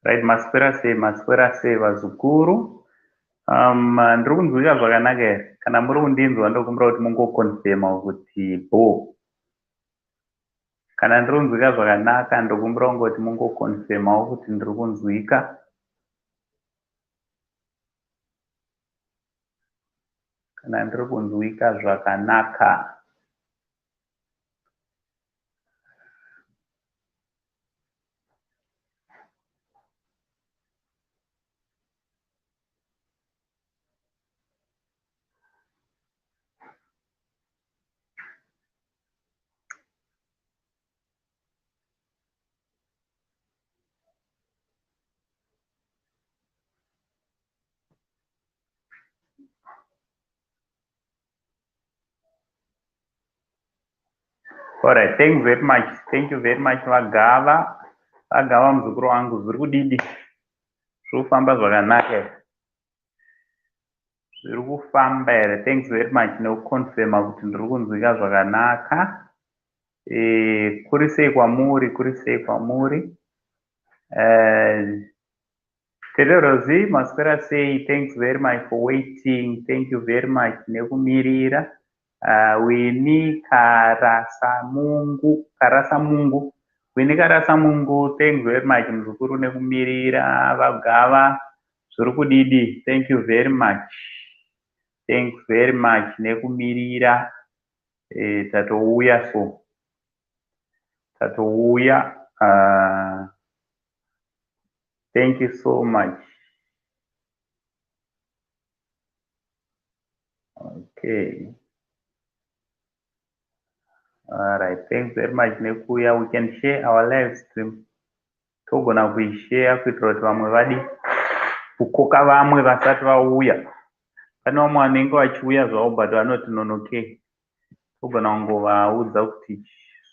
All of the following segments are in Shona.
Right, maswera sei, maswera sei vazukuru. Ndiri kunzwika zvakanaka here? Kana muri kundinzwa ndokumbira kuti mungokonfema kuti bho. Kana ndiri kunzwika zvakanaka ndokumbira kungoti mungokonfemawo kuti ndiri kunzwika. Kana ndiri kunzwika zvakanaka. All right, thank you very much. Thank you very much Vagava. Vagava muzukuru wangu zviri kudidi. Zviri kufamba zvakanaka here? Zviri kufamba here? Thanks very much nekuconfirma kuti ndiri kunzwika zvakanaka. E, kuri sei kwamuri? Kuri sei kwamuri? Tete Rosie, maswera sei? Thanks very much for waiting. Thank you very much nekumirira. Winnie Karasamungu, Karasamungu. Winnie Karasamungu, thanks very much muzukuru nekumirira. Vagava, zviri kudidi. Thank you very much. Thanks very much nekumirira. Tatouya so. Tatouya. Thank you so much. Okay. All right. Thanks very much nekuuya. We can share our live stream. Togona kuishare kuitira kuti vamwe vadi kukoka vamwe vasati vauya. Pane vamwe vanenge vachiuya zvavo but vanoti nonokei. Togona kungovaudza kuti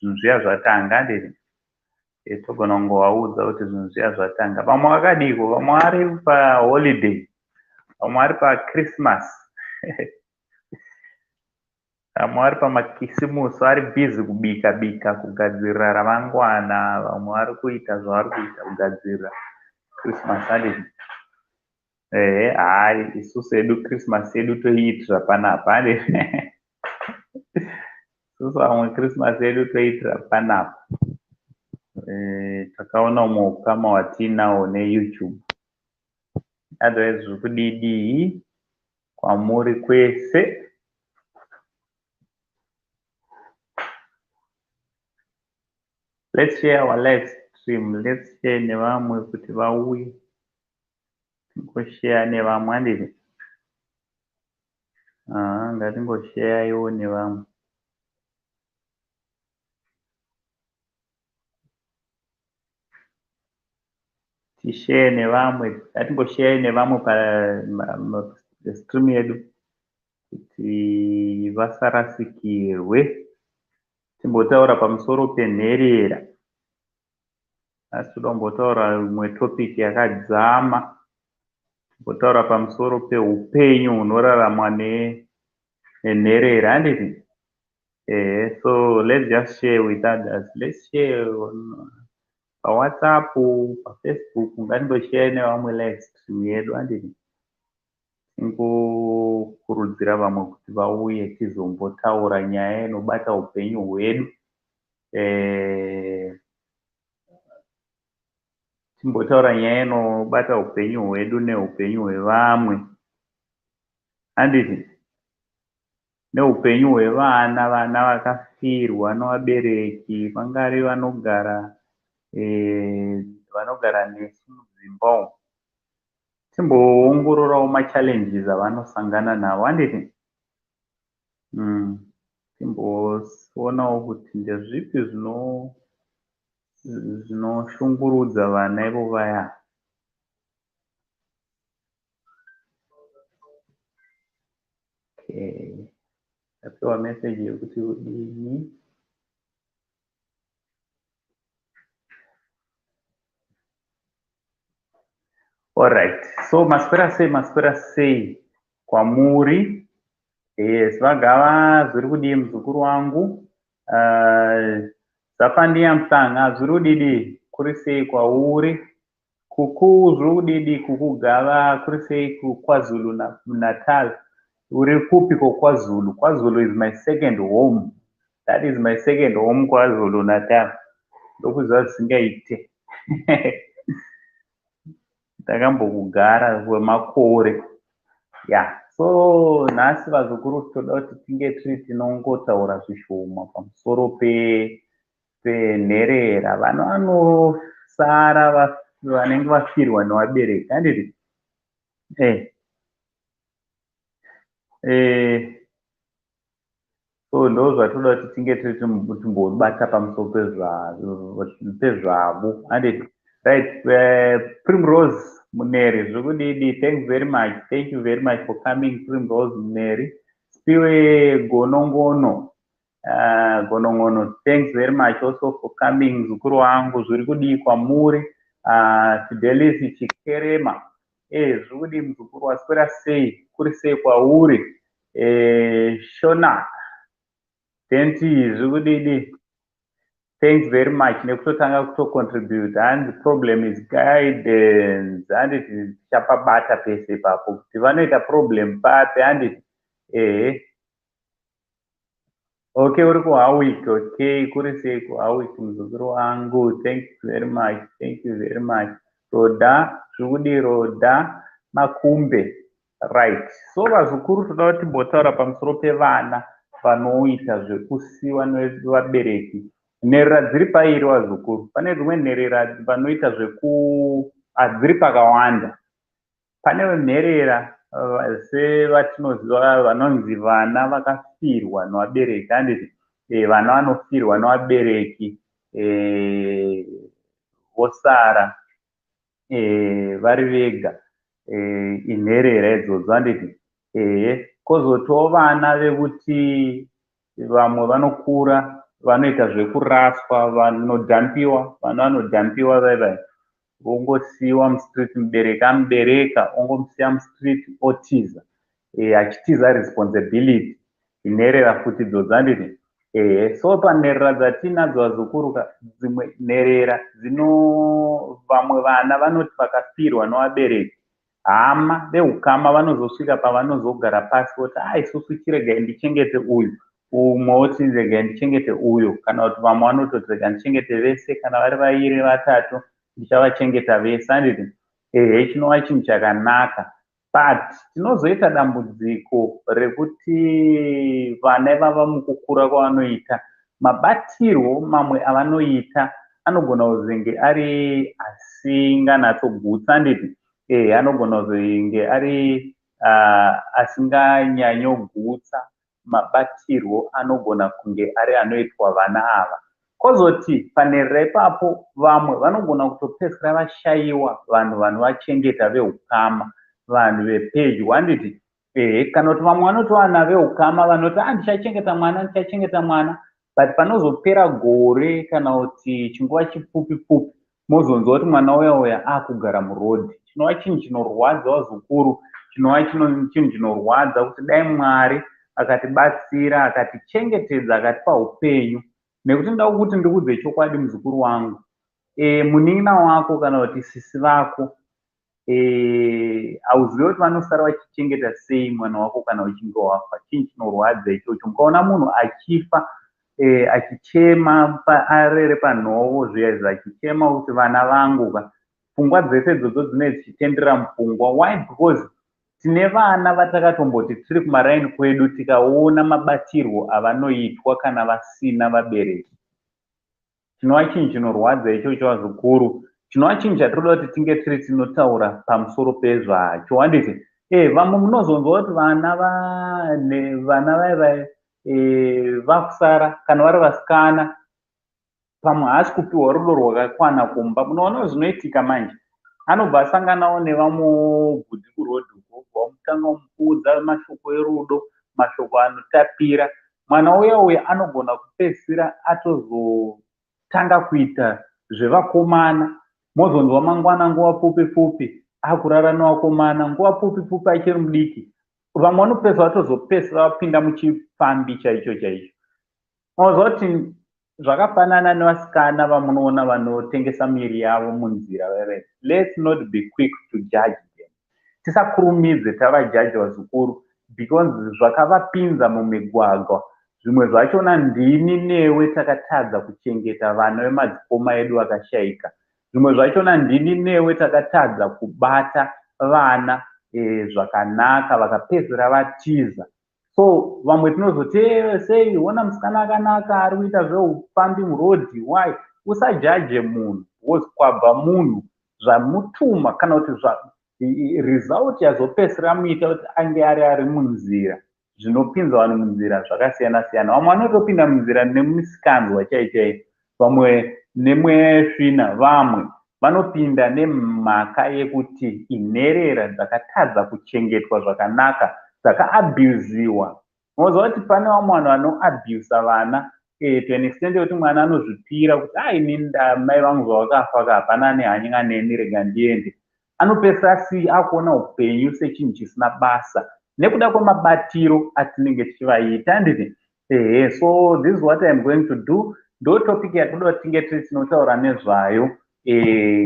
zvinhu zviya zvatanga handiti? Togona kungovaudza kuti zvinhu zviya zvatanga. Vamwe vakadiko, vamwe vari paholiday, vamwe vari pachristmas. Vamwe vari pamakisimusi vari busy kubika bika kugadzirira ramangwana. Vamwe vari kuita zvavari kuita kugadzirira Christmas handiti? Ehe, hai isusu hedu Christmas yedu toiitira panapa handiti? Isusu vamwe Christmas yedu toiitira panapa. Takaona umwe ukama hwatiinawo neYouTube. Otherwise zviri kudidii kwamuri kwese? Let's share our live stream. Let's share nevamwe kuti vauye. Tingoshare nevamwe handiti? Ngatingoshareiwo nevamwe. Tishare nevamwe. Ngatingoshare nevamwe pastream yedu kuti vasarasikirwe. Timbotaura pamusoro penherera. Asi toda kumbotaura imwe topic yakadzama. Timbotaura pamusoro peupenyu hunoraramwa nenherera handiti? Ehe, so let's just share with others. Let's share on paWhatsApp, paFacebook, ngatingoshare nevamwe live stream yedu handiti? Tingokurudzira vamwe kuti vauye tizombotaura nyaya inobata upenyu hwedu. Timbotaura nyaya inobata upenyu hwedu neupenyu hwevamwe. Handiti? Neupenyu hwevana, vana vakafirwa nevabereki, vangari vanogara vanogara nesu mudzimba umu. Timboongororawo machallenges avanosangana nawo handiti? Timboonawo kuti ndezvipi zvinoshungurudza vana ivo vaya. Okay. Ndapiwa message yekuti kudini. Alright. So maswera sei, maswera sei kwamuri? Yes, vagava zviri kudii muzukuru wangu? Zafania Mhlanga zviri kudidi? Kuri sei kwauri? Kuku, zviri kudidi? Kukugava kuri sei kuKwaZulu Natal? Uri kupi koKwaZulu? KwaZulu is my second home. That is my second home, KwaZulu Natal. Ndokuziva zvisingaite. Ndakambokugara kwemakore. Ya, so nhasi, vazukuru, toda kuti tinge tiri tinongotaura zvishoma pamusoro penherera, vana vanosara vanenge vafirwa nevabereki, handiti? So ndo zvatoda kuti tinge tiri timbobata pamusoro pezvavo, handiti? Right. Primrose Muneri, zviri kudidi? Thanks very much. Thank you very much for coming, Primrose Muneri. Spiwe Gonongono, Gonongono, thanks very much also for coming. Muzukuru wangu, zviri kudii kwamuri? Fidelis Chikerema, zviri kudii, muzukuru? Waswera sei? Kuri sei kwauri? Shona Denti, zviri kudidi? Thanks very much nekutotanga kutocontribute. Hanzi problem is guidance, handiti? Tichapabata pese ipapo kuti vanoita problem papi, handiti? Ehe, okay, uri kuHowick. Okay, kuri sei kuHowick, muzukuru wangu? Thank you very much. Thank you very much. Roda, zviri kudii, Roda Makumbe? Right, so vazukuru, toda kuti timbotaura pamusoro pevana vanoita zvekusiyiwa nevabereki. Nherera dziri pairi, vazukuru. Pane dzimwe nherera vanoita zveku hadziri pakawanda. Pane nherera sevatinoziva vanonzi vana vakafirwa nevabereki, handiti? Vana vanofirwa nevabereki vosara vari vega, inherera idzodzo, handiti? Ehe. Kwozotiwo vana vekuti vamwe vanokura vanoita zvekuraswa, vanodhampiwa. Vana vanodhampiwa vaivai, vongosiyiwa mustreet. Mubereki amubereka ongomusiya mustreet, otiza, achitiza responsibility. Nherera futi idzodzo, handiti? Ehe. So panherera dzatinadzo, vazukuru, dzimwe nherera dzino vamwe vana vanoti vakafirwa nevabereki, hama veukama vanozosvika pavanozogara pasi voti, "A, isusu chiregai ndichengete uyu." Umwe woti, "Regai ndichengete uyu," kana kuti vamwe vanototi, "Rega ndichengete vese. Kana vari vairi, vatatu, ndichavachengeta vese," handiti? Ehe, chinova chinhu chakanaka, but tinozoita dambudziko rekuti vana ivava mukukura kwavanoita, mabatirwo mamwe avanoita anogona kuzenge ari asinganyatsogutsa, handiti? Ehe, anogona kuzenge ari asinganyanyogutsa, mabatirwo anogona kunge ari anoitwa vana ava. Kwozoti panherera ipapo vamwe vanogona kutopedzisira vashayiwa vanhu vanovachengeta, veukama, vanhu vepedyo, handiti? Ehe. Kana kuti vamwe vanotowana veukama vanoti, "A, ndichachengeta mwana, ndichachengeta mwana," but panozopera gore kana kuti chinguva chipfupi pfupi, mozonzwa kuti mwana uya uya akugara murodhi, chinova chinhu chinorwadza, vazukuru. Chinova chinhu chinorwadza kuti dai Mwari akatibatsira, akatichengetedza, akatipa upenyu. Nekuti ndoda kuti ndikudze chokwadi, muzukuru wangu, munin'ina wako kana kuti sisi vako, hauzivi kuti vanosara vachichengeta sei mwana wako kana uchinge wafa. Chinhu chinorwadza ichocho. Mukaona munhu achifa achichema arere panhovo zviya izvi, achichema kuti, "Vana vangu ka," pfungwa dzese idzodzo dzinenge dzichitenderera mupfungwa. Why? Because tine vana vatakatomboti tiri kumaraini kwedu, tikaona mabatirwo avanoitwa kana vasina vabereki, chinova chinhu chinorwadza ichocho, vazukuru, chinova chinhu chatinoda kuti tinge tiri tinotaura pamusoro pezvacho, handiti? Vamwe munozonzwa kuti vana vana vaivai vakusara, kana vari vasikana, pamwe haasi kupiwa rudo rwakakwana kumba. Munoona zvinoitika manje, anobva asanganawo nevamwewo bhudhi kurodhi uko, vamutanga kumuudza mashoko erudo, mashoko anotapira. Mwana uya uya anogona kupedzisira atozotanga kuita zvevakomana. Mozonzwa mangwana, nguva pfupi pfupi, akurara nevakomana, nguva pfupi pfupi, achiri mudiki. Vamwe vanopedzisa vatozopedzisira vapinda muchifambi chaicho chaicho. Unoziva kuti Zvakafanana nevasikana vamunoona vanotengesa miri yavo munzira veve. Let's not be quick to judge them. Tisakurumidze tavajaja, vazukuru, because zvakavapinza mumigwagwa, zvimwe zvachona ndini newe takatadza kuchengeta vana vemadzikoma edu vakashayika. Zvimwe zvachona ndini newe takatadza kubata vana zvakanaka, vakapedzera vatiza. So vamwe tinozoti, "Sei ona musikana akanaka ari kuita zveupfambi murodhi?" Why? Usajaje munhu, because kwabva munhu zvamutuma kana kuti result yazopedzisira muita kuti ange ari munzira. Zvinopinza vanhu munzira zvakasiyana siyana. Vamwe vanotopinda munzira nemisikanzwa chai chai, vamwe nemwesvina, vamwe vanopinda nemhaka yekuti inherera dzakatadza kuchengetwa zvakanaka, dzakaabusiwa. Unoziva kuti pane vamwe vanhu vanoabusa vana to an extent yekuti mwana anozvipira kuti, "A, inini mai vangu zvavakafa ka, hapana nehanya neni, rega ndiende." Anopedzisira si akuona upenyu sechinhu chisina basa nekuda kwemabatiro atinenge tichivaita, handiti? Ehe. So this is what I am going to do. Ndo topic yatoda kuti tinge tiri tinotaura nezvayo,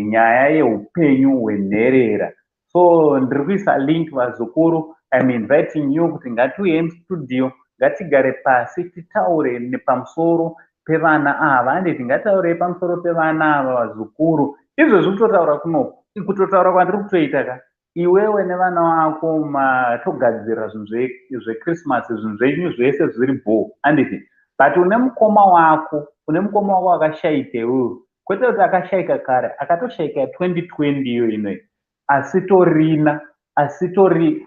nyaya yeupenyu hwenherera. So ndiri kuisa link, vazukuru. I am inviting you kuti ngatiuye mustudio, ngatigare pasi, titaure nepamusoro pevana ava, handiti? Ngataurei pamusoro pevana ava, vazukuru. Izvezvi kutotaura kunoku, kutotaura kwandiri kutoita ka, iwewe nevana vako matogadzira zvinhu zvechristmas, zvinhu zvenyu zvese zviri bho, handiti? But une mukoma wako, une mukoma wako akashayika iwewe. Kwete kuti akashayika kare, akatoshayika 2020 iyo inoi, asi torina, asi tori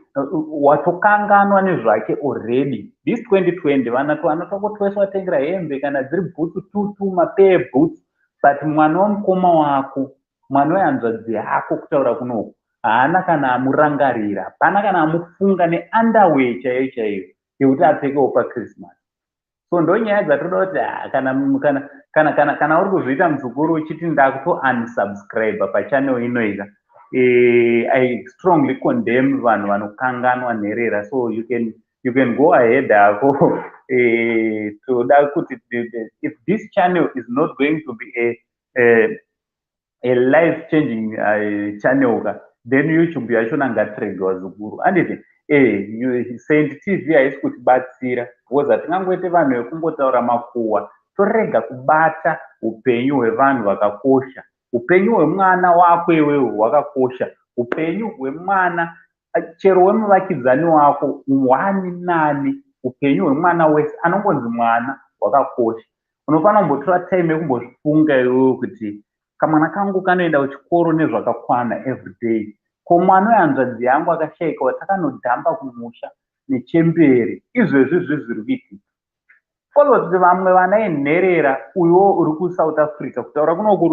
watokanganwa nezvake already this 2020. Vana, twana twako twese watengera hembe, kana dziri bhutsu tutu, mapair boots, but mwana wemukoma wako, mwana wehanzvadzi yako, kutaura kunoku haana kana amurangarira, hapana kana amufunga neunderwear chaiyo chaiyo yekuti apfekewo pachristmas. So ndo nyaya dzatoda kuti kana uri kuzviita, muzukuru, uchiti ndakuto unsubscribe pachannel inoika, I strongly condemn vanhu vanokanganwa nherera. So you can go ahead hako. Toda kuti if this channel is not going to be a life changing channel ka, then YouTube yachona ngatirege, vazukuru, handiti? Saint TV haisi kutibatsira, because hatingangoite vanhu vekungotaura makuhwa, torega kubata upenyu hwevanhu vakakosha. Upenyu hwemwana wako iwewe hwakakosha. Upenyu hwemwana chero wemuvakidzani wako hwani nani, upenyu hwemwana wese anongonzi mwana hwakakosha. Unofanira kumbotora time yekumbozvifunga iwewe kuti, "Kamwana kangu kanoenda kuchikoro nezvakakwana everyday? Ko mwana wehanzvadzi yangu akashayika watakanodhamba kumusha nechembere, izvezvi zviri kuitika?" Kozoti vamwe vana inherera, uyowo uri kuSouth Africa, kutaura kunoku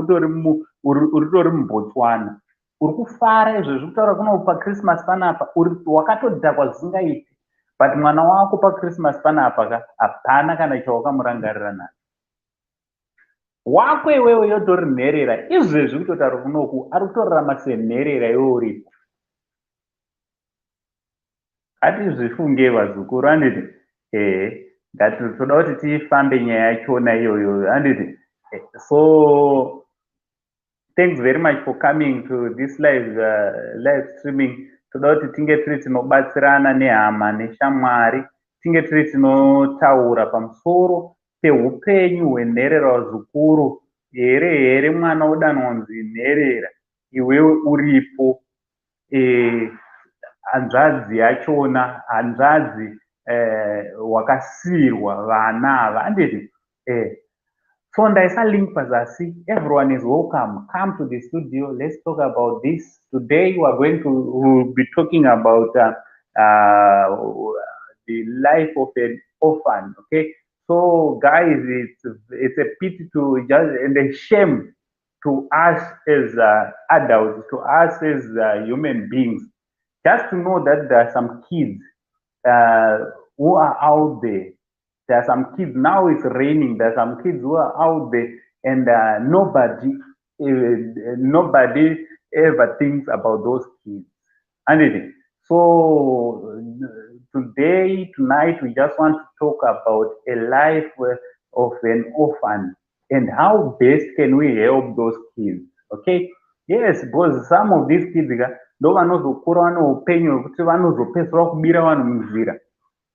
uritori muBotswana, uri kufara izvezvi, kutaura kunoku pachristmas panapa wakatodhakwa zvisingaiti, but mwana wako pachristmas panapa ka, hapana kana chawakamurangarira nacho. Wako iwewe yotori nherera izvezvi, kutotaura kunoku ari kutorarama senherera, iwe uripo. Hatizvifunge, vazukuru, handiti? Ehe, ngati toda kuti tifambe nyaya yachona iyoyo, handiti? So thanks very much for coming to this live streaming. Toda kuti tinge tiri tinobatsirana nehama neshamwari, tinge tiri tinotaura pamusoro peupenyu hwenherera, vazukuru. Here mwana wodanwa kunzi nherera, iwewe uripo, hanzvadzi yachona, hanzvadzi wakasiyirwa vana ava, handiti? So ndaisa link pazasi. Everyone is welcome. Come to the studio, let's talk about this. Today we are going to we'll be talking about the life of an orphan, okay? So guys, it's a pity to just and a shame to us as adults, to us as human beings, just to know that there are some kids who are out there. There are some kids, now it's raining, there are some kids who are out there and nobody ever thinks about those kids. And so today, tonight, we just want to talk about a life of an orphan. And how best can we help those kids? Okay, yes, because some of these kids ka ndo vanozokura vane upenyu hwekuti vanozopedzisira kubira vanhu munzira,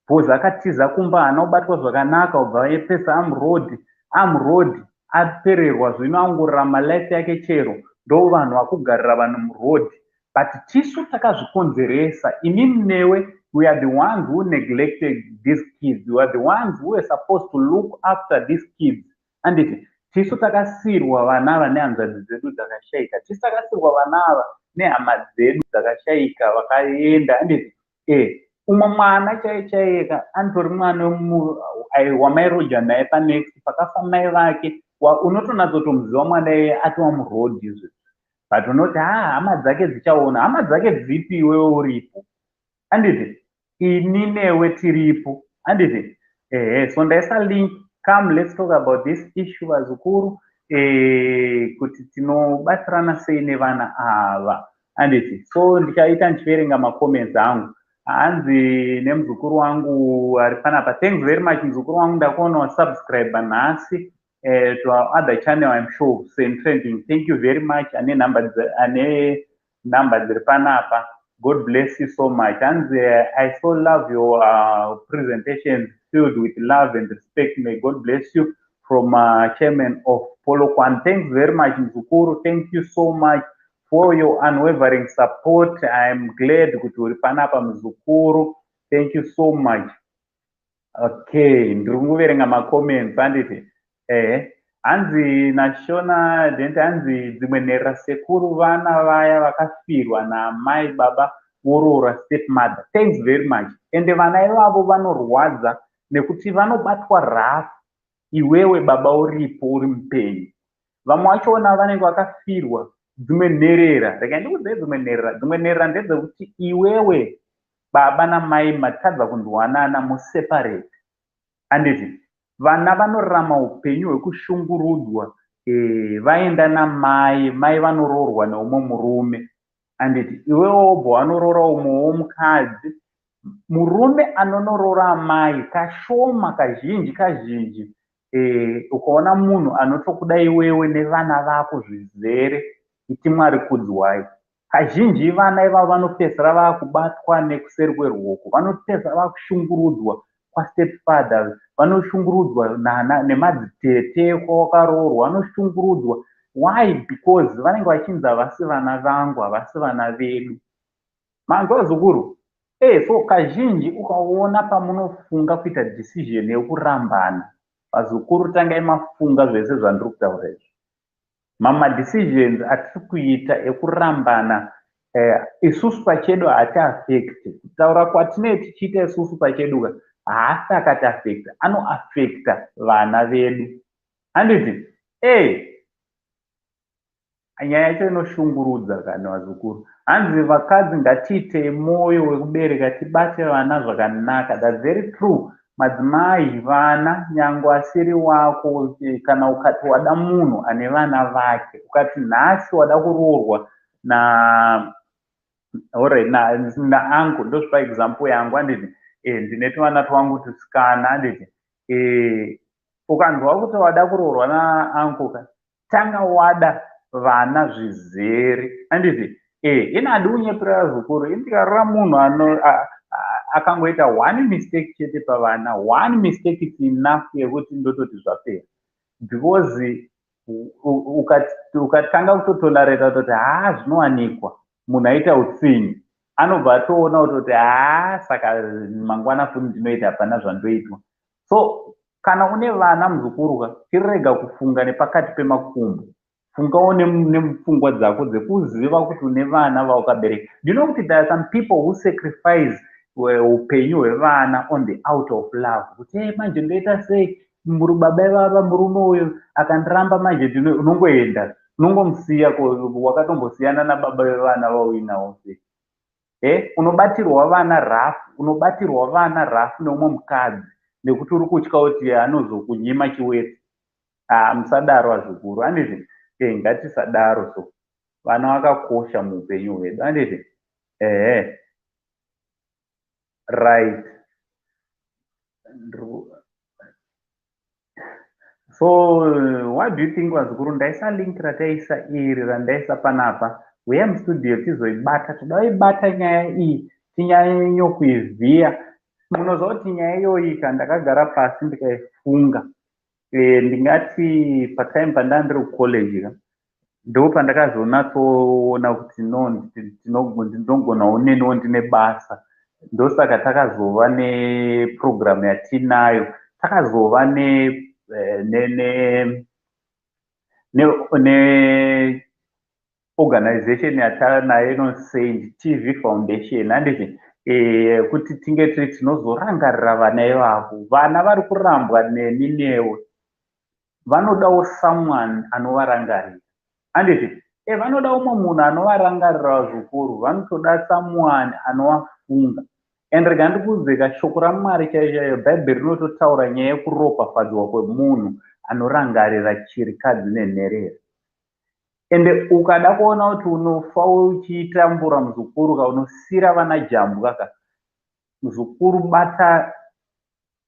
because akatiza kumba, haana kubatwa zvakanaka, ubva epesa amuroad, amuroad, apererwa zvino, angorarama life yake chero. Ndo vanhu vakugarira vanhu muroad, but tisu takazvikonzeresa, inini newe. We are the ones who neglected these kids. We are the ones who were supposed to look after these kids, anditi? Tisu takasiyirwa vana ava nehanzvadzi dzedu dzakashayika. Tisu takasiyirwa vana ava nehama dzedu dzakashayika, vakaenda, anditi? Umwe mwana chaiye chaiyeka anotori mwana wamairoja naye panext pakafa mai vake. Unotonatsotomuziva mwana iyeye atova muroad izvezvi, but unoti, "Ha, hama dzake dzichaona." Hama dzake dzipi iwewe uripo, anditi? Ini newe tiripo, anditi? Ehe, so ndaisa link. Come, let's talk about this issue, vazukuru, kuti tinobatsirana sei nevana ava, anditi? So ndichaita ndichiverenga macomments angu. Hanzi nemuzukuru wangu ari panapa, thanks very much, muzukuru wangu, ndakuona wasubscribe nhasi to our other channel, I'm sure same trending. Thank you very much. Ane namba dziri panapa. God bless you so much. Hanzi, "I so love your presentations filled with love and respect. May God bless you," from chairman of Polokwane. Thanks very much, muzukuru. Thank you so much for your unwavering support. I'm glad kuti uri panapa, muzukuru. Thank you so much. Okay, ndiri kungoverenga macomments, handiti? Ehe, hanzi naShona Dente, hanzi, "Dzimwe nherera, sekuru, vana vaya vakafirwa naamai, baba voroora step mother." Thanks very much. Ende vana ivavo vanorwadza nekuti vanobatwa rough iwewe baba uripo, uri mupenyu. Vamwe vachona vanenge vakafirwa. Dzimwe nherera, regai ndikudzei, dzimwe nherera ndedzekuti iwewe baba namai matadza kunzwanana, museparate, handiti? Vana vanorarama upenyu hwekushungurudzwa. Vaenda namai, mai vanoroorwa neumwe murume, handiti? Iwewe wobva wanoroora umwewo mukadzi. Murume anonoroora amai kashoma, kazhinji kazhinji. Ukaona munhu anotokuda iwewe nevana vako zvizere, iti Mwari kudzwai. Kazhinji vana ivavo vanopedzisira vakubatwa nekuseri kweruoko, vanopedzisira vakushungurudzwa kwastep father, vanoshungurudzwa nemadzitete kwawakaroorwa, vanoshungurudzwa. Why? Because vanenge vachinzi, "Havasi vana vangu, havasi vana vedu." Manzwa, zukuru? So kazhinji ukaona pamunofunga kuita decision yekurambana, vazukuru, tangai mafunga zvese zvandiri kutaura izvi. Mamadecisions atiri kuita ekurambana, isusu pachedu hatiafecti. Kutaura kwatinee tichiita isusu pachedu ka haasi akatiafecta, anoafecta vana vedu, handiti? Nyaya yacho inoshungurudza kana, vazukuru. Hanzi, "Vakadzi ngatiitei mwoyo wekubereka, tibate vana zvakanaka." That's very true. Madzimai, vana nyange asiri wako, kana ukati wada munhu ane vana vake, ukati nhasi wada kuroorwa na, alright, nauncle, ndozvipa example yangu, handiti? Ndine tuvana twangu tusikana, handiti? Ukanzwa kuti wada kuroorwa nauncle ka, tanga wada vana zvizere, handiti? Ini handi kunyepera, vazukuru. Ini ndikarora munhu ano akangoita one mistake chete pavana, one mistake is enough yekuti ndototi zvapera, because ukatanga kutotolerata kutoti, "Haa, zvinowanikwa munhu aita utsinyi," anobva atoona kutoti, "Haa, saka mangwana futi ndinoita, hapana zvandoitwa." So kana une vana, muzukuru ka, chirega kufunga nepakati pemakumbo. Fungawo nemupfungwa dzako dzekuziva kuti une vana vaukabereka. Do you know kuti there are some people who sacrifice upenyu hwevana on the altar of love, kuti, "E, manje ndoita sei? Baba ivava, murume uyu akandiramba, manje unongoenda, unongomusiya." Wakatombosiyana nababa vevana vauinawo sei? Unobatirwa vana rough, unobatirwa vana rough neumwe mukadzi nekuti uri kutya kuti anozokunyima chiweti. Ha, musadaro, vazukuru, handiti? Ngatisadaro. So vana vakakosha muupenyu hwedu, handiti? Ehe, right. So what do you think, vazukuru? Ndaisa link rataisa iri randaisa panapa. Uya mustudio tizoibata. Toda kuibata nyaya iyi, tinyanyokuivhiya. Munoziva kuti nyaya iyoyi ka, ndakagara pasi ndikaifunga. Ndingati patime pandanga ndiri kucollege ka, ndo pandakazonatsoona kuti no, ndinogonawo neniwo, ndine basa. Ndosaka takazova neprogramu yatinayo, takazova ne organization yatanayo inonzi Saint TV Foundation, handiti? Kuti tinge tiri tinozorangarira vana ivavo, vana vari kurambwa neni newe, vanodawo someone anovarangarira, handiti? Vanoda umwe munhu anovarangarira zvikuru, vanotoda someone anovafunga. And rega ndikuudze ka, shoko raMwari chaiyo chaiyo, Bhaibheri rinototaura nyaya yekuropafadzwa kwemunhu anorangarira chirikadzi nenherera. Ende ukada kuona kuti unofa uchitambura, muzukuru ka, unosiyira vana jambwa ka, muzukuru, bata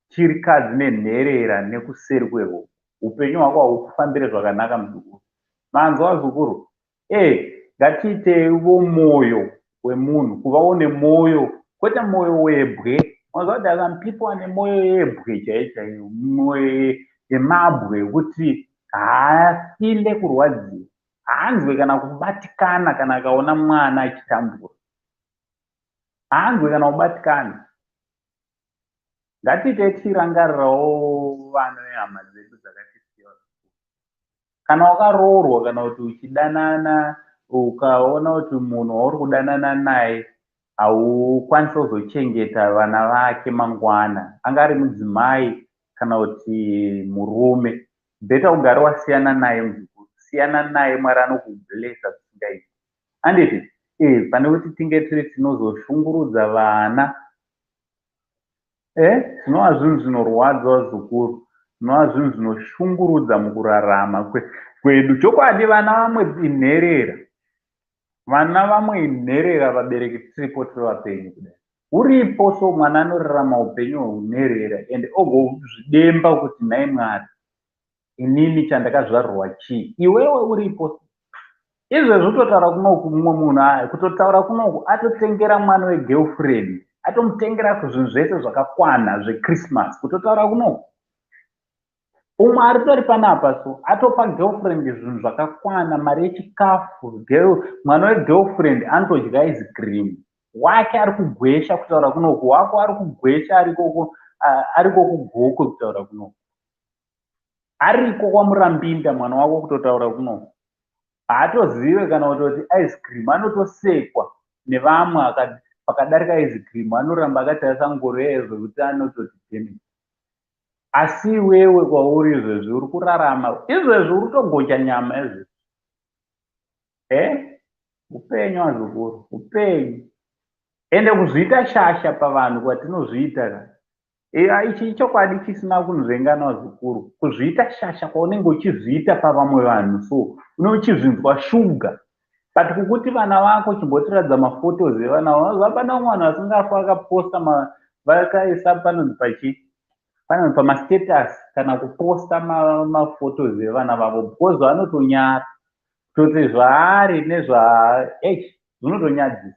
chirikadzi nenherera nekuseri kweruoko, upenyu hwako hahukufambire zvakanaka, muzukuru. Manzwa, vazukuru? Ngatiiteiwo mwoyo wemunhu, kuvawo nemwoyo, kwete mwoyo webwe. Unoziva kuti some people ane mwoyo yebwe chaiyo chaiyo, mwoyo yemabwe, yekuti haafile kurwadziwa, haanzwe kana kubatikana kana akaona mwana achitambura, haanzwe kana kubatikana. Ngatiitei tichirangarirawo vana vehama dzedu dzakatisiya. Kana wakaroorwa kana kuti uchidanana, ukaona kuti munhu wauri kudanana naye haukwanisi kuzochengeta vana vake mangwana, anga ari mudzimai kana kuti murume, better ugare wasiyana naye, muzukuru. Siyana naye, Mwari anokublessa zvisingaiti, handiti? Pane kuti tinge tiri tinozoshungurudza vana, zvinova zvinhu zvinorwadza, vazukuru, zvinova zvinhu zvinoshungurudza mukurarama kwedu. Chokwadi, vana vamwe inherera, vana vamwe inherera, vabereki tiripo, tiri vapenyu kudai. Uripo so mwana anorarama upenyu hweunherera and ogozvidemba kuti, "Nhai Mwari, inini chandakazvarwa chii?" Iwewe uripo izvezvi utotaura kunoku, mumwe munhu kutotaura kunoku atotengera mwana wegirlfriend, atomutengera zvinhu zvese zvakakwana zveChristmas. Kutotaura kunoku, umwe ari tori panapa so atopa girlfriend zvinhu zvakakwana, mari yechikafu. Mwana wegirlfriend anotodya ice cream, wake ari kugwesha. Kutaura kunoku, wako ari kugwesha, ariko kuGokwe. Kutaura kunoku, ariko kwaMurambinda mwana wako. Kutotaura kunoku, haatozive kana kutoti ice cream, anotosekwa nevamwe pakadarika ice cream, anoramba akatarisa ngoro yayo zvekuti anototi damn. Asi iwewe kwauri izvezvi uri kurarama, izvezvi uri kutogocha nyama izvezvi. Upenyu, vazukuru, upenyu. Ende kuzviita shasha pavanhu kwatinozviita ka, ichi ichokwadi chisina kunzvengana, vazukuru. Kuzviita shasha kwaunenge uchizviita pavamwe vanhu, so unenge uchizvinzwa shuga, but kukuti vana vako, chimbotiradza maphotos evana vako. Pane vamwe vanhu vasingafa vakaposta, vakaisa panonzi pachi, panonzi pamastatus, kana kuposta maphotos evana vavo, because vanotonyara kutoti zvaari nezva h zvinotonyadzisa.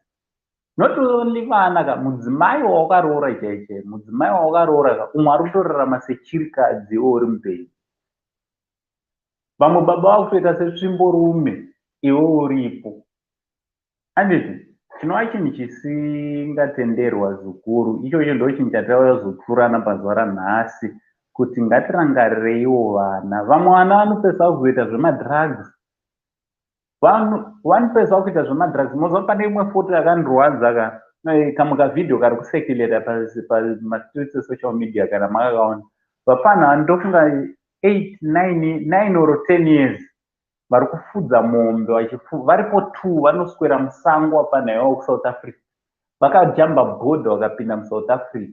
Not only vana ka, mudzimai wawakaroora chaichai, mudzimai wawakaroora ka, umwe ari kutorarama sechirikadzi, iwe uri mupenyu. Vamwe baba vakutoita setsvimborume, iwe uripo, handiti? Chinova chinhu chisingatenderwa, zukuru. Ichocho ndo chinhu chatauya pazuva ranhasi, kuti ngatirangarireiwo vana. Vamwe vana vanopedzisa kuzoita zvemadrugs, vanopedzisa kuita zvemadrugs. Moziva pane imwe foto yakandirwadza ka, kamwe kavhidhio kari kucirculata pamastreets esocial media, kana makakaona. Vapfanha, ndofunga 8, 9, 9 or 10 years, vari kufudza mombe, varipo two, vanoswera musango. Vapfanha ivavo kuSouth Africa, vakajamba bhodha vakapinda muSouth Africa.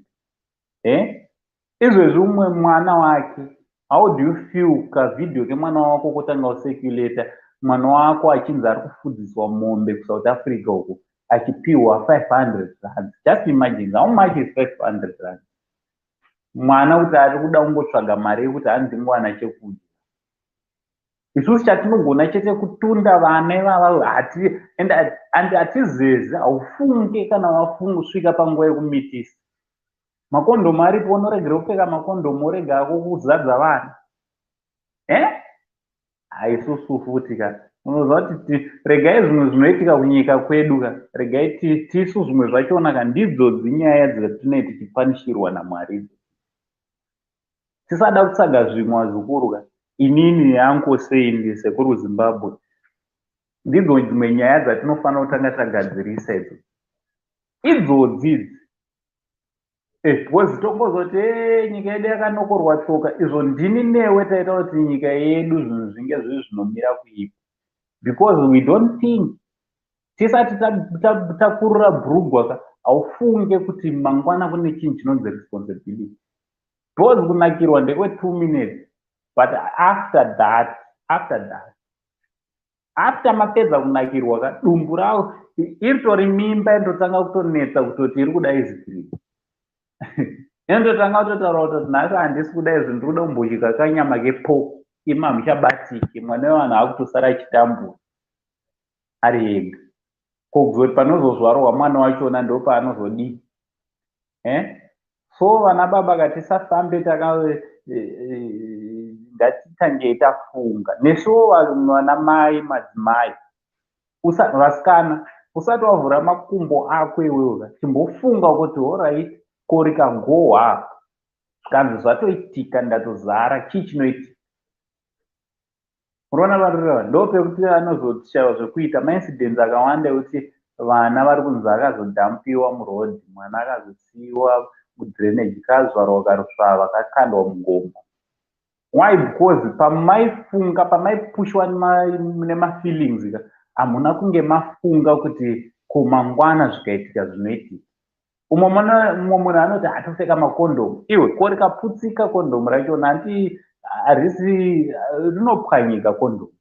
Izvezvi umwe mwana wake, how do you feel kavhidhio kemwana wako kotanga kucirculata, mwana wako achinzi ari kufudziswa mombe kuSouth Africa uko, achipiwa 500 rand? Just imagine, how much is 500 rand? Mwana kuti ari kuda kungotsvaga mari yekuti handingowana chekudya. Isusu chatinogona chete kutunda vana ivava hati and hatizezi. Haufunge kana wafunga panguva yekumitisa. Makondomu aripo, unoregera kupfeka makondomu, orega ako kuzadza vana. Haisusu futi ka, unoziva kuti regai zvimwe zvinoitika kunyika kwedu ka, regai tisu zvimwe zvachona ka, ndidzo dzinyaya dzatinee tichipanishirwa naMwari. Tisada kutsvaga zvimwe, vazukuru ka. Inini yangu seindi sekuru Zimbabwe, ndidzo dzimwe nyaya dzatinofanira kutanga tagadzirisa idzo, idzodzi idzi, because tongozoti e nyika yedu yakanokorwa tsoka. Izvo ndini newe taita kuti nyika yedu zvinhu zvinge zviri zvinomira kuipa, because we don't think. Tisati takurura bhurugwa ka, haufunge kuti mangwana kune chinhu chinonzi responsibility, because kunakirwa ndekwe 2 minutes, but after that, after mapedza kunakirwa ka, dumbu ravo iritori mimba inototanga kutonetsa kutoti iri kuda ice cream. Inototanga kutotaura kutoti nhasi handisi kuda izvi, ndiri kuda kumbodya kanyama kepork. Imi hamuchabatiki, mwana wevanhu akutosara achitambura ari ega. Ko kuzoti panozozvarwa mwana wachona, ndo paanozodii? So vana baba, katisafambe taka, ngatitangei tafunga. Nesuwo vana mai, madzimai, vasikana, usati wavhura makumbo ako iwewe, chimbofunga kuti alright, ko rikagohwa, zvikanzi zvatoitika, ndatozara, chii chinoitika? Unoona varira ndo pekuti anozoshaiwa zvekuita. Maincidents akawanda ekuti vana vari kunzi akazodhampiwa murodhi, mwana akazosiyiwa mudrainage, kazvarwa karusvava, kakandwa mugomba. Why? Because pamaifunga, pamaipushwa nemafeelings, hamuna kunge mafunga kuti ko mangwana zvikaitika zvinoitika. Umwe munhu anoti atopfeka makondomu. Iwe, ko rikaputsika kondomu rachona? Handi harisi rinopwanyika kondomu,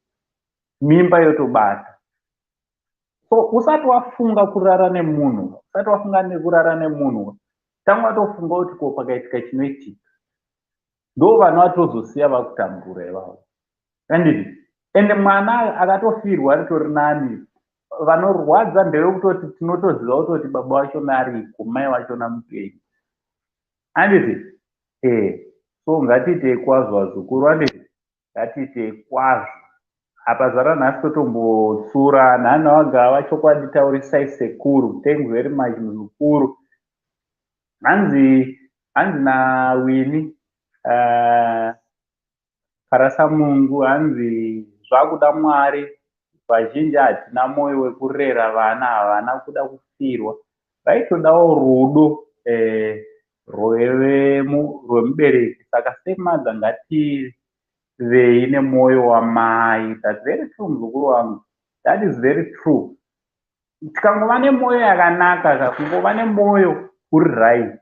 mimba yotobata. So usati wafunga kurara nemunhu, usati wafunga nekurara nemunhu, tanga watofunga kuti ko pakaitika chinoitika. Ndo vana vatozosiya vakutambura ivavo, anditi? Ende mwana akatofirwa ritori nani. Vanorwadza ndevekutoti tinotoziva kutoti baba vachona ariko, mai vachona mupenyu, anditi? So ngatiitei kwazvo, vazukuru, anditi? Ngatiitei kwazvo. Apa zara nhasi totombotsura nhani wagava chokwadi. Taurisai sekuru. Thank very much, muzukuru. Hanzi naWini Karasamungu, hanzi zvakuda Mwari, vazhinji hatina mwoyo wekurera vana, havana kuda kufirwa, vaitodawo rudo rwemubereki. Saka stepmother, ngativei nemwoyo wamai. That's very true, muzukuru wangu, that is very true. Tikangova nemwoyo yakanaka ka, kungova nemwoyo uri right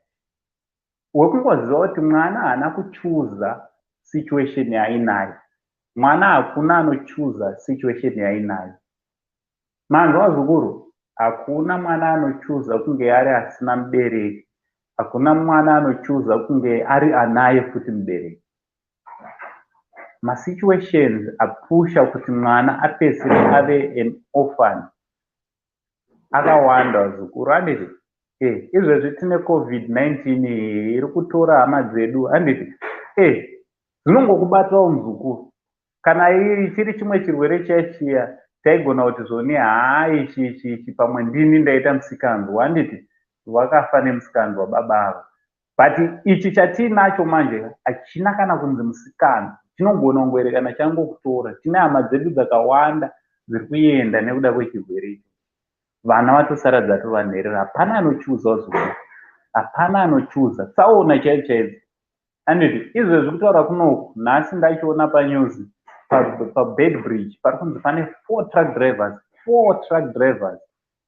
wekungoziva kuti mwana haana kuchuza situation yaainayo. Mwana hakuna anochuza situation yaainayo. Manzwa, vazukuru? Hakuna mwana anochuza kunge ari asina mubereki. Hakuna mwana anochuza kunge ari anaye futi mubereki. Masituations apusha kuti mwana apedzisire ave an orphan akawanda, vazukuru, handiti? Izvezvi tine COVID-19 iri kutora hama dzedu, handiti? Zvinongokubatawo, muzukuru. Kana chiri chimwe chirwere chaichiya, taigona kuti zvoni haa, ichi ichi ichi, pamwe ndini ndaita musikanzwa, handiti? Vakafa nemusikanzwa baba ava. But ichi chatiinacho manje hachina kana kunzi musikanzwa, chinogona kungoerekana changokutora. Tine hama dzedu dzakawanda dziri kuenda nekuda kwechirwere ichi. Vana vatosara dzatova nherera. Hapana anochuza, zukuru, hapana anochuza. Tsaona chaidzo chaidzo, anditi? Izvezvi kutaura kunoku nhasi ndachiona panews, paBeitbridge pari kunzi pane four truck drivers, four truck drivers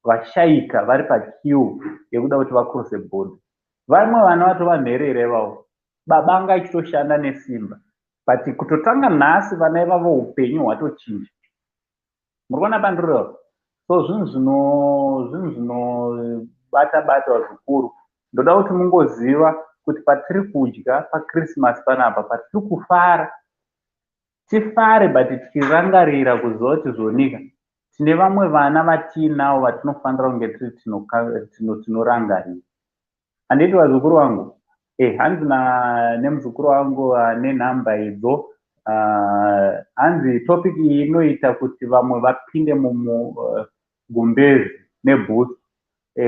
vashaika vari paqueue yekuda kuti vacrosse border. Vamwe vana vatova nherera ivavo. Baba anga achitoshanda nesimba, but kutotanga nhasi vana ivavo upenyu hwatochinja. Muri kuona pandireva? So zvinhu zvinobata bata zvikuru. Ndoda kuti mungoziva kuti patiri kudya paChristmas panapa, patiri kufara. Tifare but tichirangarira kuziva kuti zvonika tine vamwe vana vatiinavo vatinofanira kunge tiri tinorangarira. Handiti vazukuru vangu? Hanzi nemuzukuru wangu ane nhamba idzo, hanzi topic iyi inoita kuti vamwe vapinde mumugumbezi nebhutsu.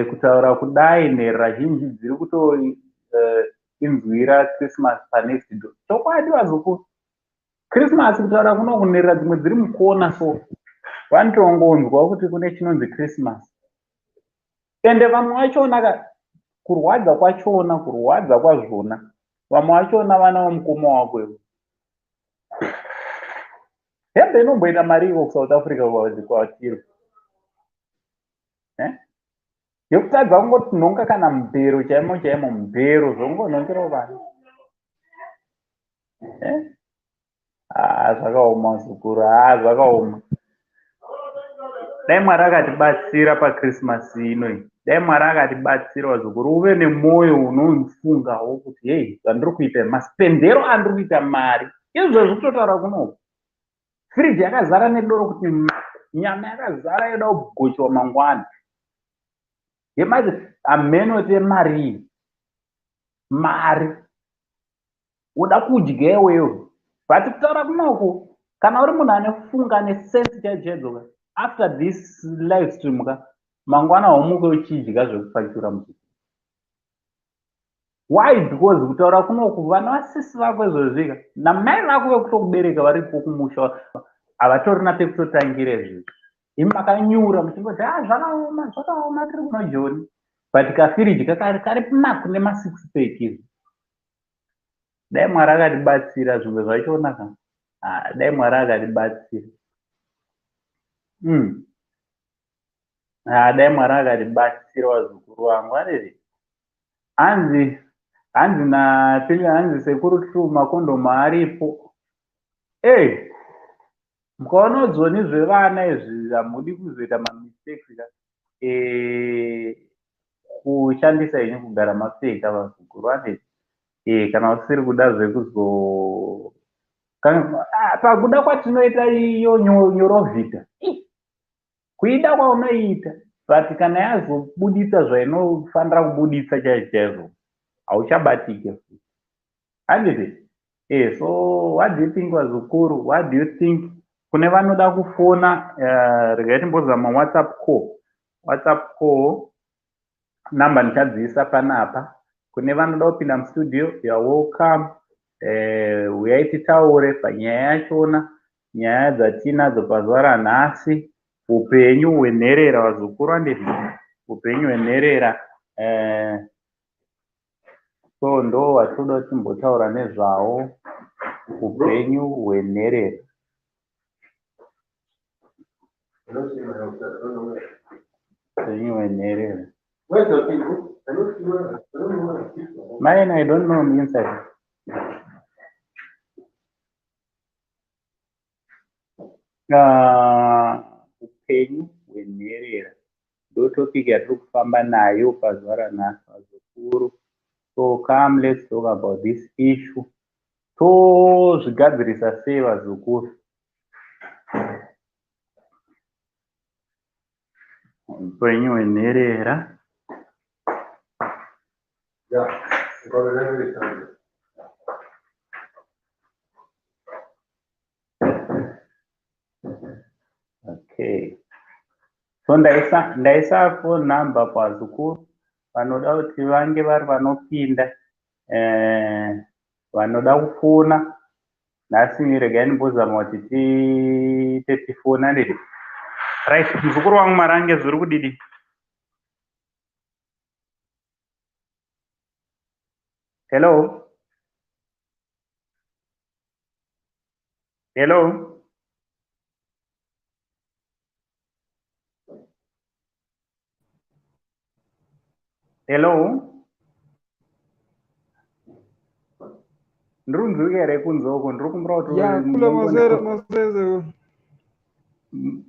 Kutaura kudai, nherera zhinji dziri kutoinzwira Christmas panext door. Chokwadi vazukuru, Christmas kutaura kuno, nherera dzimwe dziri mukona, so vanotongonzwa kuti kune chinonzi Christmas. Ende vamwe vachona, kurwadza kwachona, kurwadza kwazvona, vamwe vachona vana vamukoma wako ivo. Hembe inomboita mari iko kuSouth Africa kwatiri, yekutadza kungotinhonga kana mubhero chaimo chaimo, mubhero zvongonhongerawo vana. Zvakaoma zukuru, ha, zvakaoma. Dai Mwari akatibatsira paChristmas ino. Dai Mwari akatibatsira vazukuru, uve nemwoyo unofungawo kuti hei, zvandiri kuita, maspendero andiri kuita mari izvozvi, kutotaura kunoku firiji yakazara nedoro, kuti nyama yakazara yoda kugochiwa mangwana, yemari hameno temari iyi, mari uda kudya iwewe. But kutaura kunoku, kana uri munhu anefunga, ane sense chaidzo chaidzoka, after this live stream ka, mangwana haumuke uchidya zvekupfachura muchi. Why? Because kutaura kunoku vana vasisi vako izvozvika namai vako vekutokubereka varipo kumusha, havatorina pekutotangira izvozvi. Imi makanyura muchingoti, "A, zvakaoma, zvakaoma, tiri kuno Joni," but kafiriji kari maku nema6 pack izvi. Dai Mwari akatibatsira zvimwe zvachona ka. Dai Mwari akatibatsira. Dai Mwari akatibatsira vazukuru vangu. Ariri hanzi napili, hanzi sekuru, true, makondomu aripo. Ei, mukaona dzoni zvevana izvi, hamudi kuzoita mamistakes ka. Kushandisa henyu, kugara mapfeka vazukuru, anditi? Kana usiri kuda zvekuzo pakuda kwatinoita iyo nyorovhita, kuida kwaunoita, but kana yazobuditsa zvainofanira kubuditsa chaizvo chaizvo, hauchabatike futi, handiti? So what do you think vazukuru? What do you think? Kune vanoda kufona, regai timbozama WhatsApp call. WhatsApp call namba ndichadziisa panapa. Kune vanoda kupinda mustudio, you are welcome. Uyai titaure panyaya yachona, nyaya dzatinadzo pazuva ranhasi, upenyu hwenherera vazukuru, handiti? Upenyu hwenherera. So ndo vatinoda timbotaura nezvawo, upenyu hwenherera. Upenyu hwenherera. Mine, I don't know inside. Upenyu hwenherera ndo topic yatiri kufamba nayo pazuva ranhasi vazukuru. So come, let's talk about this issue. Tozvigadzirisa sei vazukuru? Upenyu hwenherera. Yeah, because every time. Okay, so ndaisa phone number pazukuru vanoda kuti vange vari vanopinda, vanoda kufona nhasi. Regai ndimbozama kuti tiite tifona ndiri right. Muzukuru wangu Marange, zviri kudidi? Hello, hello, hello. Ndiri kunzwika here kunze uko? Ndiri kumbura kuti Ya, kule masere maseze.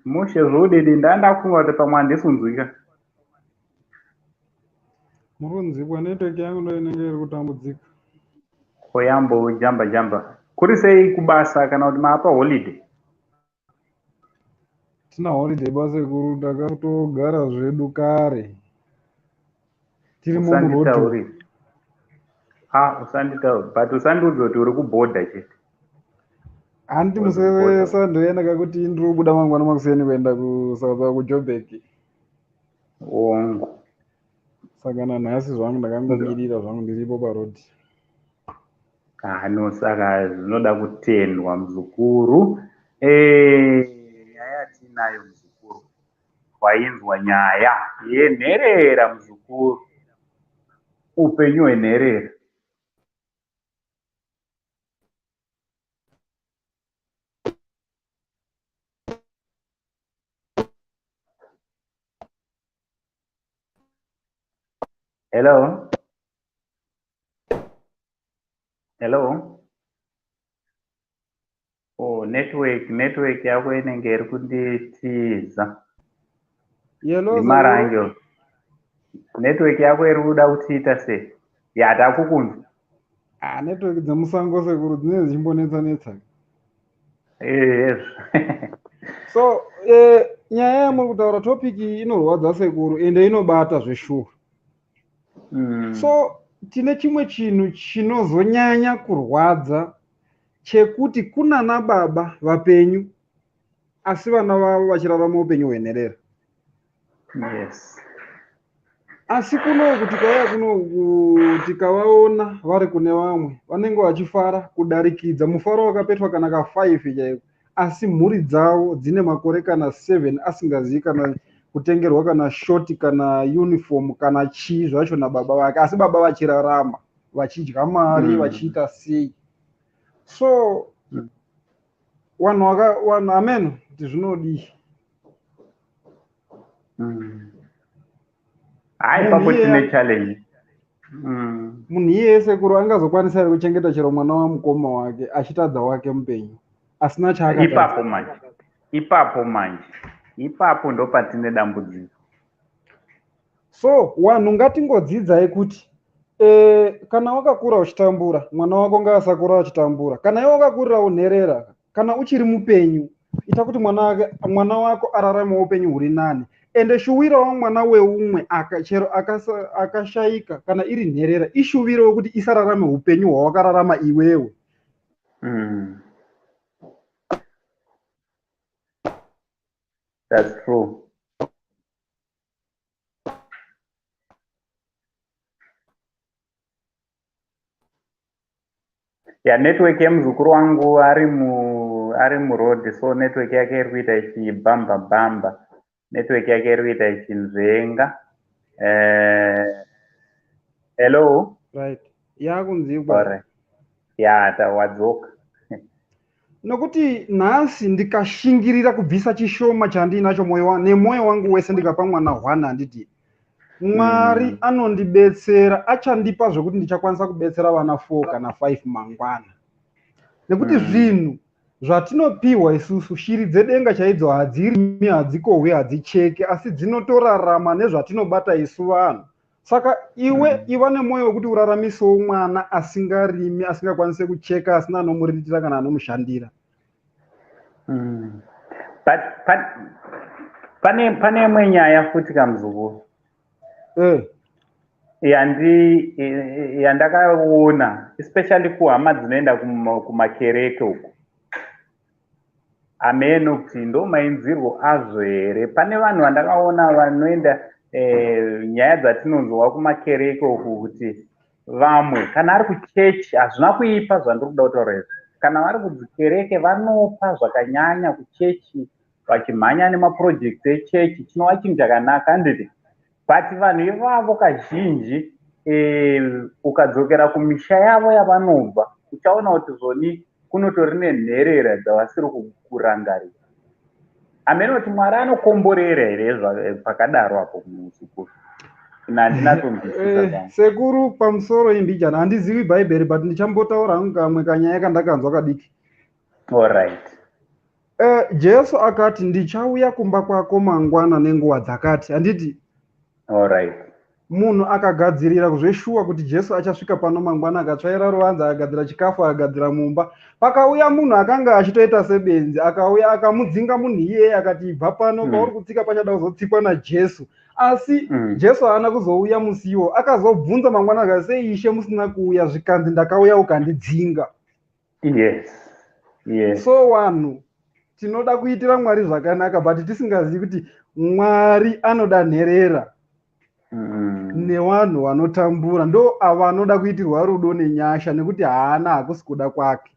Mushe, zvodidi? Ndandafunga kuti pamwe handisi kunzwika. Muri kunzwikwa, network yangu ndo inenge iri kutambudzika. Koyambo jamba jamba. Kuri sei kubasa kana kuti maapa holiday? Tina holiday basekuru, takatogara zvedu kare. Tiri muroad. Usanditaurire. Ah, usanditaurire. But usandiudze kuti uri kubhodha chete. Handiti Uri kubhodha. Museve ndoenda kakuti ndiri kubuda mangwana makuseni kuenda kuSouth, kuJoburg. Ongo. Saka nanhasi zvangu ndakangomirira zvangu, ndiripo paroad. Ah, no, saka zvinoda kutendwa, muzukuru. Nyaya yatinayo, muzukuru, wainzwa nyaya yenherera, muzukuru, upenyu hwenherera. Hello, hello. Oh, network yako inenge iri kunditiza. Yelo. Ndimarange, network yako iri kuda kutiita sei? Ya, takukunzwa. Ah, network dzemusango, sekuru, dzinenge dzichimbonetsa netsa. Yes. So nyaya yamuri kutaura, topic iyi inorwadza, sekuru, ende inobata zveshuwa. So tine chimwe chinhu chinozonyanya kurwadza chekuti kunana baba vapenyu asi vana vavo vachirarama upenyu hwenherera. Asi kunoku tikauya kunoku tikavaona vari kune vamwe, vanenge vachifara kudarikidza mufaro wakapetwa kana ka5 chaiko, asi mhuri dzavo dzine makore kana 7 asingazivi kana kutengerwa kana short kana uniform kana chii zvacho nababa vake, asi baba vachirarama vachidya mari, vachiita sei. So vanhu vanhu ameno kuti zvinodii. Hayi, Munhu ipapo iyeye tine challenge. Munhu iyeye, sekuru, angazokwanisa here kuchengeta chero mwana wamukoma wake achitadza wake mupenyu asina chaakatadza? Ipapo manje, ipapo manje, ipapo ndo patine dambudziko. So vanhu ngatingodzidzai kuti kana wakakura uchitambura, mwana wako ngaasakura achitambura. Kana iwe wakakurira unherera, kana uchiri mupenyu, ita kuti mwana wako ararame upenyu huri nani. Ende shuwirawo mwana weumwe chero akashayika, kana iri nherera, ishuvirewo kuti isararame upenyu hwawakararama iwewe. That's true. Ya, network yemuzukuru wangu ari muroad, so network yake iri kuita ichibhamba bhamba, network yake iri kuita ichinzvenga. Hello? Right, yakunzikwa. Alright. Ya, tawadzoka. Nokuti nhasi ndikashingirira kubvisa chishoma chandinacho moyo nemwoyo wangu wese, ndikapa mwana hwana, handiti Mwari anondibetsera, achandipa zvokuti ndichakwanisa kubetsera vana 4 kana 5 mangwana, nekuti zvinhu zvatinopiwa isusu, shiri dzedenga chaidzo hadzirimi, hadzikohwi, hadzicheki, asi dzinotorarama nezvatinobata isu vanhu. Saka iwe iva nemwoyo wekuti uraramisewo mwana asingarimi, asingakwanisi kucheka, asina anomuriritira kana anomushandira. But pane imwe nyaya futi, kamuzukuru, yandakaona, especially kuhama dzinoenda kumakereke uko. Hameno kuti ndo mainzirwo azvo here. Pane vanhu vandakaona vanoenda, nyaya dzatinonzwa kumakereke uku, kuti vamwe kana ari kuchechi, hazvina kuipa zvandiri kuda kutaura izvi, kana vari kudzikereke vanopa zvakanyanya kuchechi, vachimhanya nemaprojects echechi, chinova chinhu chakanaka, handiti? But vanhu ivavo kazhinji, ukadzokera kumisha yavo yavanobva, uchaona kuti zvoni kunotori nenherera dzavasiri kurangarira. Hameno kuti Mwari anokomborera here pakadaro apo, muzukuru. Ina handinatonzwisisa zvangu. Sekuru, pamusoro imbijana, handizivi Bhaibheri, but ndichambotaura hangu kamwe kanyaya kandakanzwa kadiki. Alright. Jesu akati, "Ndichauya kumba kwako mangwana nenguva dzakati," handiti? Alright. Munhu akagadzirira zveshuwa kuti Jesu achasvika pano mangwana, akatsvaira ruvanze, akagadzira chikafu, akagadzira mumba. Pakauya munhu akanga achitoita sebenzi, akauya akamudzinga munhu iyeye, akati, "Ibva pano, pauri kutsika pachada kuzotsikwa naJesu." Asi Jesu haana kuzouya musiwo. Akazobvunza mangwana akati, "Sei, Ishe, musina kuuya?" Zvikanzi, "Ndakauya ukandidzinga." So vanhu tinoda kuitira Mwari zvakanaka, but tisingazivi kuti Mwari anoda nherera nevanhu vanotambura. Ndo vanoda kuitirwa rudo nenyasha, nekuti haana, hakusi kuda kwake.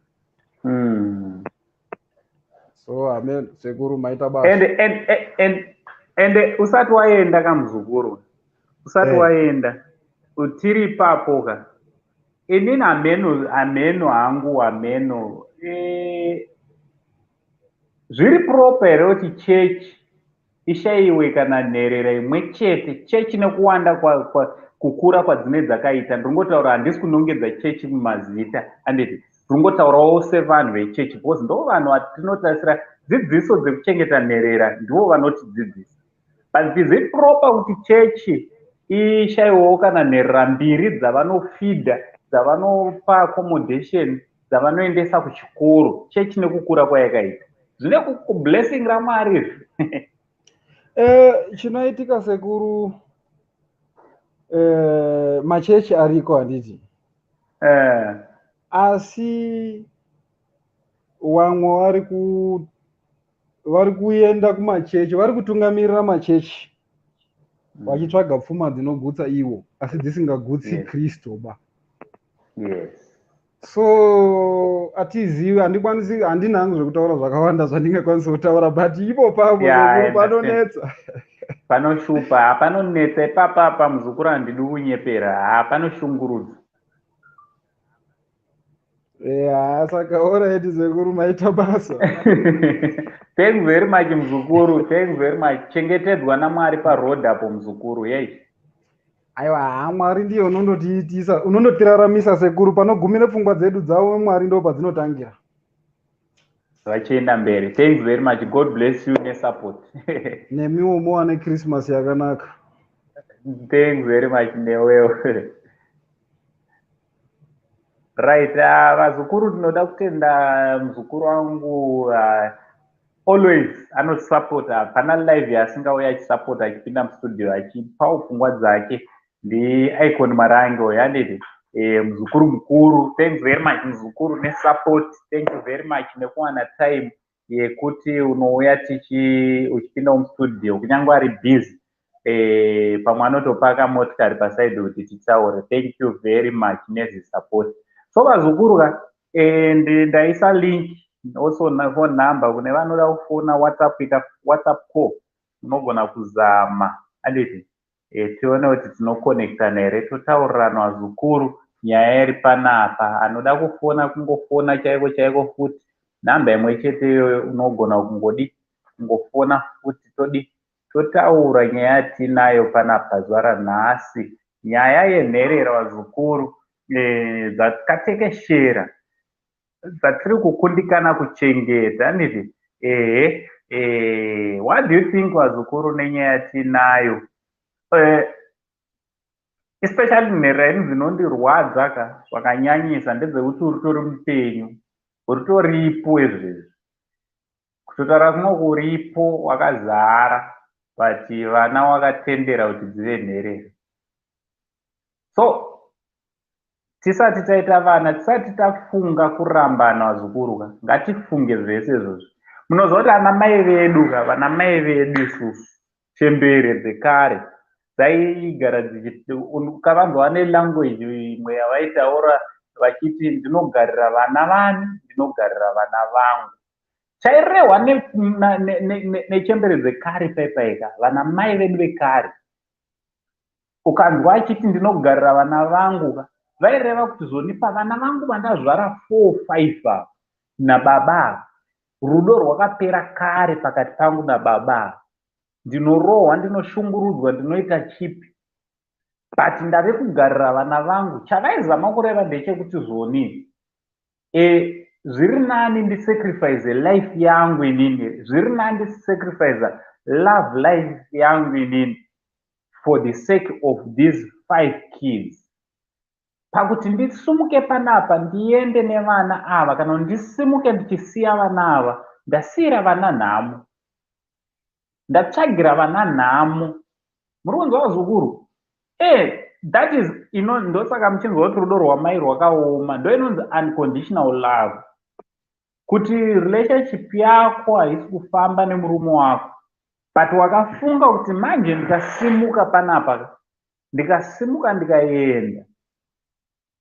So amen, sekuru, maita basa. And usati waenda kamuzukuru, usati waenda, tiri ipapo ka. Inini hameno, hameno hangu, hameno. Zviri proper here kuti chechi ishayiwe kana nherera imwe chete? Chechi nekuwanda kukura kwadzine dzakaita, ndingotaura, handisi kunongedza chechi mumazita, handiti? Ndingotaurawo sevanhu vechechi, because ndo vanhu vatinotarisira dzidziso dzekuchengeta nherera, ndivo vanotidzidzisa. But is it proper kuti chechi ishayiwewo kana nherera mbiri dzavanofidha, dzavanopa accommodation, dzavanoendesa kuchikoro, chechi nekukura kwayakaita? Zvine kublessing raMwari izvi? Chinoitika, sekuru, machechi ariko, handiti? Asi vamwe vari kuenda kumachechi, vari kutungamirira machechi vachitsvaga pfuma dzinogutsa ivo, asi dzisingagutsi Kristu ba. So hatizivi, handikwanisi, handina hangu zvekutaura zvakawanda zvandingakwanisa kutaura, but ipo papo panonetsa. Panoshupa, hapanonetsa ipapapa, muzukuru, handidi kunyepera, hapanoshungurudza. Ya, saka alright, sekuru, maita basa. Thank you very much, muzukuru, thank you very much. Chengetedzwa naMwari paroad apo, muzukuru, yei. Aiwa, ha, Mwari ndiye unondotiitisa, unondotiraramisa, sekuru. Panogumira pfungwa dzedu dzavo, Mwari ndo padzinotangira. Vachienda mberi. Thanks very much, God bless you nesupport. Nemiwo muwane Christmas yakanaka. Thanks very much, newewo. Right, vazukuru, tinoda kutenda muzukuru wangu, always anosapota. Hapana live yaasingauya achisapota, achipinda mustudio achipawo pfungwa dzake. NdiIcon Marange yanditi, muzukuru mukuru. Thanks very much, muzukuru, nesupport. Thank you very much nekuwana time yekuti unouya tichi uchipinda mustudio, kunyange ari busy, pamwe anotopaka motikari paside kuti titaure. Thank you very much nezisupport. So vazukuru ka, ndaisa link, also phone number kune vanoda kufona, WhatsApp, ita WhatsApp call, unogona kuzama, anditi? Tione kuti tinoconnectana here, totaurirana, vazukuru, nyaya iri panapa. Anoda kufona, kungofona chaiko chaiko futi, nhamba imwe chete iyoyo, unogona kungodi kungofona futi, todi totaura nyaya yatinayo panapa zuva ranhasi, nyaya yenherera, vazukuru, dzakatekeshera, dzatiri kukundikana kuchengeta, handiti? Ehe, what do you think, vazukuru, nenyaya yatinayo, especially nherera? Ini dzinondirwadza ka zvakanyanyisa ndedzekuti uritori mupenyu, uritoripo izvezvi, kutotaura kumwe kuripo wakazara, but vana wakatendera kuti dzive nherera. So tisati taita vana, tisati tafunga kurambana, vazukuru ka, ngatifunge zvese izvozvo. Munoziva kuti ana mai vedu ka, vana mai vedu isusu, chembere dzekare dzaigara kavanzwa nelanguage imwe yavaitaura vachiti, "Ndinogarira vana vani? Ndinogarira vana vangu." Chairehwa nechembere dzekare paipaika, vana mai vedu vekare, ukanzwa achiti, "Ndinogarira vana vangu ka," vaireva kuti zonipa vana vangu vandazvara 4, 5 ava nababa ava, rudo rwakapera kare pakati pangu nababa ava, ndinorohwa, ndinoshungurudzwa, ndinoita chipi, but ndave kugarira vana vangu. Chavaizama kureva ndechekuti zvoni, zviri nani ndisacrifice life yangu inini, zviri nani ndisacrifice love life yangu inini. for the sake of these five kids. Pakuti ndisimuke panapa ndiende nevana ava, kana kuti ndisimuke ndichisiya vana ava, ndasiyira vana nhamo, ndatsvagira vana nhamo. Muri kunzwa, vazukuru? That is ino ndosaka muchinzwa kuti rudo rwamai rwakaoma. Ndo inonzi unconditional love, kuti relationship yako haisi kufamba nemurume wako, but wakafunga kuti manje ndikasimuka panapa, ndikasimuka ndikaenda,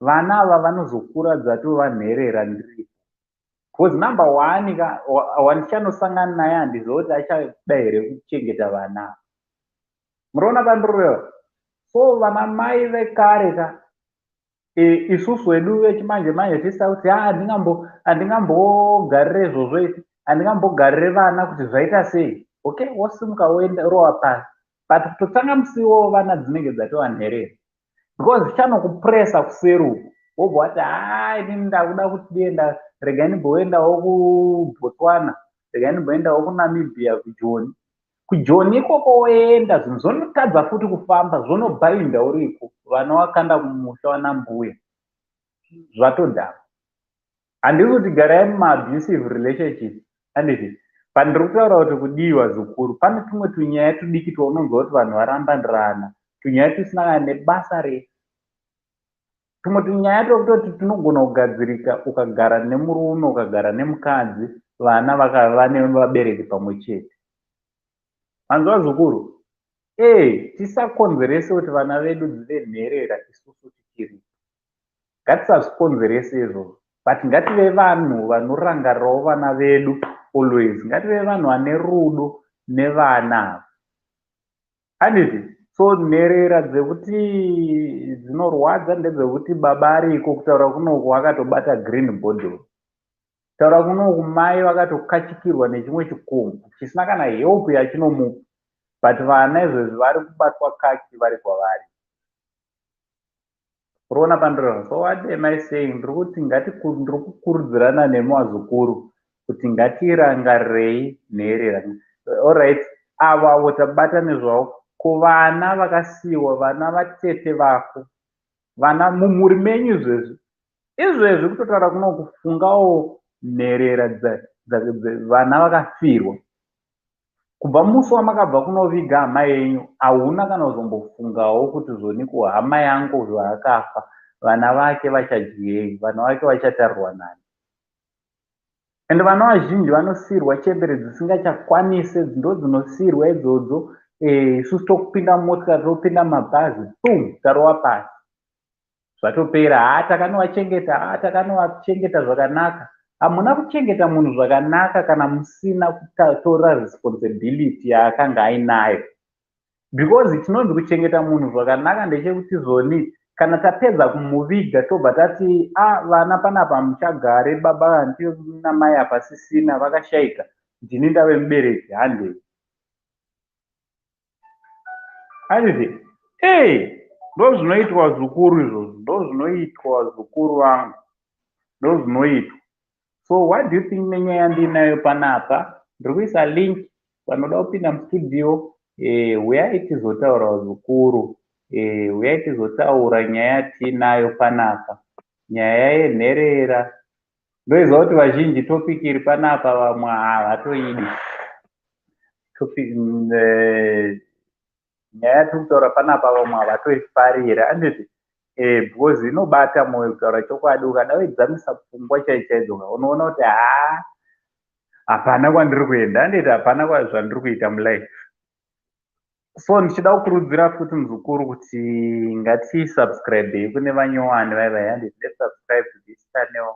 vana ava vanozokura dzatova nherera ndiripo, because number one ka wandichanosangana naye handiziva kuti achada here kuchengeta vana ava. Muriona pandiroreva? So vana mai vekare ka, isusu wedu vechimanje manje tisita kuti handingambogarire izvozvo isi, handingambogarire vana kuti zvaita sei. Okay, wosimuka woenda rova pasi, but kutotanga musiwo vana dzinenge dzatova nherera, because zvichanokupresa kuseri uku. Wobva wati, "Ha, inini ndakuda kuti dienda, regai ndimboendawo kuBotswana, regai ndimboendawo kuNamibia, kuJoni." KuJoni ikoko woenda, zvinhu zvonotadza futi kufamba, zvonobhainda uriko, vana wakanda kumusha wana mbuya, zvatodhakwa. Handisi kuti garai mumaabusive relationship, handiti? But ndiri kutaura kuti kudiwa zukuru, pane tumwe tunyaya tudiki twaunonzwa kuti vanhu varambandirana, tunyaya tusina kana nebasa rese, tumwe tunyaya twekutoti tunogona kugadzirika ukagara nemurume, ukagara nemukadzi, vana vakava nevabereki pamwe chete. Manzwa, zukuru? Tisakonzerese kuti vana vedu dzive nherera isusu tichiripo. Ngatisazvikonzerese izvozvo, but ngative vanhu vanorangarirawo vana vedu always. Ngative vanhu vane rudo nevana ava, handiti? So nherera dzekuti dzinorwadza ndedzekuti baba ariko, kutaura kunoku akatobata green bottle, kutaura kunoku mai vakatokachikirwa nechimwe chikomba chisina kana help yachinomupa, but vana izvezvi vari kubatwa kaki vari kwavari. Uriona pandiro? So what am I saying? Ndiri kuti ndiri kukurudzirana nemi vazukuru kuti ngatirangarirei nherera. Alright, avo avo tabata nezvavo. Kuvana vakasiyiwa, vana vatete vako, vana mumhuri menyu izvezvi, izvezvi kutotaura kuno, kufungawo nherera, vana vakafirwa. Kubva musi wamakabva kunoviga hama yenyu, hauna kana kuzombofungawo kuti zvoniko hama yangu zvaakafa, vana vake vachadyei, vana vake vachatarirwa nani? Ende vana vazhinji vanosiyirwa chembere dzisingachakwanise, ndo dzinosiyirwa idzodzo. Isusu tokupinda mumotikari, topinda mumabhazi, pum, tarova pasi, zvatopera. Ha, takanovachengeta, ha, takanovachengeta zvakanaka. Hamuna kuchengeta munhu zvakanaka kana musina kutora responsibility yaakanga ainayo, because chinonzi kuchengeta munhu zvakanaka ndechekuti zoni kana tapedza kumuviga, tobva tati, "A, vana panapa muchagare, baba handi namai apa sisina, vakashayika, ndini ndave mubereki, handei." Handiti? Ei, ndo zvinoitwa zukuru izvozvo, ndo zvinoitwa zukuru vangu, ndo zvinoitwa. So what do you think nenyaya yandinayo panapa? Ndiri kuisa link, vanoda kupinda mustudio, huyai tizotaura zukuru, huyai tizotaura nyaya yatiinayo panapa, nyaya yenherera. Ndoiziva kuti vazhinji topic iri panapa vamwe havatoidi nyaya yatiri kutaura panapa, vamwe havatoifarira, handiti? Because inobata mwoyo, kutaura chokwadi. Ukada kuidzamisa pfungwa chai chaidzo, unoona kuti haa, hapana kwandiri kuenda, handiti? Hapana zvandiri kuita mulife. So ndichida kukurudzira futi muzukuru kuti ngatisubscribei kune vanyowani vaivai, handiti? Let's subscribe to this channel,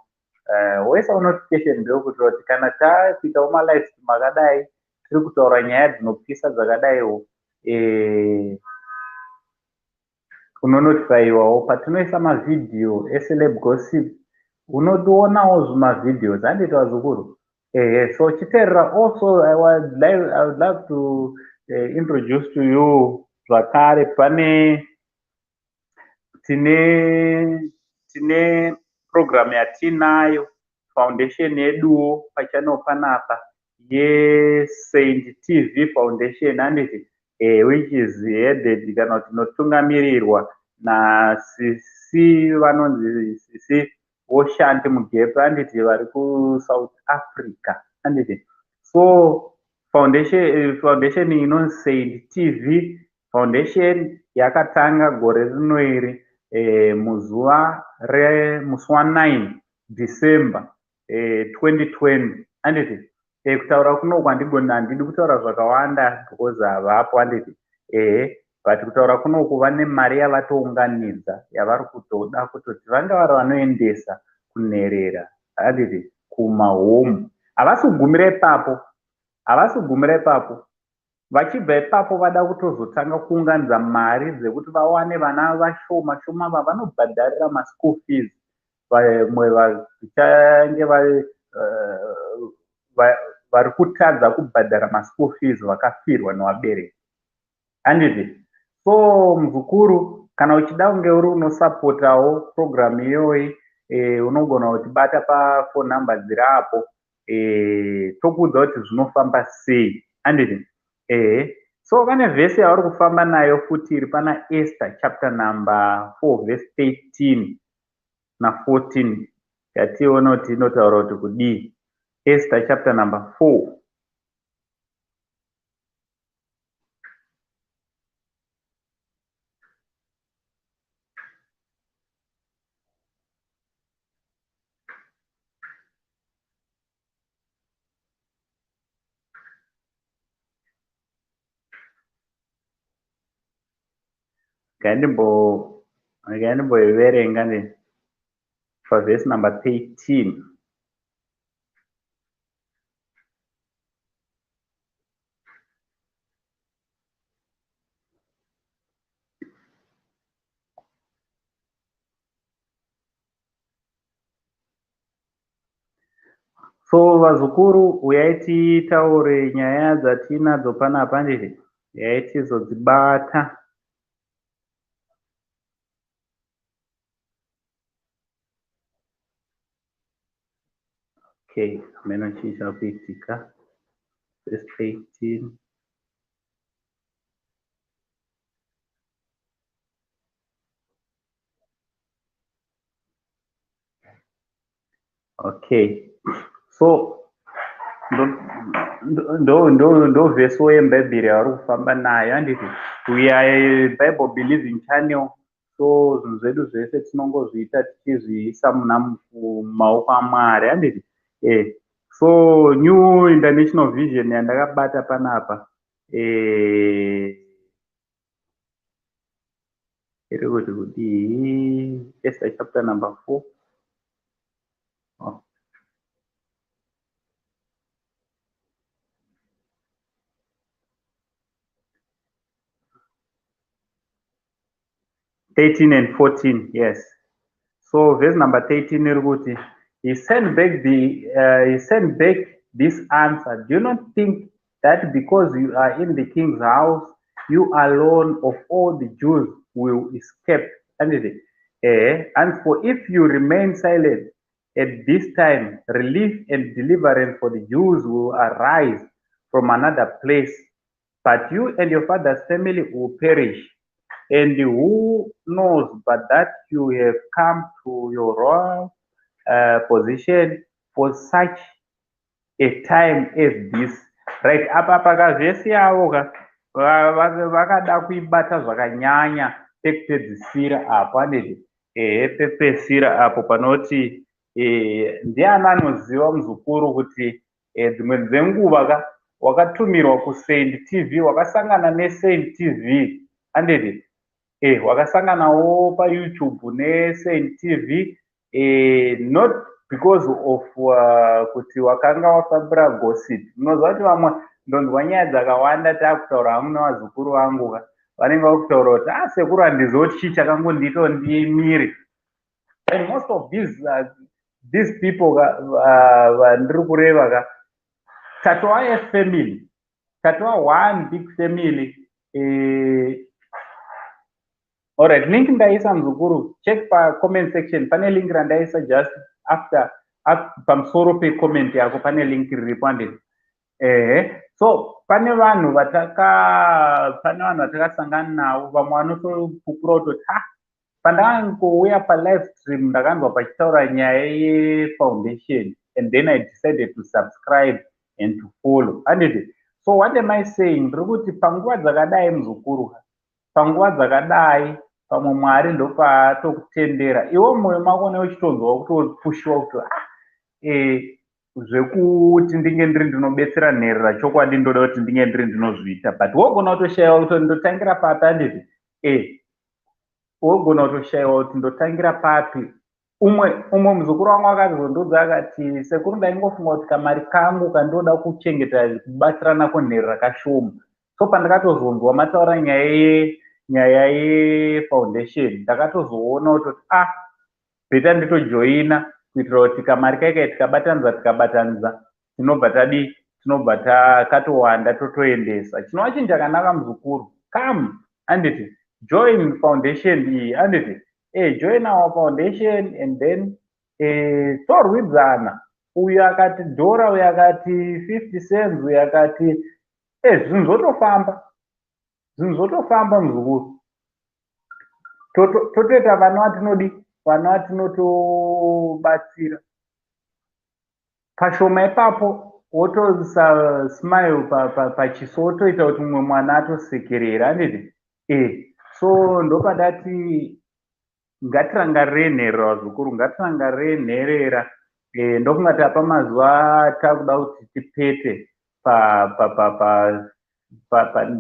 woisawo notification bell kuitira kuti kana takuitawo malive stream akadai, tiri kutaura nyaya dzinopisa dzakadaiwo, unonotifaiwawo patinoisa mavhidhiyo eceleb gossip, unotionawo zvimavhidhios, handiti vazukuru? Ehe, so chiteerera. Also I would love to introduce to you zvakare, pane tine program yatinayo, foundation yeduwo pachannel panapa, yeSaint TV Foundation, handiti? Which is headed, kana kuti inotungamirirwa nasisi vanonzi Sisi Voshanti Mugepe, handiti, vari kuSouth Africa, handiti? So foundation inonzi Saint TV Foundation yakatanga gore rino iri, muzuva remusi wa9 December 2020, handiti? Kutaura kunoku handigoni, handidi kutaura zvakawanda because havapo, handiti? Ehe, but kutaura kunoku vane mari yavatounganidza yavari kutoda kutoti vanga vari vanoendesa kunherera, handiti, kumahomu. Havasi kugumira ipapo, havasi kugumira ipapo. Vachibva ipapo vada kutozotanga kuunganidza mari dzekuti vawane vana vashoma shoma vavanobhadharira maschool fees, vamwe vachange vari kutadza kubhadhara maschool fees, vakafirwa nevabereki, handiti? So muzukuru, kana uchida kunge uri unosapotawo program iyoyi, unogona kutibata pafone number dziri apo, tokuudza kuti zvinofamba sei, handiti? Ehe, so vane vhesi yavari kufamba nayo futi iri pana Esther chapter number 4 verse 13 na14. Ngatione kuti inotaura kuti kudii. Esther chapter number 4. Ngandimboiverenga ndi pavhesi number 13. So vazukuru, uyai titaure nyaya dzatinadzo panapa, handiti? Uyai tizodzibata. Okay, hameno chii chakuitika. Verse 18. Okay, so ndo vhesi yemubhaibheri yavari kufamba nayo, handiti? We are a Bible believing channel, so zvinhu zvedu zvese tinongozviita tichizviisa muna mumaoko aMwari, handiti? So New International Vision yandakabata panapa iri kuti kudii? Esther chapter number 4. Oh. 13 and 14, yes. So verse number 13 iri kuti, he sent back this answer: "Do not think that because you are in the king's house, you alone of all the Jews will escape." Handiti? And for if you remain silent at this time, relief and deliverance for the Jews will arise from another place, but you and your father's family will perish. And who knows but that you have come to your royal position for such a time as this?" Right, apa pakavhesi yavo ka vakada kuibata zvakanyanya pekupedzisira apo, handiti? Ehe, pekupedzisira apo panoti, ndiani anoziva, muzukuru, kuti dzimwe dzenguva ka wakatumirwa kuSaint TV, wakasangana neSaint TV, handiti? Wakasanganawo paYouTube neSaint TV, not because of kuti wakanga wafambira gossip. Munoziva kuti vamwe, ndonzwa nyaya dzakawanda, taakutaura hangu nevazukuru vangu ka, vanenge vakutaura kuti, "Ah, sekuru, handizivi kuti chii chakangondiitawo ndimire." And most of these people vandiri kureva ka, tatova yefamily, tatova one big family. Alright, link ndaisa, muzukuru, check pacomment section, pane link randaisa just after pamusoro pecomment yako, pane link riripo, handiti? Ehe, so Pane vanhu vatakasangana navo, vamwe vanotopupura kutoti, "Ha, pandakangouya palive stream ndakanzwa pachitaura nyaya yefoundation and then I decided to subscribe and to follow," handiti? So what am I saying? Ndiri kuti panguva dzakadai, muzukuru, panguva dzakadai, pamwe Mwari ndopaatokutendera iwe mumwoyo mako neuchitonzwa kutopushiwa kuti, "Ah, zvekuti ndinge ndiri ndinobetsera nherera, chokwadi ndoda kuti ndinge ndiri ndinozviita," but wogona kutoshayiwa kuti ndotangira papi, handiti? Wogona kutoshayiwa kuti ndotangira papi. Umwe muzukuru wangu akazondiudza akati, "Sekuru, ndaingofunga kuti kamari kangu kandoda kuchengeta kubatsira nako nherera kashoma. So pandakatozonzwa mataura nyaya yefoundation, ndakatozoona kutoti, ah, better nditojoina kuitira kuti kamari kaikai tikabatanidza, tikabatanidza, tinobva tadi, tinobva katowanda, totoendesa." Chinova chinhu chakanaka, muzukuru. Come, handiti? Join foundation iyi, handiti? Join our foundation and then torwidzana. Uyu akati dhora, uyu akati 50 cents, uyu akati zvinhu zvotofamba, zvinhu zvotofamba, muzukuru. Totoita vana vatinodi, vana vatinotobatsira pashoma ipapo, wotoisa smile pachiso, wotoita kuti mumwe mwana atosekerera, handiti? So ndopadati ngatirangarirei nherera, vazukuru, ngatirangarirei nherera. Ndofunga tapa mazuva takuda kuti tipete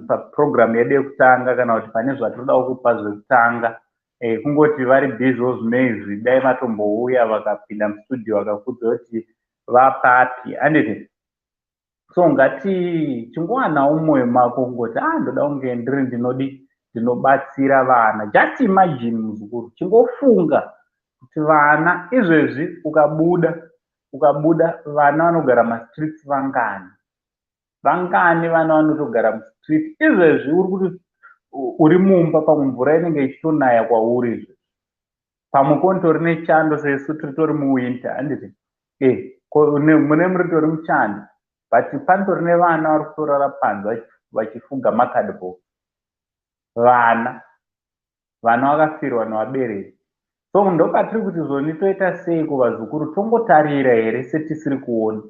paprogramu yedu yekutanga, kana kuti pane zvatinoda kupa zvekutanga. Kungoti vari busy zvino izvi, dai vatombouya vakapinda mustudio vakakudza kuti vapapi, handiti? So ngati chingowanawo mumwoyo mako kungoti, "Ah, ndoda kunge ndiri ndinodi, ndinobatsira vana." Just imagine, muzukuru, chingofunga kuti vana izvezvi, ukabuda, vana vanogara mastreets vangani? Vangani vana vanotogara mustreet izvezvi? Uri kuti uri mumba, pamwe mvura inenge ichitonaya kwauri izvezvi, pamwe konitori nechando, sesu tiritori muwinter, handiti? Mune muritori muchando, but panitori nevana vari kutorara panze vachifuga macardboard. Vana vakafirwa nevabereki. So ndopatiri kuti zoni toita sei kuvazukuru? Tongotarira here setisiri kuona?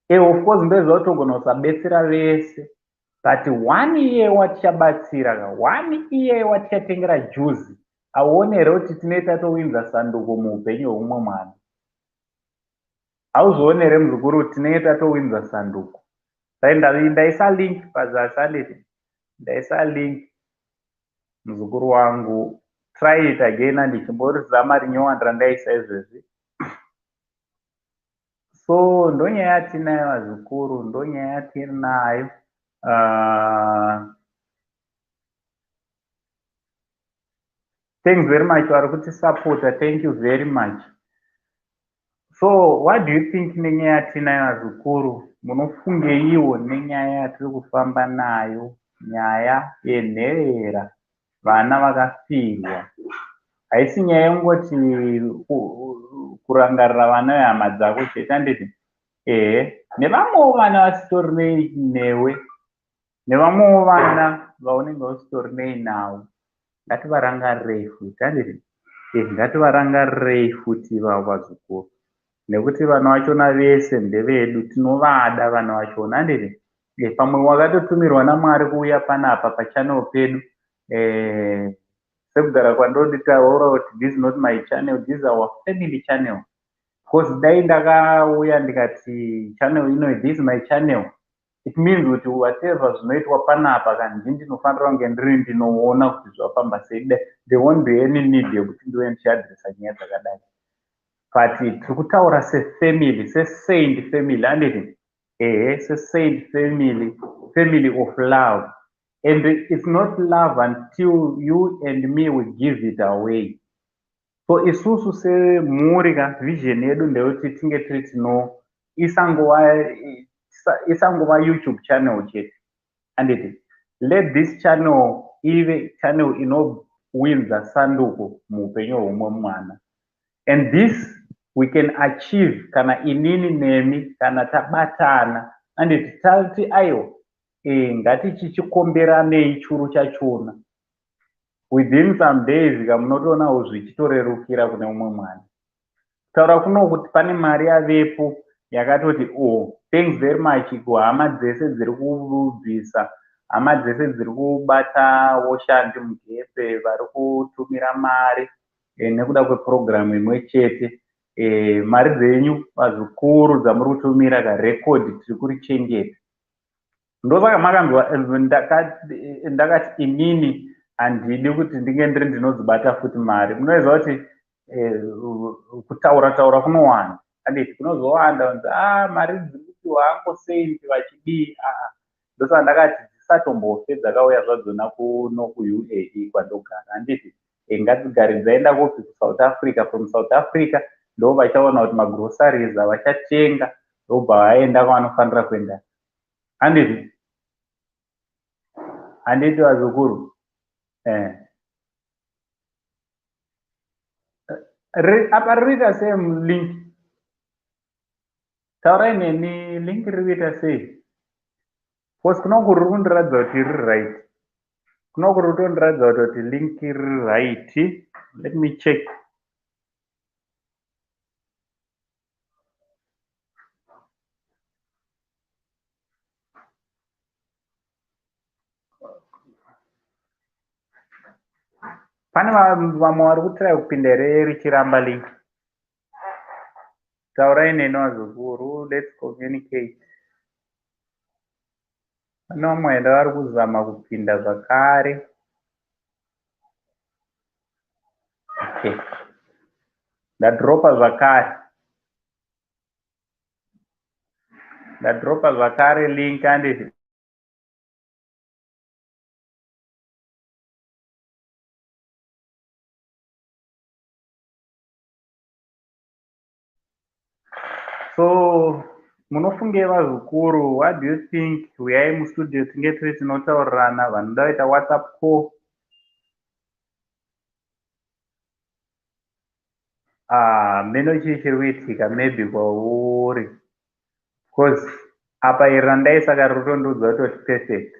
Of course ndoziva kuti togona kusabetsera vese, but one year watichabatsira ka, one year watichatengera juzi, auone here kuti tinee tatowinza sanduko muupenyu hweumwe mwana? Hauzooni here, muzukuru, kuti tinenge tatowinza sanduko? Ndaisa link pazasi, handiti? Ndaisa link, muzukuru wangu. Try it again, handichimborizama rinyowani randaisa izvezvi. So ndonyaya yatinayo, vazukuru, ndonyaya yatinayo. Thanks very much vari kutisapota, thank you very much. So what do you think nenyaya yatinayo, vazukuru? Munofungeiwo nenyaya yatiri kufamba nayo, nyaya yenherera, vana vakafirwa? Haisi nyaya yekungoti kurangarira vana vehama dzako chete, handiti? Ehe, nevamwewo vana vasitori newe, nevamwewo vana vaunenge usitori nei navo, ngativarangarirei futi, handiti? Ngativarangarirei futi ivavo, vazukuru, nekuti vana vachona vese ndevedu, tinovada vana vachona, handiti? Pamwe wakatotumirwa naMwari kuuya panapa pachannel pedu. Sekugara kwandoditaura kuti this is not my channel, this is our family channel, because dai ndakauya ndikati channel ino, this is my channel, it means kuti whatever zvinoitwa panapa kana ndini ndinofanira kunge ndiri ndinoona kuti zvafamba sei. There won't be any need yekuti ndive ndichiadresa nyaya dzakadai, but tiri kutaura sefamily, sesaint family, handiti? Ehe, sesaint family, family of love, and it's not love until you and me, we give it away. So isusu semhuri ka, vision yedu ndeyekuti tinge tiri tino isangova YouTube channel chete, handiti? Let this channel ive channel inowinza sanduko muupenyu hweumwe mwana, and this we can achieve kana inini nemi kana tabatana, handiti? Tati aiwa. Ngatichichikomberanei churu chachona. Within some days kamunotoonawo zvichitorerukira kune umwe mwana. Kutaura kuno kuti pane mari yavepo yakatoti oh, thanks very much kuhama dzese dziri kubvisa, hama dzese dziri kubata woshandi mugepe, vari kutumira mari nekuda kwepurogiramu imwe chete. Mari dzenyu vazukuru dzamuri kutumira karekodhi tiri kurichengeta. Ndosaka makanzwa ndakati inini handidi kuti ndinge ndiri ndinodzibata futi mari. Munoziva kuti kutaura taura kunowanda, handiti? Kunozowanda kunzi mari dziri kupiwa Uncle Saint vachidii. Ndosaka ndakati dzisatombofe dzakauya zvadzona kuno kuUAE kwandogara, handiti? Ngadzigare dzaenda kupi? KuSouth Africa. From South Africa ndo vachaona kuti magroceries avachatenga, ndobva vaenda kwavanofanira kuenda, handiti? Handiti vazukuru? Apa riri kuita sei link? Taurai neni, link riri kuita sei? Because kunoku riri kundiratidza kuti riri right, kunoku riri kutondiratidza kuti link riri right. Let me check. Pane vamwe vari kutry kupinda here richiramba link? Taurai neni vazukuru, let's communicate. Pane vamwe here vari kuzama kupinda zvakare? Okay, ndadropa zvakare, ndadropa zvakare link, handiti? So munofunge vazukuru, what do you think? Uyai mustudio tinge tiri tinotaurirana. Vanoda kuita WhatsApp call, meno chii chiri kuitika maybe kwauri, because apa iri randaisa kari kutondiudza kutoti perfect,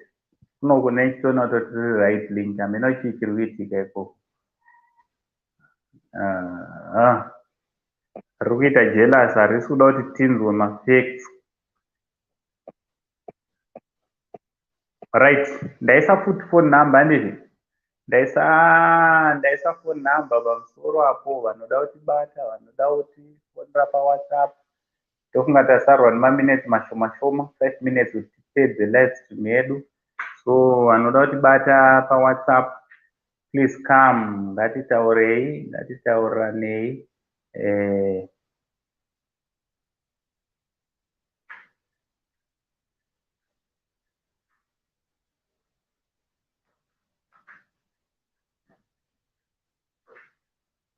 kuno kune chitoona kutoti riri right link. Hameno chii chiri kuitika ikoko. Riri kuita jealous, harisi kuda kuti tinzwe mafacts. Right, ndaisa futi phone number, handiti? Ndaisa phone number pamusoro apo, vanoda kutibata, vanoda kutifonera paWhatsApp. Ndofunga tasarwa nemaminutes mashoma shoma, 5 minutes kuti tipedze live stream yedu. So vanoda kutibata paWhatsApp, please come, ngatitaurei, ngatitauriranei.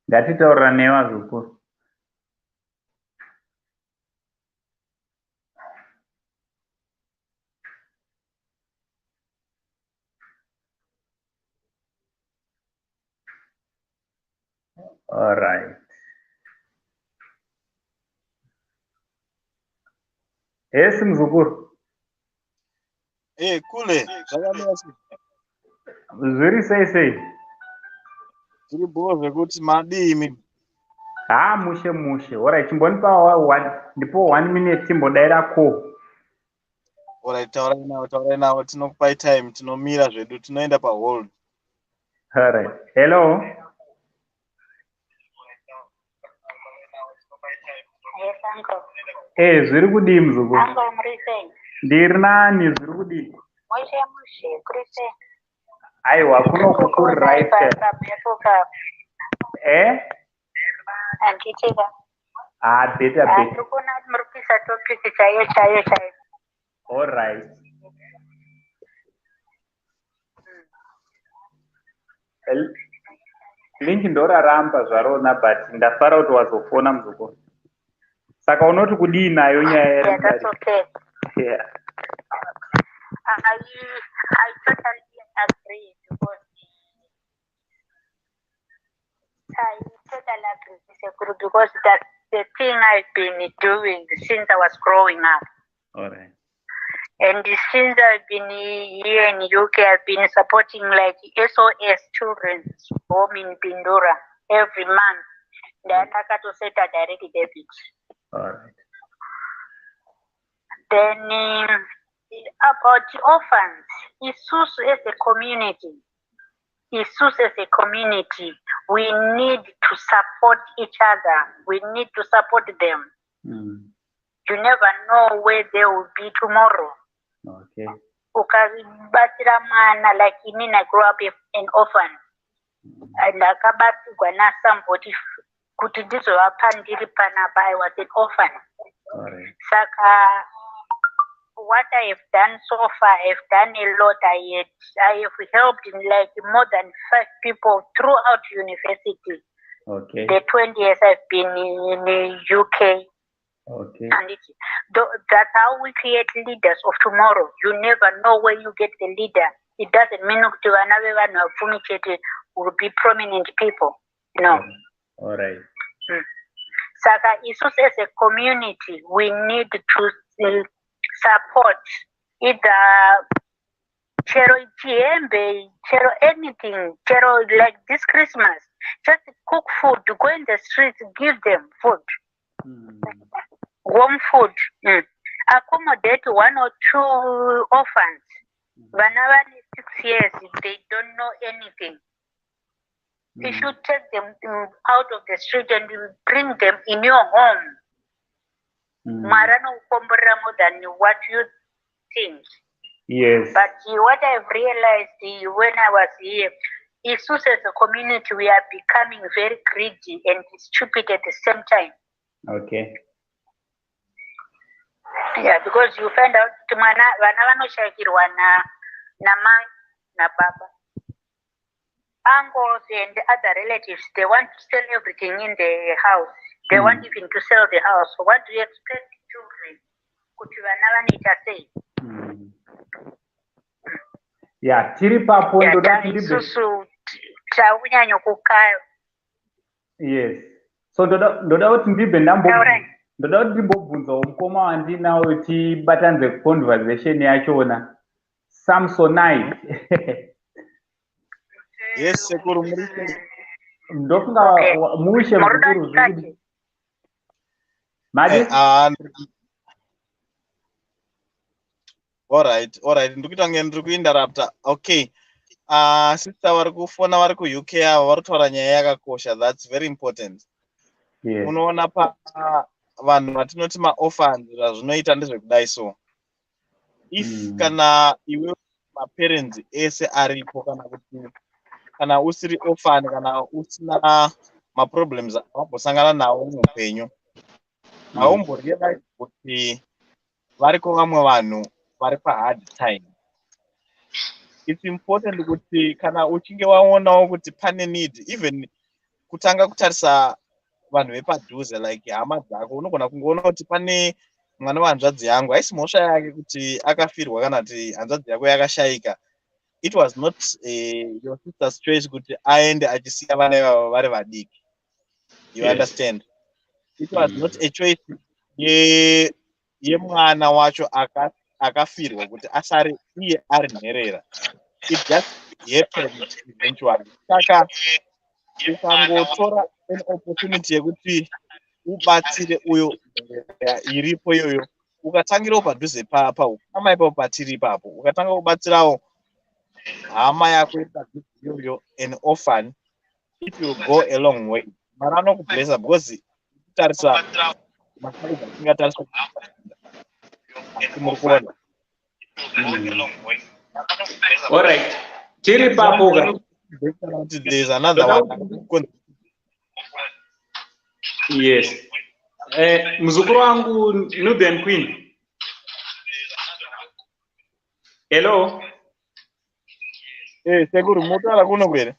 Ngatitauriranei vazukuru. Alright. Hesi muzukuru. Kule, zvakamira sei? Zviri sei sei? Zviri bhoo zvekuti madii imi? Ha, mushe mushe. Alright, chimbonipa one, ndipo 1 minute timbodaira call. Alright, taurai navo, taurai navo, tinokupai time, tinomira zvedu, tinoenda pahold. Alright. Hello. Yes, uncle. Zviri kudii muzukuru? Uncle, muri sei? Ndiri nani, zviri kudii? Mushe mushe, kuri sei? Aiwa, kuno kukuri right. Pabepo pa. Handiti ka? Ah, better better. Ndiri kuona kuti muri kuisa topic chaiyo chaiyo chaiyo. All right. Link ndoraramba zvarona, but ndafara kuti wazofona muzukuru. Saka unoti kudii nayo nyaya Yeah, that's okay. Yeah. I totally agree because I totally agree, Sekuru, because that's the thing I've been doing since I was growing up. All right. And since I've been here in UK, I've been supporting like SOS Children's Home in Bindura every month. Ndakatoseta direct debit. All right. Then about orphans, isusu as a community, isusu as a community, we need to support each other. We need to support them. You never know where they will be tomorrow. Ukabatsira mwana, like inini, I grew up an orphan. Ndakabatsirwa nasomebody kuti ndizovapa ndiri panapa. I was an orphan. All right. Saka what I have done so far, I have done a lot. I have helped in like more than five people throughout university. The 20 years I've been in the UK. And that's how we create leaders of tomorrow. You never know where you get the leader. It doesn't mean kuti vana vevanhu vapfumi chete will be prominent people. No. All right. Saka isusu as a community, we need to support either chero chihembe, chero anything, chero like this Christmas, just cook food, go in the streets, give them food, warm food. Accommodate one or two orphans. Vana vane 6 years, they don't know anything. You should take them out of the street and you bring them in your home. Mwari anokukomborera more than what you think. But what I've realized when I was here, isusu as a community, we are becoming very greedy and stupid at the same time. Yeah, because you find out kuti mwana, vana vanoshayikirwa na namai nababa. Uncles and other relatives, they want to sell everything in the house. They want even to sell the house. So what do you expect children? Kuti vana vanoita sei? Ya, tiri papo. Yeah, ndoda ta kuti ndibve isusu takunyanya kukaya. Yes, so ndoda kuti ndibve ndambo Taurai. Ndoda kuti ndimbobvunzawo mukoma wandinawo, tibatanidze conversation yachona, Samsonite. Yes, sekuru, muri sei? Ndofunga mushe. Muruda. Muzukuru, zviri Ndikati. Madi. Alright, ndiri kuita kunge ndiri kuinterrupta. Okay, sister vari kufona vari kuUK avo vari kutaura nyaya yakakosha. That's very important. Unoona, pa vanhu vatinoti maorphans, zvazvinoita ndezvekudai. So if kana iwe maparents ese aripo, kana kuti kana usiri orphan, kana usina maproblems awambosangana nawo muupenyu, haumborealize kuti variko vamwe vanhu vari pahard time. It's important kuti kana uchinge waonawo kuti pane need, even kutanga kutarisa vanhu vepadhuze, like hama dzako. Unogona kungoona kuti pane mwana wehanzvadzi yangu, haisi mhosva yake kuti akafirwa kana kuti hanzvadzi yako yakashayika. It was not your sister's choice kuti aende achisiya vana ivavo vari vadiki. You understand? It was not a choice yemwana wacho akafirwa kuti asare iye ari nherera. It just happened eventually. Saka ukangotora an opportunity yekuti ubatsire uyo nherera iripo iyoyo, ukatangirawo padhuze paukama ipapo patiri ipapo, ukatanga kubatsirawo hama yako iri padhuze iyoyo, an orphan, it will go a long way. Mwari anokublessa because kutarisa masaizi atingatariswa, asi muri kuona. Alright, tiri papo ka. Kuti there is another one. Yes, muzukuru wangu Nubian Queen, hello. Sekuru, mutaura kuno kwere?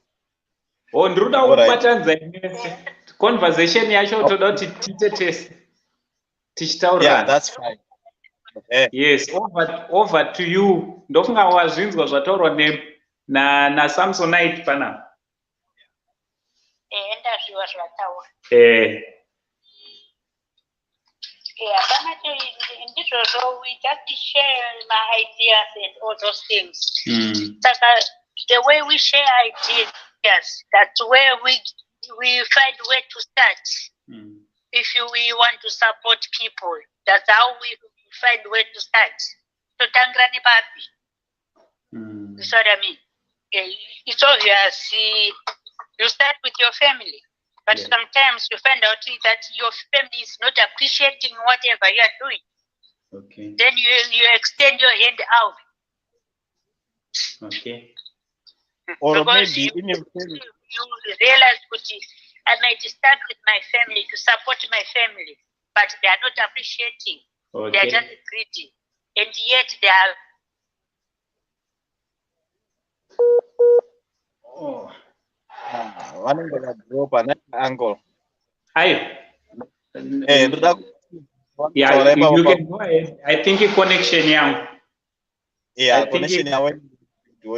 Oh, ndiri kuda kubatanidza mese. Conversation yacho toda kuti tiite tese tichitaurirana. Yeah, that's fine. Yes, over to you. Ndofunga wazvinzwa zvataurwa naSamsonite panapa. Ehe, ndazviwa zvataura. Hapana, ndiri. Izvozvo we just share my ideas and all those things. Saka the way we share ideas, that's where we find where to start. If we want to support people, that's how we find where to start. Totangira nepapi? You see what I mean? It's obvious, you start with your family, but sometimes you find out that your family is not appreciating whatever you are doing. Then you extend your hand out. Or Because maybe you, in your family, you realize kuti I might start with my family to support my family, but they are not appreciating. They are just greedy. And yet they are Oh. Ah, vanenge vadropa nauncle. Ayo. Ndoda Yeah, kutaura you, ipapo you can go ahead. I think connection yangu. Yeah, I think connection yavo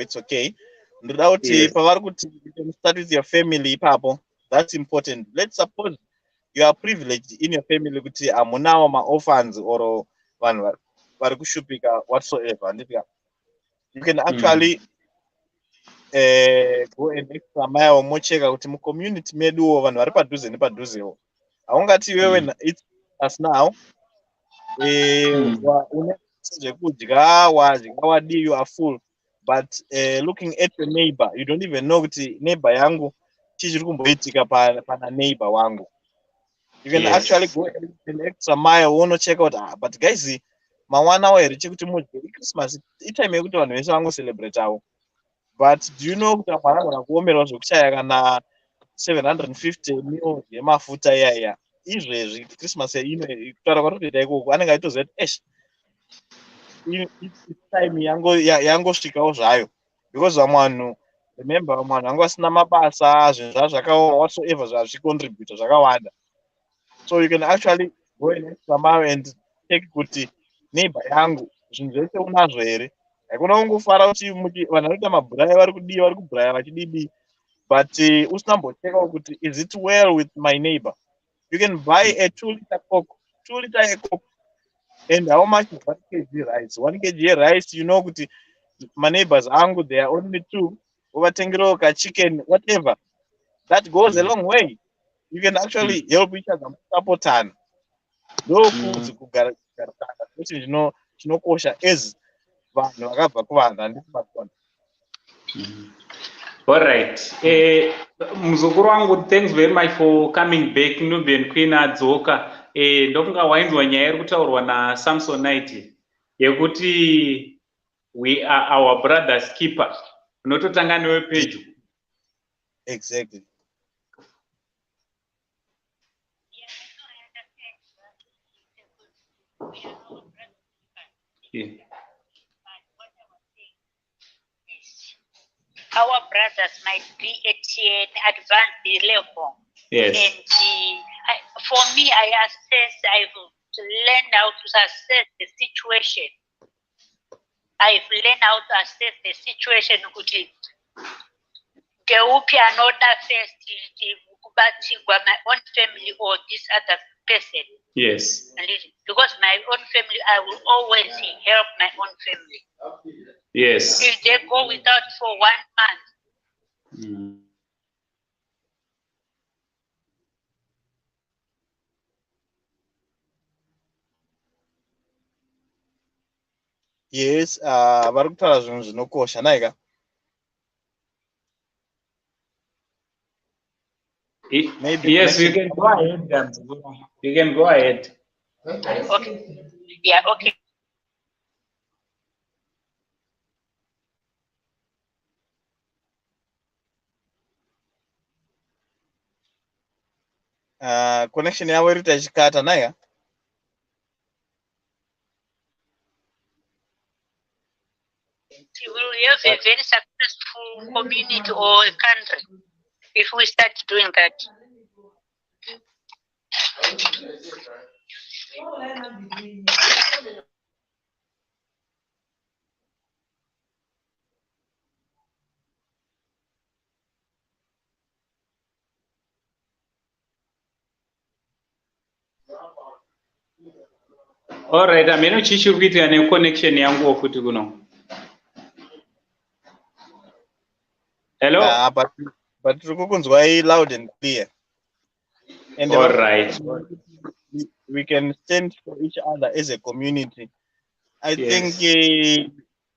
it's okay. Ndoda kuti pavari kuti you can start with your family ipapo, that's important. Let's suppose you are privileged in your family kuti hamunawo maorphans or vanhu vari kushupika whatsoever, handiti? You can actually go an extra mile, mocheka kuti mucommunity meduwo vanhu vari padhuze nepadhuzewo. Haungati iwewe it's us now, une zvekudya, wadya, wadii, you are full, but looking at your neighbor, you don't even know kuti neighbor yangu chii chiri kumboitika pana neighbor wangu. You can actually go an extra mile, wonocheka kuti, ah, but guys, mawanawo here chekuti mudye? IChristmas, itime yekuti vanhu vese vangocelebratawo, but do you know kuti vamwe vanogona kuomerwa zvekushaya kana 750 mils yemafuta iyaiya izvezvi Christmas ino? Kutaura kwatotoita ikoko, anenge aitoziva kuti esh, time yangosvikawo zvayo, because vamwe vanhu, remember, vamwe vanhu vanga vasina mabasa, zvinhu zvavo zvakaoma, whatsoever, zvazvicontributa zvakawanda. So you can actually go an extra mile and check kuti neighbor yangu zvinhu zvese unazvo here. Haikona kungofara kuti vanhu vanoita mabhurai, vari kudii, vari kubhuraya vachididi, but usina mbochekawo kuti is it well with my neighbor. You can buy a 2 liter Coke, 2 liter yeCoke, and how much is 1 kg rice? 1 kg yerice, you know kuti maneighbors angu, they are only two, uvatengerawo kachicken, whatever, that goes a long way. You can actually help each other, musapotana. Ndokunzi kugarisana kuti chinokosha as vanhu vakabva kuvanhu, handiti makona? All right. Muzukuru wangu, thanks very much for coming back. Nubian Queen adzoka. Ndofunga wainzwa nyaya iri kutaurwa naSamsonite yekuti we are our brother's keeper. Unototanga newe pedyo. Exactly. Yeah, I know, I understand. We are our brothers keepers. But what I was saying is our brothers might be at an advanced level. And for me, I assess, I've learned how to assess the situation. I've learned how to assess the situation kuti ndeupi anoda first kubatsirwa, my own family or this other person. Because my own family, I will always help my own family. If they go without for one month, Yes, vari kutaura zvinhu zvinokosha naika. Maybe Yes, you connection. Can go ahead, Mzukuru. You can go ahead. Okay. Yeah, okay. Connection yavo iri kuita ichikata naika. We will have a very successful community or a country if we start doing that. Alright, hameno chii chiri kuitika neconnection yanguwo futi kuno. Hello? Ah, but tiri kukunzwai loud and clear. And All right. we can stand for each other as a community. I think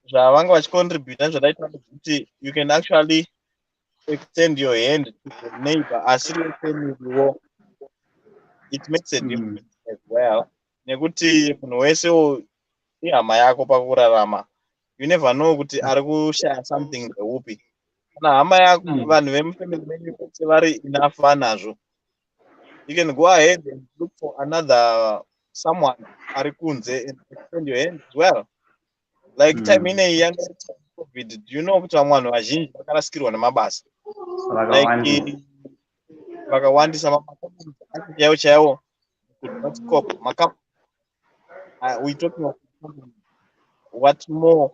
zvavanga vachicontributa zvadaita kuti you can actually extend your hand to the neighbor asiri wefamily. It makes a difference as well. Nekuti munhu wese ihama yako pakurarama. You never know kuti ari kushaya something ndeupi. Kana hama yako, vanhu vemufamily menyu vese vari enough vanazvo. You can go ahead and look for another someone ari kunze and extend your hand as well. Like time ineyi yanga COVID, do you know kuti vamwe vanhu vazhinji vakarasikirwa nemabasa? Like vakawandisa mabasa chaiwo chaiwo could not cope. We talking of what more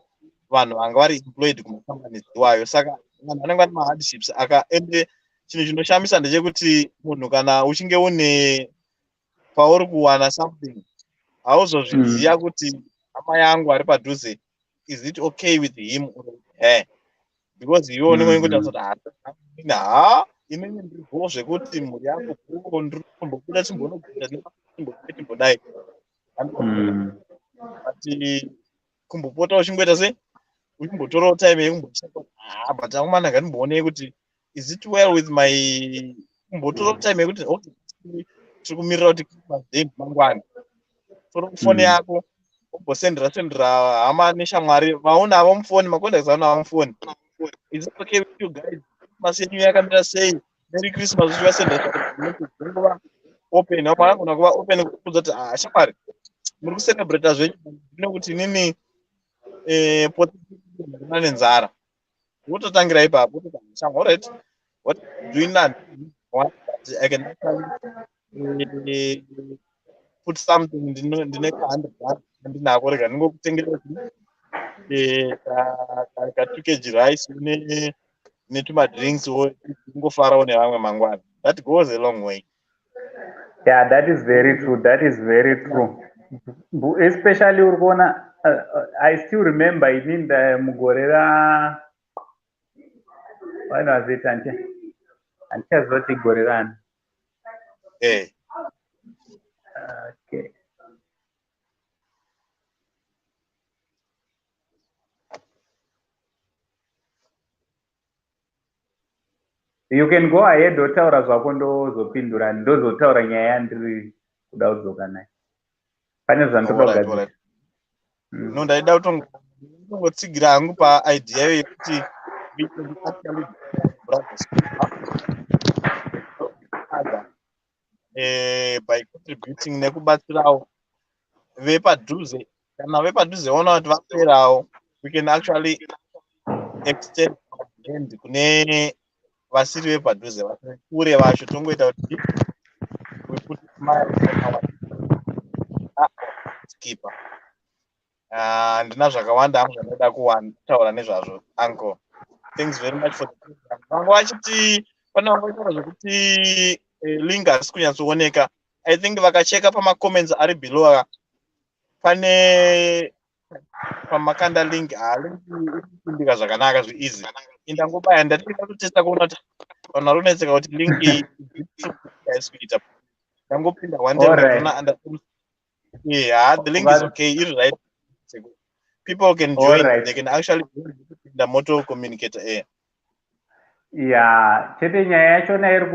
vanhu vanga vari employed kumacompanies iwayo. Saka vanhu vanenge vane mahardships aka. Ende chinhu chinoshamisa ndechekuti munhu kana uchinge une pauri kuwana something, hauzozviziva kuti hama yangu ari padhuze, is it okay with him or with her, because iwe unenge uchingotarisa kuti ha, inini ndiripo zvekuti mhuri yangu bho, ndiri kumbobuda chimbonoguta chimbodai, but kumbopota uchingoita sei, uchimbotorawo time yekumbocheka, ah, but akomana, ngandimboonei kuti is it well with my, kumbotorawo time yekuti okay, tiri kumirira kuti Christmas Day mangwani, tora foni yako umbosendera sendera hama neshamwari vaunavo mufoni, macontacts aunavo mufoni, "Is it okay with you guys? Christmas yenyu yakamira sei? Merry Christmas," uchivasendera kuva open. Vamwe vanogona kuva open kuudza kuti, "Ah, shamwari, muri kucelebrata zvenyu nekuti inini potse nenzara." Wototangira ipapo, wototi, "Alright, what doing now? I can actually put something, ndine ka100 rand andinako, rega ndingokutengera ka2 kg rice netumadrinks, ungofarawo nevamwe mangwana." That goes a long way. Yeah, that is very true. That is very true, especially uri kuona, I still remember inini mugore ra, when was it? Handichaziva kuti gore rani. Okay, you can go ahead, otaura zvako, ndozopindura, ndozotaura nyaya yandiri kuda kudzoka nayo pane zvandoda kugadzira. No, ndaida kutongotsigira hangu paidea iyo yekuti we can actually brothers other by contributing nekubatsirawo vepadhuze. Kana vepadhuze vaona kuti vaperawo, we can actually extend our hand kune vasiri vepadhuze, vasiri kure vacho, tongoita kuti we put smiles on our keeper. Handina zvakawanda hangu zvandinoda kutaura nezvazvo. Uncle, thanks very much for the program. Vanga vachiti pane vanga vachitaura zvekuti link harisi kunyatsooneka. I think vakacheka pamacomments ari below, pane pamakanda link. Ha, link iri kupindika zvakanaka zvieasy. Indangobaya, ndati ndatotesta kuona kuti vanhu vari kunetseka kuti link iyi haisi kuita. Ndangopinda one time, ndatoona under. Yeah, the link is okay, iri right. People can join. They can actually pinda moto communicator. Ya, chete nyaya yachona iri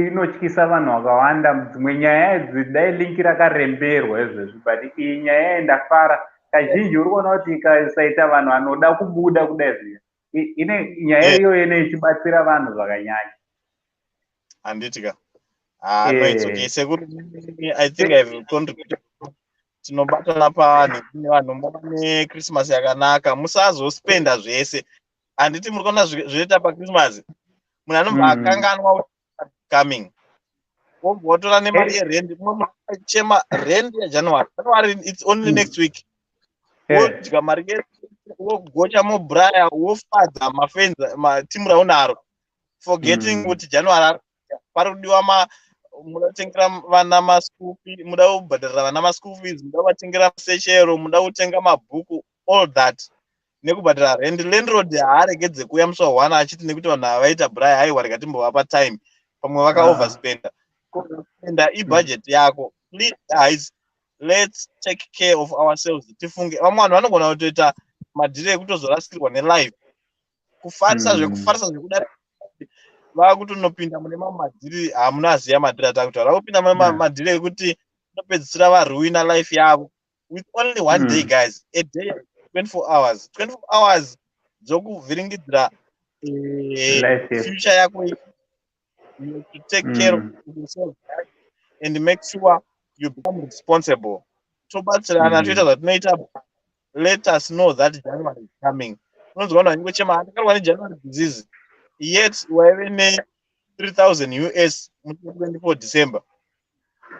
inotyisa vanhu vakawanda. Dzimwe nyaya idzi dai link rakaremberwa izvezvi, but iyi nyaya ndafara. Kazhinji uri kuona kuti ikasaita vanhu vanoda kubuda kudai zviya, ine nyaya iyoyo ine ichibatsira vanhu zvakanyanya. Handiti ka? Ah, no, it's okay. Sekuru, I think I've contributed. Tinobatana pavanhu, vanhu muwane Christmas yakanaka. Musazospenda zvese. Handiti muri kuona zvinoita paChristmas, munhu anobva akanganwa coming, wobva watora nemari yerendi. Mumwe munhu achema rent yaJanuary. January, it's only next week. Wodya mari yese, wogocha mobraya, wofadza mafenzi matimu raunaro, forgetting kuti January pari kudiwa ma Muda kutengera vana maschool fee, muda kubhadharira vana maschool fees, muda kuvatengera sechero, muda kutenga mabhuku, all that, nekubhadhara rent. Landlord haaregedze kuuya musi wa1 achiti nekuti vanhu ava vaita braai, haiwa, rega timbovapa time, pamwe vaka overspenda. Spenda ibudget yako. Please guys, let's take care of ourselves. Tifunge vamwe vanhu vanogona kutoita madhiri ekutozorasikirwa nelife, kufarisa, zvekufarisa zvekudari, vakutonopinda mune mamwe madhiri. Hamunaziya madhiri atakutaura, vakupinda mune madhiri ekuti inopedzisira varuina life yavo with only one day. Guys, a day, 24 hours, 24 hours dzokuvhiringidzira life yedu. Future yako. You have to take care of yourself guys, and make sure you become responsible. Tobatsirana, toita zvatinoita. Let us know that January is coming. Unonzwa vanhu vachingochema, "Ndakarwa neJanuary disease," yet waive ne3000 US musi 24 December,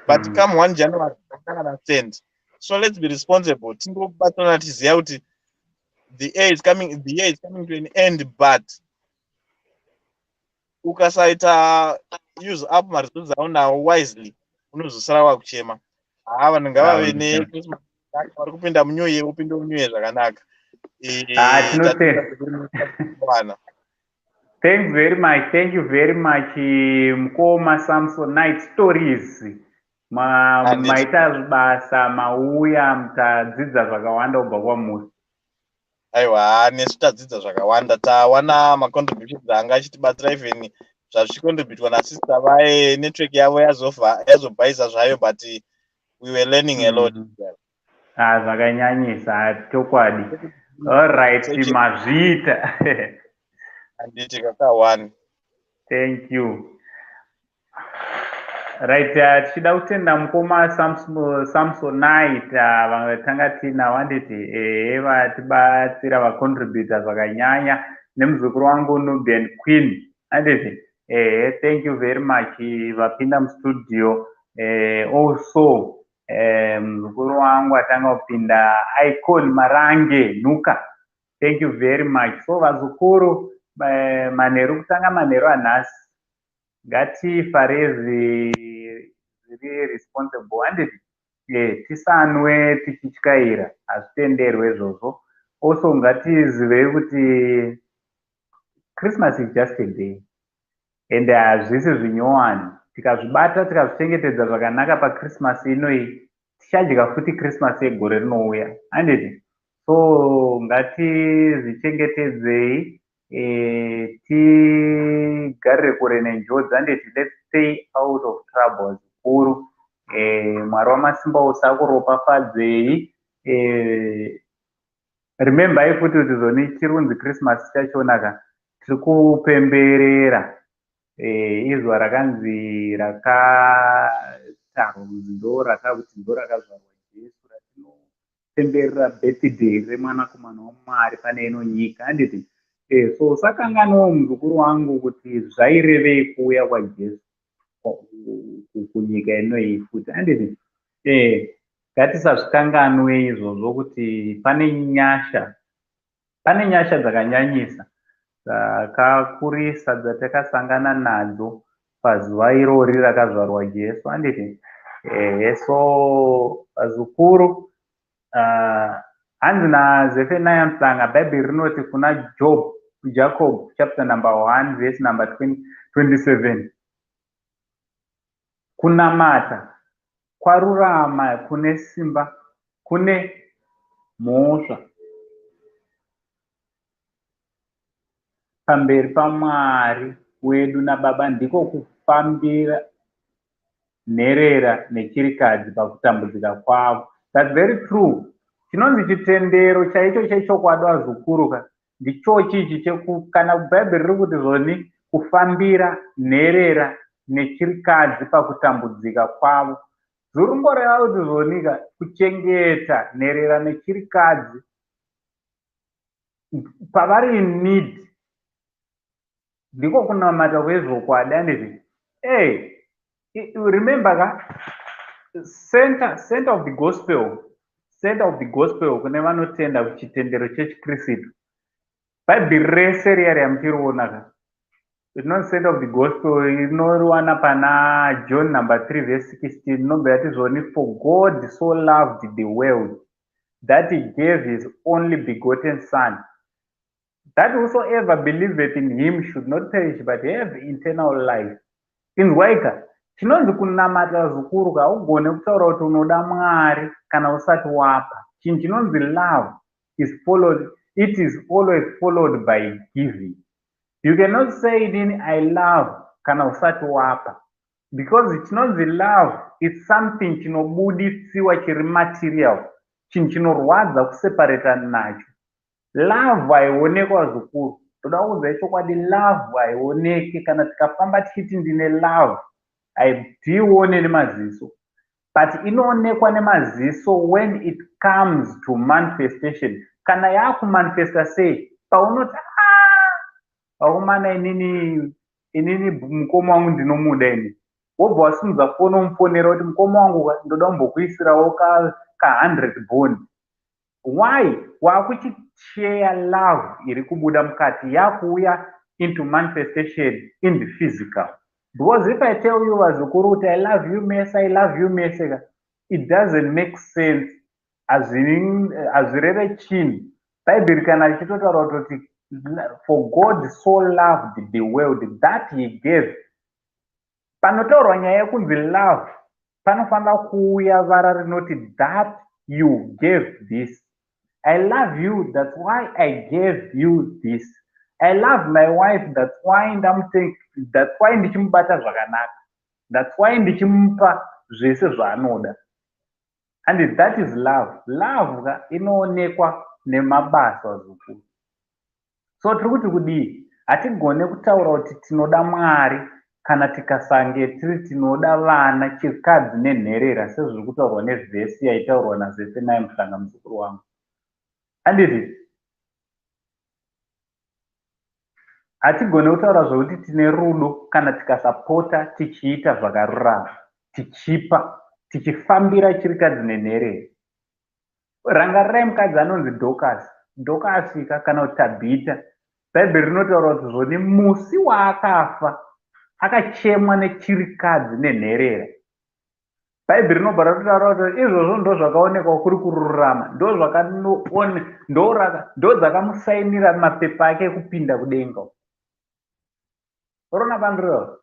but come 1 January akana cent. So let's be responsible. Tingobatsirana tiziva kuti the year is coming, the year is coming to an end, but ukasaita use up maresources aunawo wisely, unozosara wakuchema. Haa, vanhu ngavave neChristmas, vari kupinda munew year, upinde munew year zvakanaka. Ah, tinotenda. Wana. Thanks very much. Thank you very much, Mukoma Samson Night Stories. Handiti. Maita basa, mauya, mutadzidza zvakawanda kubva kwamuri. Aiwa, nesu tadzidza zvakawanda. Tawana macontributions anga achitibatsira, even zvazvichicontributwa nasister vaye, network yavo yazobhaisa zvayo, but we were learning a lot. Ah, zvakanyanyisa, chokwadi. All right, mazviita. Handiti kaka one. Thank you. Right, tichida kutenda mukoma Samsonite, vamwe tanga tinavo, handiti? Ehe, vatibatsira, vacontributa zvakanyanya, nemuzukuru wangu Nubian Queen, handiti? Ehe, thank you very much vapinda mustudio. Also muzukuru wangu atanga kupinda, Icon Marange Nhuka, thank you very much. So vazukuru, manheru, kutanga manheru anhasi, ngatifarei zviri responsible, handiti? Tisanwe tichityaira, hazvitenderwe izvozvo. Also ngatizivei kuti Christmas is just a day and hazvisi zvinyowani. Tikazvibata, tikazvichengetedza zvakanaka paChristmas inoyi, tichadya futi Christmas yegore rinouya, handiti? So ngatizvichengetedzei, tigarire kure nenjodzi, handiti? Let's stay out of trouble zvikuru. Mwari wamasimba ose akuropafadzei. Remembai futi kuti zoni chirunzi Christmas chachonaka tiri kupemberera izuva rakanzi rakatarwa kunzi ndo rakakuti ndo rakazvarwa Jesu, ratinopemberera birthday remwanakomana waMwari pane ino nyika, handiti? So usakanganwawo, muzukuru wangu, kuti zvairevei kuuya kwaJesu kunyika inoyi futi, handiti? Ngatisazvikanganwe izvozvo kuti pane nyasha, pane nyasha dzakanyanyisa, dzakakurisa dzatakasangana nadzo pazuva irori rakazvarwa Jesu, handiti? Ehe, so vazukuru, hanzi naZephaniah Mhlanga, Bhaibheri rinoti kuna Job, Jacob chapter number 1 verse number 20, 27, kunamata kwarurama kune simba, kune mhosva pamberi paMwari wedu nababa ndiko kufambira nherera nechirikadzi pakutambudzika kwavo. That's very true. Chinonzi chitendero chaicho chechokwadi, vazukuru ka, ndichochi ichi cheku kana Bhaibheri riri kuti zvoni kufambira nherera nechirikadzi pakutambudzika kwavo, zvirongoreva kuti zvonika kuchengeta nherera nechirikadzi pavari in need, ndiko kunamata kwezvokwadi, handiti? Hey, remember ka, center of the gospel, center of the gospel kune vanotenda kuchitendero chechiKristu, Bhaibheri rese riya riya muchiriona ka. Rinonzi center of the gospel inoriwana pana John number 3 verse 16. Inobva yati zvoni, "For God so loved the world that he gave his only begotten Son, that whosoever believeth in him should not perish but have eternal life." Inzwaika, chinonzi kunamata zvikuru, haugone kutaura kuti unoda Mwari kana usati wapa. Chinhu chinonzi love is followed, it is always followed by giving. You cannot say, "Inini I love," kana usati wapa, because chinonzi love is something chinobuditsiwa, chiri material, chinhu chinorwadza kuseparata nacho. Love haionekwa zvikuru. Ndoda kuudzai chokwadi, love haioneki. Kana tikafamba tichiti ndine love, hatiione nemaziso, but inoonekwa nemaziso when it comes to manifestation. Kana yaakumanifesta sei? Paunoti, "Ah, vakomana, inini mukoma wangu ndinomuda ini," wobva wasimudza foni, womufonera kuti, "Mukoma wangu, ndoda kumbokuisirawo ka100 bond." Why? Waakuchishare love iri kubuda mukati, yakuuya into manifestation in the physical. Because if I tell you, vazukuru, kuti I love you mese, I love you mese, it doesn't make sense, hazvireve chinhu. Bhaibheri kana richitotaura kutoti, "For God so loved the world that he gave," panotaurwa nyaya yekunzi love, panofanira kuuya vara rinoti "that you gave this". I love you, that's why I gave you this. I love my wife, that's why that's why ndichimubata zvakanaka, that's why ndichimupa zvese zvaanoda. And that is love. Love ka inoonekwa nemabasa, zukuru. So tiri kuti kudii? Hatigone kutaura kuti tinoda Mwari kana tikasange tiri tinoda vana chirikadzi nenherera, sezviri kutaurwa nevhesi yaitaurwa naZefenai Muhlanga, muzukuru wangu, handiti? Hatigone kutaura zvokuti tine rudo kana tikasapota tichiita zvakarurama, tichipa, tichifambira chirikadzi nenherera. Rangarirai mukadzi anonzi Dhokasi. Dhokasi ka, kana kuti Tabhita, Bhaibheri rinotaura kuti zvoni musi waakafa akachemwa nechirikadzi nenherera. Bhaibheri rinobva ratotaura kuti izvozvo ndo zvakaonekwa kuri kururama, ndo dzakamusainira mapepa ake ekupinda kudenga. Orona pandiriwo,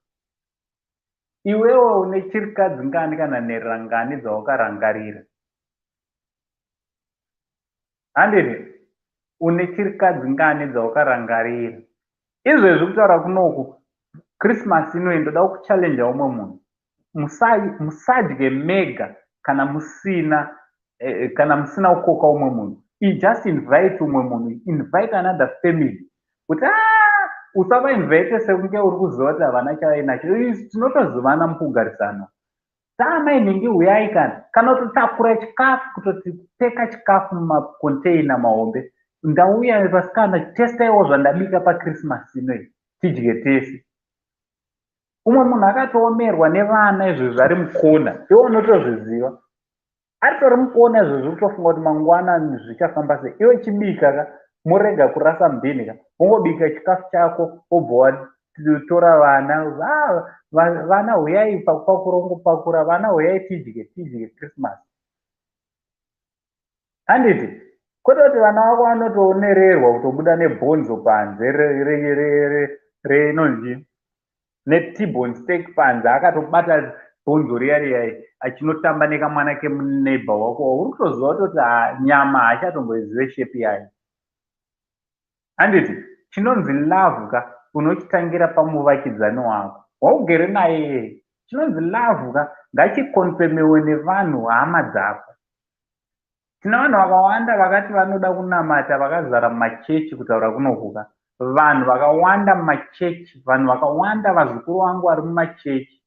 iwewe une chirikadzi ngani kana nherera ngani dzawakarangarira? Handiti une chirikadzi ngani dzawakarangarira? Izvezvi kutaura kunoku, Christmas inoyi, ndoda kuchallenja umwe munhu. Musadye mega kana musina kukoka umwe munhu. Just invite umwe munhu, invite another family, kuti ah, usavainvite sekunge uri kuziva kuti havana chavainacho. Tinotozivana mukugarisana. Taamai nhingi, uyai, kana kutotakura chikafu, kutoti peka chikafu mumakonteina mahombe. "Ndauya vasikana, testaiwo zvandabika paChristmas inoyi, tidye tese." Umwe munhu akatoomerwa nevana izvezvi ari mukona, iwe unotozviziva, aritori mukona izvezvi, kutofunga kuti mangwana zvichafamba sei. Iwe chibika ka, murega kurasa mubhini ka, wongobika chikafu chako, wobva watora vana. "Vana, huyai," pakupakura, ungopakura, "Vana, huyai, tidye, tidye Christmas," handiti? Kwete kuti vana vako vanotoonererwa kutobuda nebhonzo panze, renonzi neT-bone steak panze, akatobata bhonzo riya riya, achinotamba nekamwana kemuneighbor wako. Uri kutoziva kutoti nyama haachatomboizive shape yayo, handiti? Chinonzi love ka unochitangira pamuvakidzani wako waugere naye. Chinonzi love ka ngachikonfemewe nevanhu, hama dzako. Tine vanhu vakawanda vakati vanoda kunamata, vakazara mumachechi. Kutaura kunokuka, vanhu vakawanda mumachechi, vanhu vakawanda, vazukuru vangu vari mumachechi,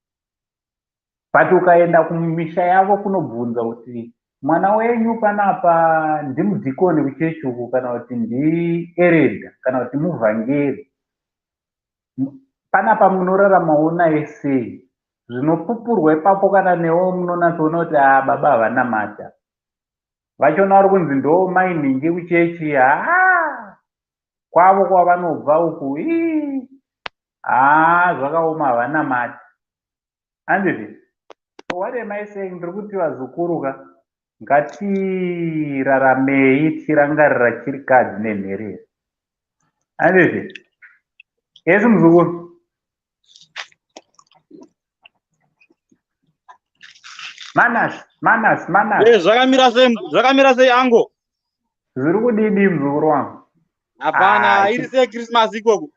but ukaenda kumisha yavo kunobvunza kuti mwana wenyu panapa ndimudhikoni kuchechi uku, kana kuti ndieredha, kana kuti muvhangeri panapa, munoraramawo naye sei? Zvinopupurwa ipapo, kana newo munonatsoona kuti a baba havanamata vachona vari kunzi ndo mainhingi kuchechi. Haa, kwavo kwavanobva uku, ii. Haa, zvakaoma, havanamati. Handiti? So what am I saying? Ndiri kuti vazukuru ka, ngatiraramei tichirangarira chirikadzi nenherera. Handiti? Yes, muzukuru. Manas, Manas, Manas. Eh, zvakamira sei, zvakamira sei ango? Zviri kudidi, muzukuru wangu? Hapana, iri sei Christmas ikoko?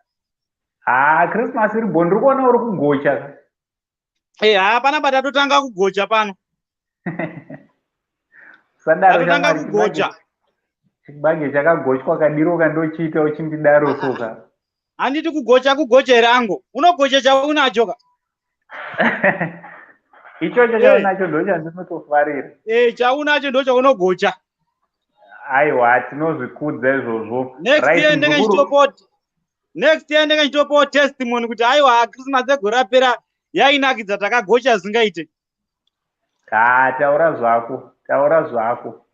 Ah, Christmas iri bo, ndiri kuona uri kugocha. Eh, hapana, patatotanga kugocha pano. Sadaro. Tatotanga kugocha. Chibage chakagochwa kadiro kandochiita uchindidaro soka. Handiti kugocha kugocha here ango? Unogocha chaunacho ka. Ichocho chaunacho ndo chandinotofarira. Eh, chaunacho ndo chaunogocha. Aiwa, tinozvikudza izvozvo. Next year ndenge ndichitopota. Next year ndenge ndichitopawo testimony kuti aiwa, Christmas egore rapera yainakidza, takagocha zvingaite. Ha, taura zvako, taura zvako.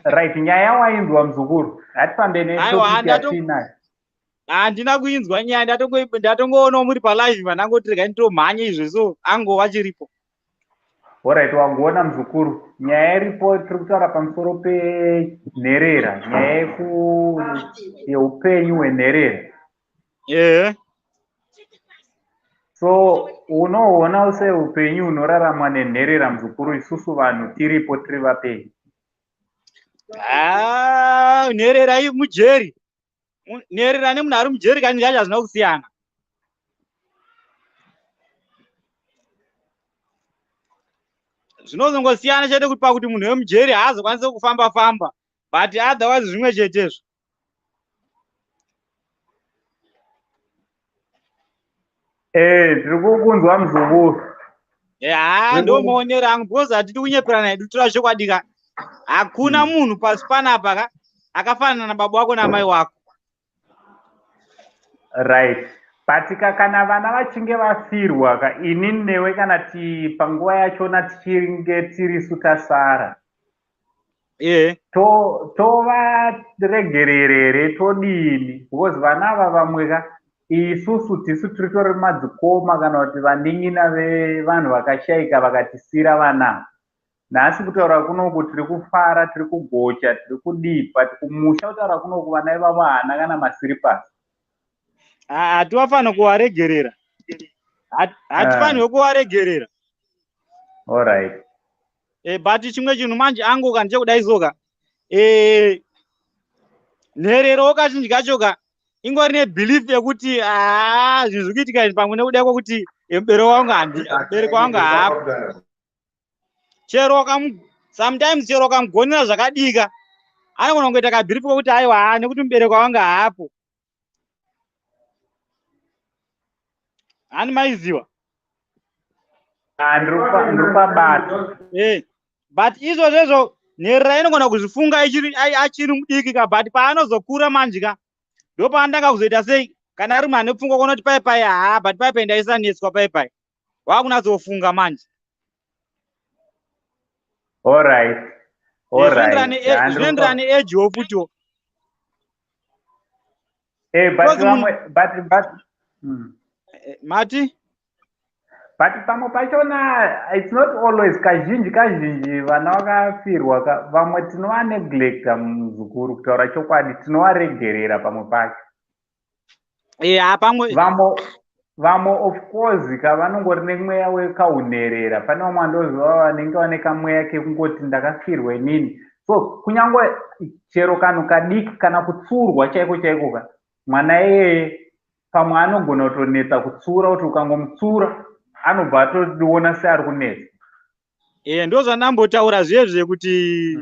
Right, nyaya wainzwa, muzukuru. Ngatifambe netopic yatinayo. Handina kuinzwa nyaya, ndatongoona muri palive, vandangoti regai nditomhanye izvo, so ango vachiripo. Alright, wangoona muzukuru. Nyaya iripo, tiri kutaura pamusoro penherera, nyaya yeupenyu hwenherera. So unoona seupenyu hunoraramwa nenherera, muzukuru, isusu vanhu tiripo tiri vapenyu? Ah, nherera mujeri. Nherera nemunhu ari mujeri kani kacho hazvina kusiyana. Zvinozongosiyana chete kuti pakuti munhu wemujeri haazokwanisi kufamba famba, but otherwise zvimwe chetezvo. Eh, tiri kukunzwa, muzukuru. Ha, ndo maonero angu, because hatidi kunyeperana hedu, tora chokwadi ka, hakuna munhu pasi panapa ka akafanana nababa wako namai wako. Right, but kana vana vachinge vafirwa ka, inini newe kana ti panguva yachona tichinge tirisu tasara, tovaregerere, todini? Because vana ava vamwe ka, isusu tisu tiritori madzikoma kana kuti vanin'ina vevanhu vakashayika vakatisira vana. Nhasi kutaura kunoku tiri kufara, tiri kugocha, tiri kudii, but kumusha kutaura kunoku vana ivavo haana kana masiripasi. Hativafanira kuvaregerera, hatifanirwe kuvaregerera. But chimwe chinhu manje angoka ndechekudai soka, nherero kazhinji kacho ka ingori nebelief yekuti aa, zvinhu zviri kuitika izvi pamwe nekuda kwekuti mubereki wangu handi, mubereki wangu haapo. Chero sometimes chero ukamugonera zvakadika, anogona kungoita kabelief kekuti aiwa, haa, nekuti mubereki wangu haapo. Hani maiziwa? Ndiri pabata. But izvozvezvo nherera inogona kuzvifunga achiri mudiki ka, but paanozokura manje ka, ndopaanotanga kuzoita sei, kana ari munhu ane pfungwa, kuona kuti pai pai, haa, but pai pai ndaisanetswa, pai pai waakunatsofunga manje. Zvinoenderana neagewo futiwo. But vamwe, but Mati? But pamwe pachona it's not always, kazhinji kazhinji vana vakafirwa vamwe tinovaneglecta, muzukuru, kutaura chokwadi tinovaregerera pamwe pacho. Ya, pamwe. Vamwe of course ka vanongori nemweya wekaunherera. Pane vamwe vandoziva vanenge vane kamweya kekungoti ndakafirwa inini, so kunyange chero kanhu kadiki kana kutsurwa chaiko chaiko ka, mwana iyeye pamwe anogona kutonetsa kutsura, kuti ukangomutsura anobva atoona seari kunetsa. Ndo zvandambotaura zviye kuti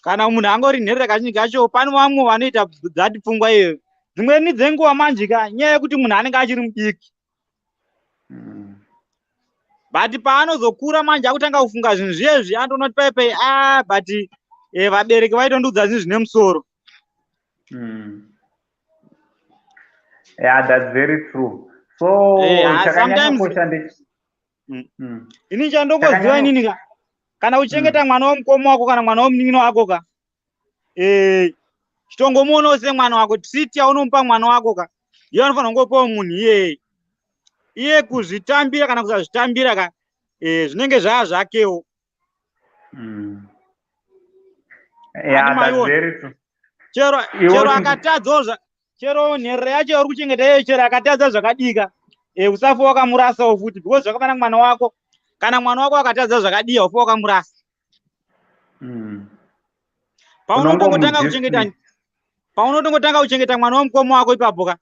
kana munhu angori nherera, kazhinji kacho pane vamwe vanoita dzati pfungwa iyoyo. Dzimweni dzenguva manje ka, nyaya yekuti munhu anenge achiri mudiki, but paanozokura manje akutanga kufunga zvinhu zviyezvi, anotoona kuti pai pai, ah, but vabereki vaitondiudza zvinhu zvine musoro. Yeah, that's very true. So chakanyanyokosha nde Ini chandongoziva inini ka, kana uchengeta mwana womukoma wako kana mwana womunin'ina wako ka, chitongomuonawo semwana wako. Treat yaunomupa mwana wako ka, ndiyo anofanira kungopawo munhu iyeye. Iye kuzvitambira kana kusazvitambira ka, zvinenge zvaa zvakewo. Yeah, that's very true. Chero chero akatadzawo, chero nherera yacho yauri kuchengeta iyoyo, chero akatadza zvakadika, usafa wakamurasawo futi, because zvakafanana mwana wako. Kana mwana wako akatadza zvakadiya, ufa wakamurasa. Paunotongotanga kuchengeta, paunotongotanga kuchengeta mwana wemukoma wako ipapo ka,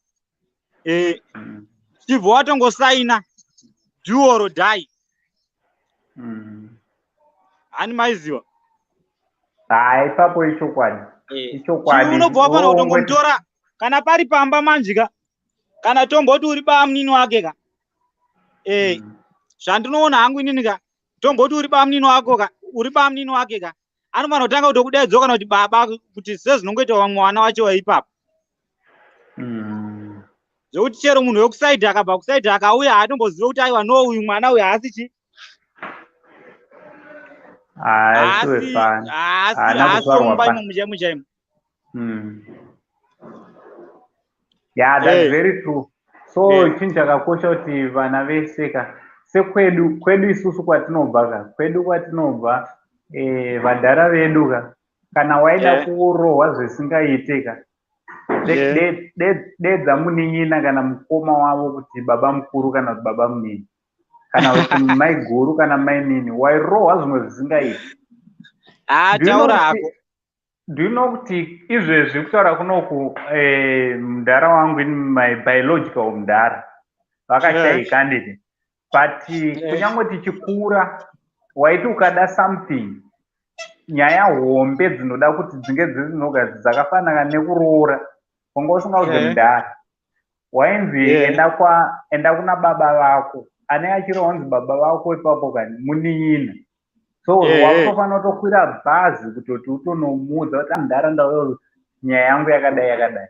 chibva watongosaina do or die. Hani maiziva? Hai, ipapo ichokwadi. Ichokwadi. Unobva wafanira kutongomutora kana pari pamba manjika, kana tomboti uri bamunini wake ka. Zvandinoona hangu inini ka, tomboti uri bamunini wako ka, uri bamunini wake ka, anofanira kutanga kutokudaidzwa kana kuti baba, kuti sezvinongoita vamwe vana vacho ipapo, zvekuti chero munhu wekusaidhi akabva kusaidhi akauya, haatombozive kuti aiwa, no, uyu mwana uyu haasi chi haasi womumba imomo chaimo chaimo. Yeah, that's very true. So chinhu chakakosha kuti vana vese ka, sekwedu kwedu isusu kwatinobva ka, kwedu kwatinobva, vadhara vedu ka, kana waida kurohwa zvisingaite ka, dedza munin'ina kana mukoma wavo kuti baba mukuru kana kuti baba munini kana kuti mai guru kana mai nini, wairohwa zvimwe zvisingaiti. Taura hako. Do you know kuti izvezvi kutaura kunoku, mudhara wangu, my biological mudhara, vakashayika, handiti? But kunyange tichikura, waiti ukada something, nyaya hombe dzinoda kuti dzinge dzinoga dzakafanana nekuroora, wanga usingaudze mudhara. Wainzi enda kwa enda kuna baba vako. Ane achiri baba vako ipapo kani munin'ina, so wakutofanira kutokwira bhazi kutoti utonomuudza kuti mudhara, ndauya, nyaya yangu yakadai yakadai.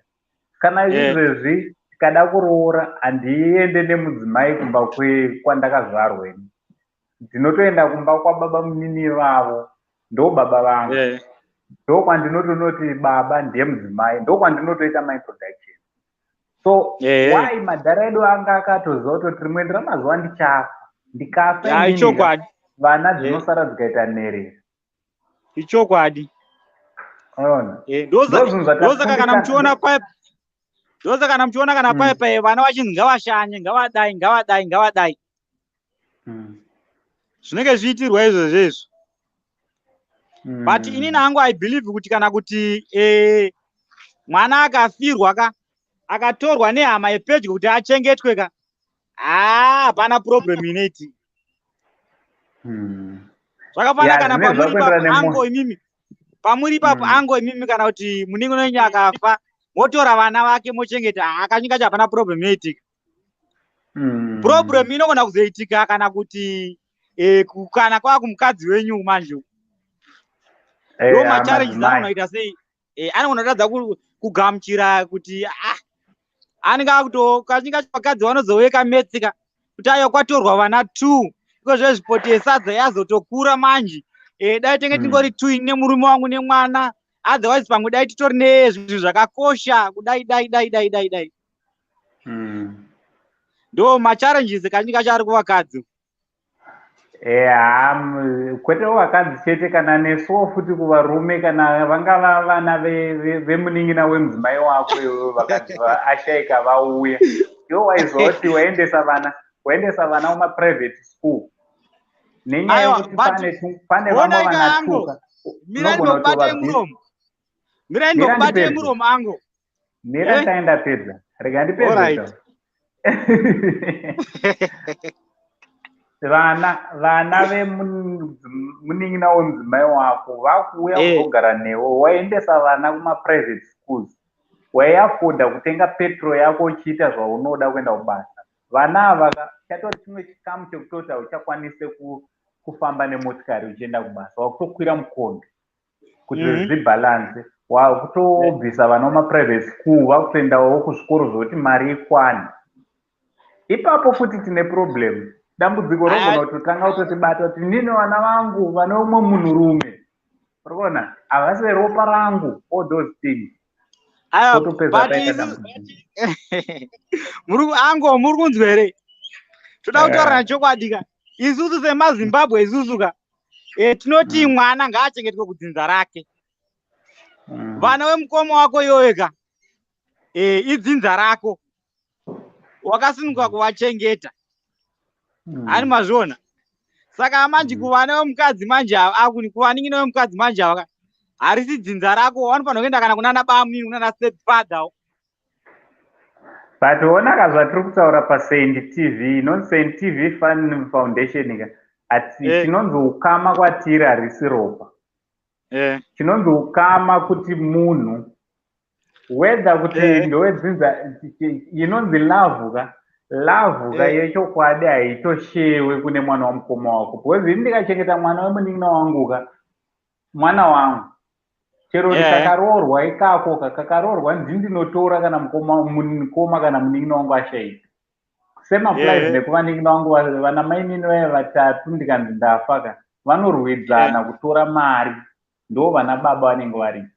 Kana izvezvi tikada kuroora, handiende nemudzimai kumba kwandakazvarwa ini. Ndinotoenda kumba kwababa munini vavo, ndo baba vangu, ndo kwandinotonoti baba ndiye mudzimai, ndo kwandinotoita maintroduction. So why madhara edu anga akatoziva kutoti rimwe ramazuva ndichafa, ndikafa inini, vana dzinosara dzikaita nherera. Ichokwadi. Ona. Ndosaka kana muchiona paya, ndosaka kana muchiona kana paya paya vana vachinzi ngavashanye, ngavadai, ngavadai, ngavadai, zvinenge zviitirwa izvozvo izvo. But inini hangu I believe kuti kana kuti mwana akafirwa ka, akatorwa nehama yepedyo kuti achengetwe ka, haa, hapana problem inoitika. Zvakafanana kana pamuri ipapo ango imimi, pamuri ipapo ango imimi, kana kuti munin'ina wenyu akafa, motora vana vake mochengeta, hakanyika cho hapana problem inoitika. Problem inogona kuzoitika kana kuti kana kwava kumukadzi wenyu manje, ndo machallenges anogona kuita sei, anogona kutadza kugamuchira kuti ah, anenge akuto kazhinji kacho vakadzi vanozoweka metsika kuti aiwa, kwatorwa vana two, iko zvezvipoti yesadza yazotokura manje, dai tenge tingori two, ini nemurume wangu nemwana, otherwise pamwe dai titori nezvinhu zvakakosha kudai dai dai dai dai dai. Ndo machallenges kazhinji kacho ari kuvakadzi. Eya, kwete vakadzi chete, kana nesuwo futi kuvarume, kana vangava vana vemunin'ina wemudzimai wako iwewe, vakadzi ashayika vauya, iwo waiziva kuti waendesa vana kumaprivate school nenyaya yekuti pane vamwe vanatuka. Mirai ndokubate muromo, mirai ndokubate muromo angu. Mira, ndai ndapedza, rega ndipedze. Vana vemunin'ina wemudzimai wako vakuuya kuzogara newe, waendesa vana kumaprivate schools, waiafodha kutenga petrol yako uchiita zvaunoda kuenda kubasa. Vana ava chatori chimwe chikamu chekutoti hauchakwanise kufamba nemotikari uchienda kubasa, wakutokwira mukombi kuti zvibhalanse. Wakutobvisa vana mumaprivate school, vakutoendawo kuzvikoro zvokuti mari ikwane. Ipapo futi tine problem. Dambudziko rogona kutotanga kutotibata kuti ndine vana vangu vane umwe munhurume, urikuona, havasi ropa rangu, all those things. Totopedza taita dambudziko. Ango, muri kunzwa here? Toda kutaurana chokwadi ka, isusu semaZimbabwe isusu ka, tinoti mwana ngaachengetwe kudzinza rake. Vana vemukoma wako iyoyo ka, idzinza rako, wakasununguka kuvachengeta. Hani mazviona? Saka manje kuvana vemukadzi manje ava, kuvanin'ina vemukadzi manje ava ka, harisi dzinza rako, vanofanira kuenda kana kunana bamunini, kunana step father. But onaka zvatiri kutaura paSaint TV, inonzi Saint TV Fun Foundation ka, ati chinonzi ukama kwatiri harisi ropa. Chinonzi ukama kuti munhu, whether kuti ndowedzinza, inonzi love ka, love ka yechokwadi haitoshewe kune mwana wamukoma wako, because ini ndikachengeta mwana wemunin'ina wangu ka, mwana wangu chero kakaroorwa ikako ka, kakaroorwa, ndini ndinotora kana mukoma kana munin'ina wangu ashaika. Same applies nekuvanin'ina vangu vana mainini vaya vatatu. Ndikanzi ndafa ka, vanorwedzana kutora mari, ndo vana baba vanenge varipo.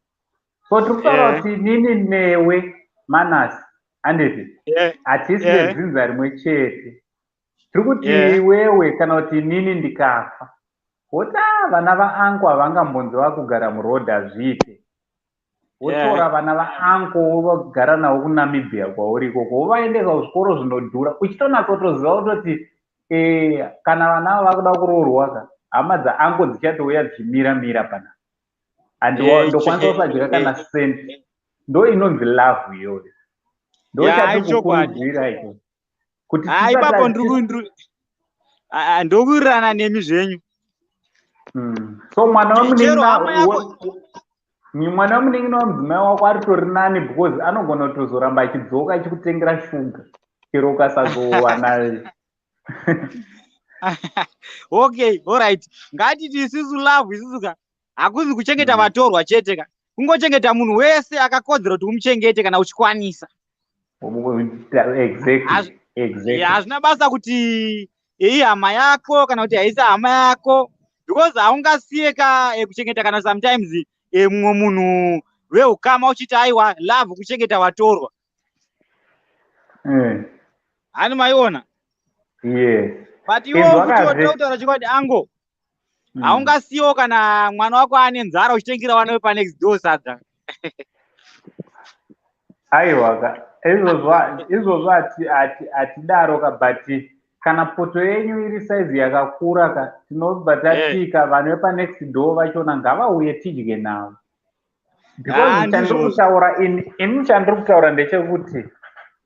So tiri kutaura kuti inini newe, Manasi, handiti hatisi vedzinza rimwe chete. Tiri kuti iwewe kana kuti inini ndikafa, woti, "Ah, vana vaangu havangambonzi vakugara murodhi, hazviite." Wotora vana vaangu, wovagara navo kuNamibia kwauri ikoko, wovaendesa kuzvikoro zvinodhura, uchitonatsotoziva kutoti kana vana ava vakuda kuroorwa ka, hama dzaangu dzichatouya dzichimira mira pana, ndokwanisa kusadya kana senti. Ndo inonzi love iyoyo, ndo chatikukurudzira icho kuti Ah, ipapo ndokuwirirana nemi zvenyu. So mwana Chero wemunin'ina hama yako mwana wemunin'ina wemudzimai wako aritori nani, because anogona kutozoramba achidzoka achikutengera shuga chero ukasazowana. Okay, alright, ngatiti isusu love isusu ka, hakuzi kuchengeta vatorwa chete ka, kungochengeta munhu wese akakodzera kuti umuchengete kana uchikwanisa. Hazvina basa kuti ihama yako kana kuti haisi hama yako, because haungasiye ka kuchengeta kana sometimes mumwe munhu weukama uchiti, "Aiwa, love kuchengeta vatorwa." Hani maiona? Yes. But iwo Inzwa kutaura chokwadi, ango haungasiyiwo kana mwana wako ane nzara uchitengera vana vepanext door sadza. Aiwa ka, izvozvo hatidaro ka, but kana poto yenyu iri saizi yakakura ka, tinobva tatika vanhu vepanext door vachona ngavauye tidye navo, because Ah, chandiri ndizvozvo. kutaura ini, chandiri kutaura ndechekuti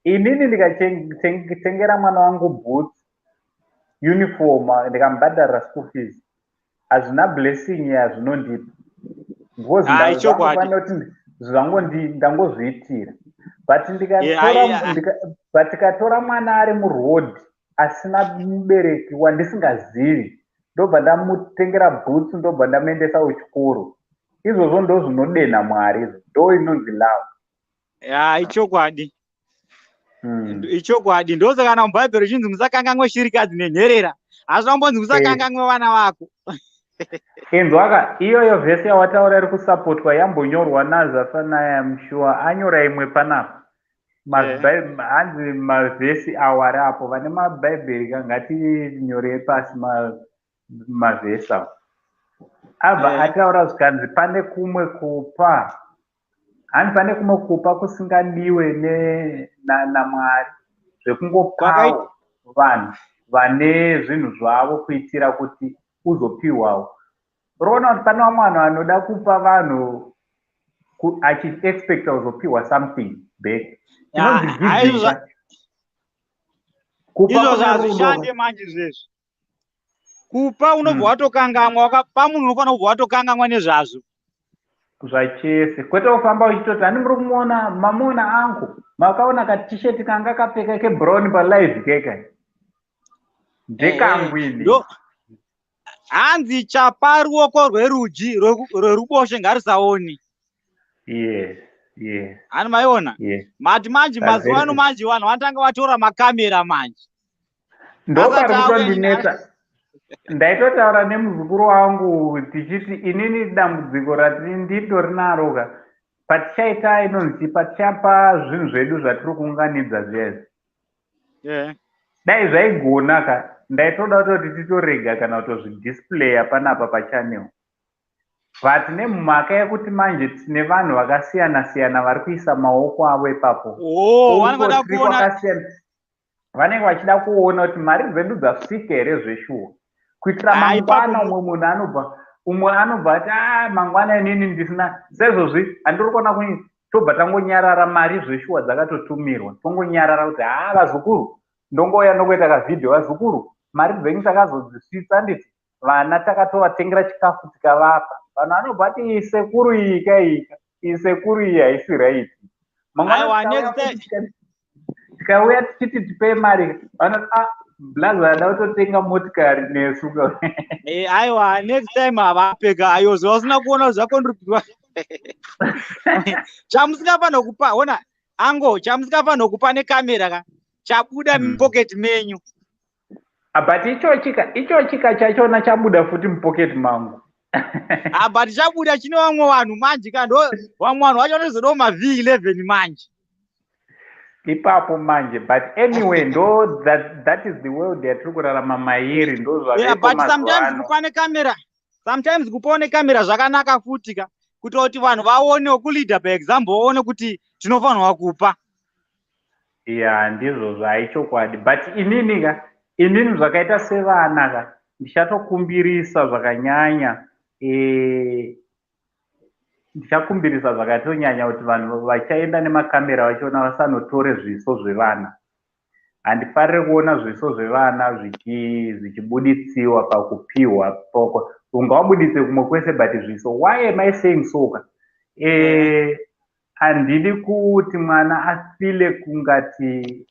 inini ndikatengera mwana wangu boots, uniform, ndikamubhadharira school fees, hazvina blessing yazvinondipa, because Ah, ichokwadi. zvangofanira kuti ndangozviitira, but ndikatora but tikatora mwana ari muroad asina mubereki wandisingazivi, ndobva ndamutengera boots, ndobva ndamuendesa kuchikoro, izvozvo ndo zvinodenha Mwari, izvo ndo inonzi love. Ya, ichokwadi. Ichokwadi. Ndosaka kana mubhaibheri uchinzi musakanganwe shirikadzi nenherera, hazvina kumbonzi musakanganwe vana vako. Inzwaka, iyoyo vhesi yawataura iri kusapotwa, yambonyorwa naZafanaya Mushuwa, anyora imwe panapa. Hanzi mavhesi awo ari apo, vane mabhaibheri ka, ngatinyorei pasi mavhesi awo. Abva ataura zvikanzi pane kumwe kupa, hanzi pane kumwe kupa kusingadiwe naMwari, zvekungopawo vanhu vane zvinhu zvavo kuitira kuti uzopiwawo. Unoona kuti pane vamwe vanhu vanoda kupa vanhu achiexpecta kuzopiwa something back. Chinonzi giving kupa Izvozvo kune rudo. Hazvishande manje zvezvi. Kupa unobva watokangamwa, wakapa munhu unofanira kubva watokangamwa nezvazvo. Zvachese, kwete kufamba uchitoti, "Hani muri kumuona, mamuona angu, makaona katisheti kanga kapfeka kebrown palive keka, ndekangu ini." Hanzi chapa ruoko rwerudyi, rweruboshe ngarisaoni. Hani maiona? Yes. Mati manje That's mazuva very ano manje vanhu vanotanga vatora makamera manje. Ndopari Asati auya. kutondinetsa. Ndaitotaura nemuzukuru wangu tichiti inini dambudziko rati nditori naro ka, patichaita inonzi patichapa zvinhu zvedu zvatiri kuunganidza zviya izvi. Dai zvaigona ka, ndaitoda kutoti titorega kana kutozvidisplaya panapa pachannel. But nemhaka yekuti manje tine vanhu vakasiyana siyana vari kuisa maoko avo ipapo. Vanoda kuona, vanenge vachida kuona kuti mari dzedu dzasvika here zveshuwa, kuitira mangwana umwe munhu anobva, umwe anobva ati a mangwana inini ndisina sezvozvi handiri kuona kuni, tobva tangonyarara. Mari zveshuwa dzakatotumirwa, tongonyarara kuti haa vazukuru, ndongouya ndongoita kavhidhio, vazukuru mari dzenyu takazodzisvitsa, nditi vana takatovatengera chikafu tikavapa. Vanhu vanobva ati iyi sekuru iyi ka, iyi sekuru iyi haisi right. Mangwana tikauya tichiti tipei mari, vanoti a blaza ada kutotenga motikari nesu. Aiwa, next time havapeka ayo zvavasina kuona zvakontributwa. Chamusingafanira kupa, ona ango, chamusingafanira kupa nekamera ka chabuda mupoketi menyu. But ichochika chachona chabuda futi mupoketi mangu. But chabuda chine vamwe vanhu manje ka, ndo vamwe vanhu vacho vanozodawo maV11 manje. Ipapo manje. But anyway, ndo that is the world yatiri kurarama mairi, ndo zvavepo. But sometimes kupa nekamera, sometimes kupawo nekamera zvakanaka futi ka, kuitira kuti vanhu vaonewo kuleader by example, vaone kuti tinofanirwa kupa. Ya, ndizvo zvaichokwadi. But inini ka, inini zvakaita sevana ka, ndichatokumbirisa zvakanyanya, ndichakumbirisa zvakatonyanya kuti vanhu vachaenda nemakamera vachiona vasanotore zviso zvevana. Handifariri kuona zviso zvevana zvichibuditsiwa pakupiwa. Ungawabuditse kumwe kwese, but zviso, why am I saying so ka? Handidi kuti mwana afile kungati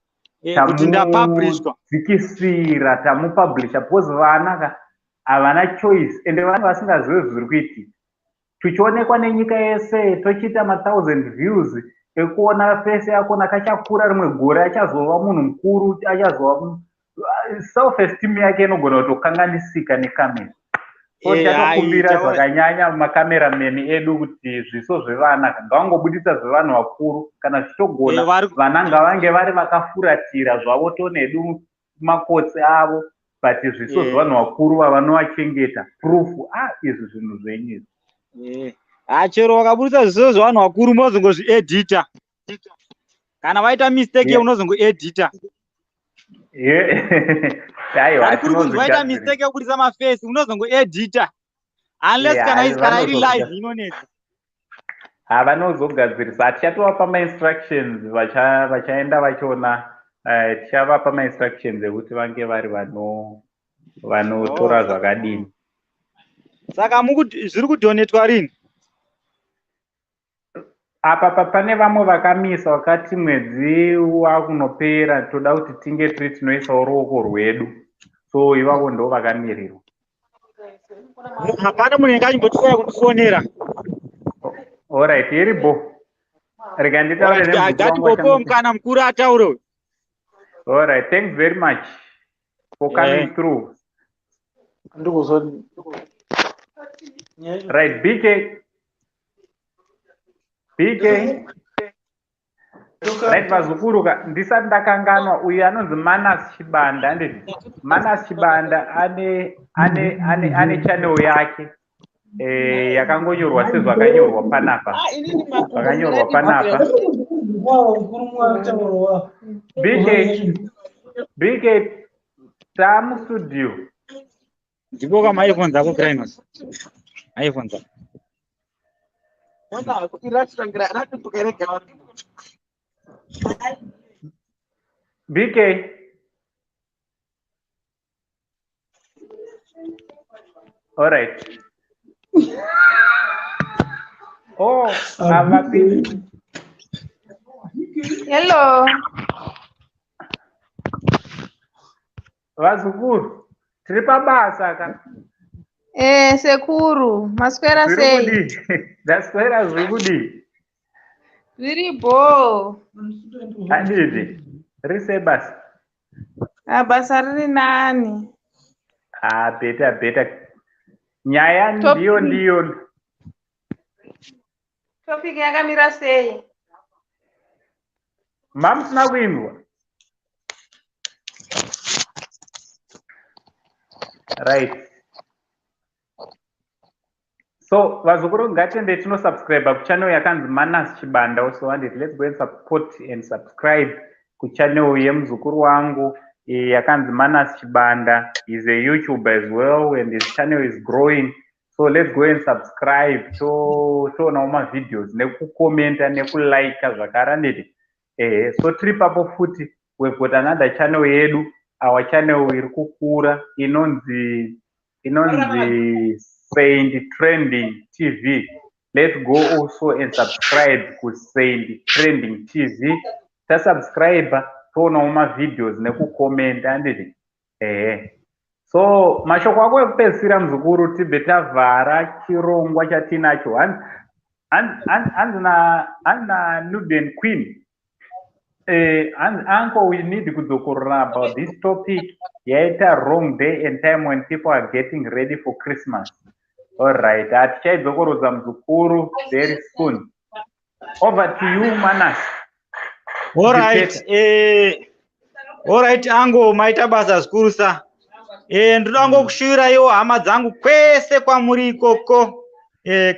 tamudzikisira, tamupublisha, because vana ka havana choice, ende vana vasingazivi zviri kuitika. Tuchionekwa nenyika yese, tochiita ma1000 views ekuona face yakona. Kachakura, rimwe gore achazova munhu mukuru, achazova self esteem yake inogona kutokanganisika nekamera. So tichatokumbira zvakanyanya macameraman edu kuti zviso zvevana ngavangobudisa zvevanhu vakuru kana zvichitogona. Vana ngavange vari vakafuratira zvavo, tonedu makotsi avo, but zviso zvevanhu vakuru vavanovachengeta proof. A izvi zvinhu zvenyu izvi. Chero wakabudisa zviso zvevanhu vakuru, unozongozviedhita kana vaita mistake, unozongoedhita. Aiwa. Kuri kunzi vaita mistake yekubudisa maface, unozongoedhita, unless kana iri live inonetsa. Havanozogadzirisa, hatichatovapa mainstructions. Vachaenda vachiona, tichavapa mainstructions ekuti vange vari vanotora zvakadini. Saka zviri kudonetwa rini? Apa pane vamwe vakamisa vakati mwedzi wakunopera toda kuti tinge tiri tinoisawo ruoko rwedu, so ivavo ndo vakamirirwa. Hapana munhu anga achimbotisaya kundifonera. Alright, iribo, rega nditaure. Ngatipopo mukana mukuru ataure. Alright, thanks very much for coming through. Ndikuzwa. Right, BK, BK. Right, vazukuru ka, ndisati ndakanganwa, uyu anonzi Manas Chibanda, anditi Manas Chibanda ane channel yake yakangonyorwa sezvakanyorwa panapa, zvakanyorwa panapa. BK, BK, taamustudio. Ndipo maiphone dzako, Crinos, iPhone dzako. BK. Alright. Oh, avapi? Hello. Vazukuru, tiri pabasa ka. Sekuru, maswera Zviri sei? kudii? Ndaswera, zviri kudii? Zviri bho. Handidi. Riri sei basa? Ah, basa riri nani. Ah, better, better. Nyaya Topic. ndiyo ndiyo. Topic yakamira sei? Mamusina kuinzwa? Right, so vazukuru, ngatiende tinosubscribe kuchannel yakanzi Manas Chibanda also, handiti? Let's go and support and subscribe kuchannel yemuzukuru wangu yakanzi Manas Chibanda. Is a YouTuber as well and his channel is growing, so let's go and subscribe, toonawo mavideos nekukomenta nekulika zvakare, handiti? Ehe, so tiri papo futi, we've got another channel yedu, our channel iri kukura, inonzi Saint Trending TV. Let's go also and subscribe kuSaint Trending TV. Tasubscribe, toonawo mavideos nekukomenta, handiti? Ehe, so mashoko ako ekupedzisira, muzukuru, tibve tavhara chirongwa chatinacho. Hanzi naNubian Queen, hanzi, "Uncle, we need kudzokorora about this topic. Yaita wrong day and time when people are getting ready for Christmas." Allright, hatichaidzokorodza, muzukuru, very soon. Over to you, Manas. Allright, allright ango, maita basa zvikuru sa. Ndoda ngokushuvirayiwo hama dzangu kwese kwamuri ikoko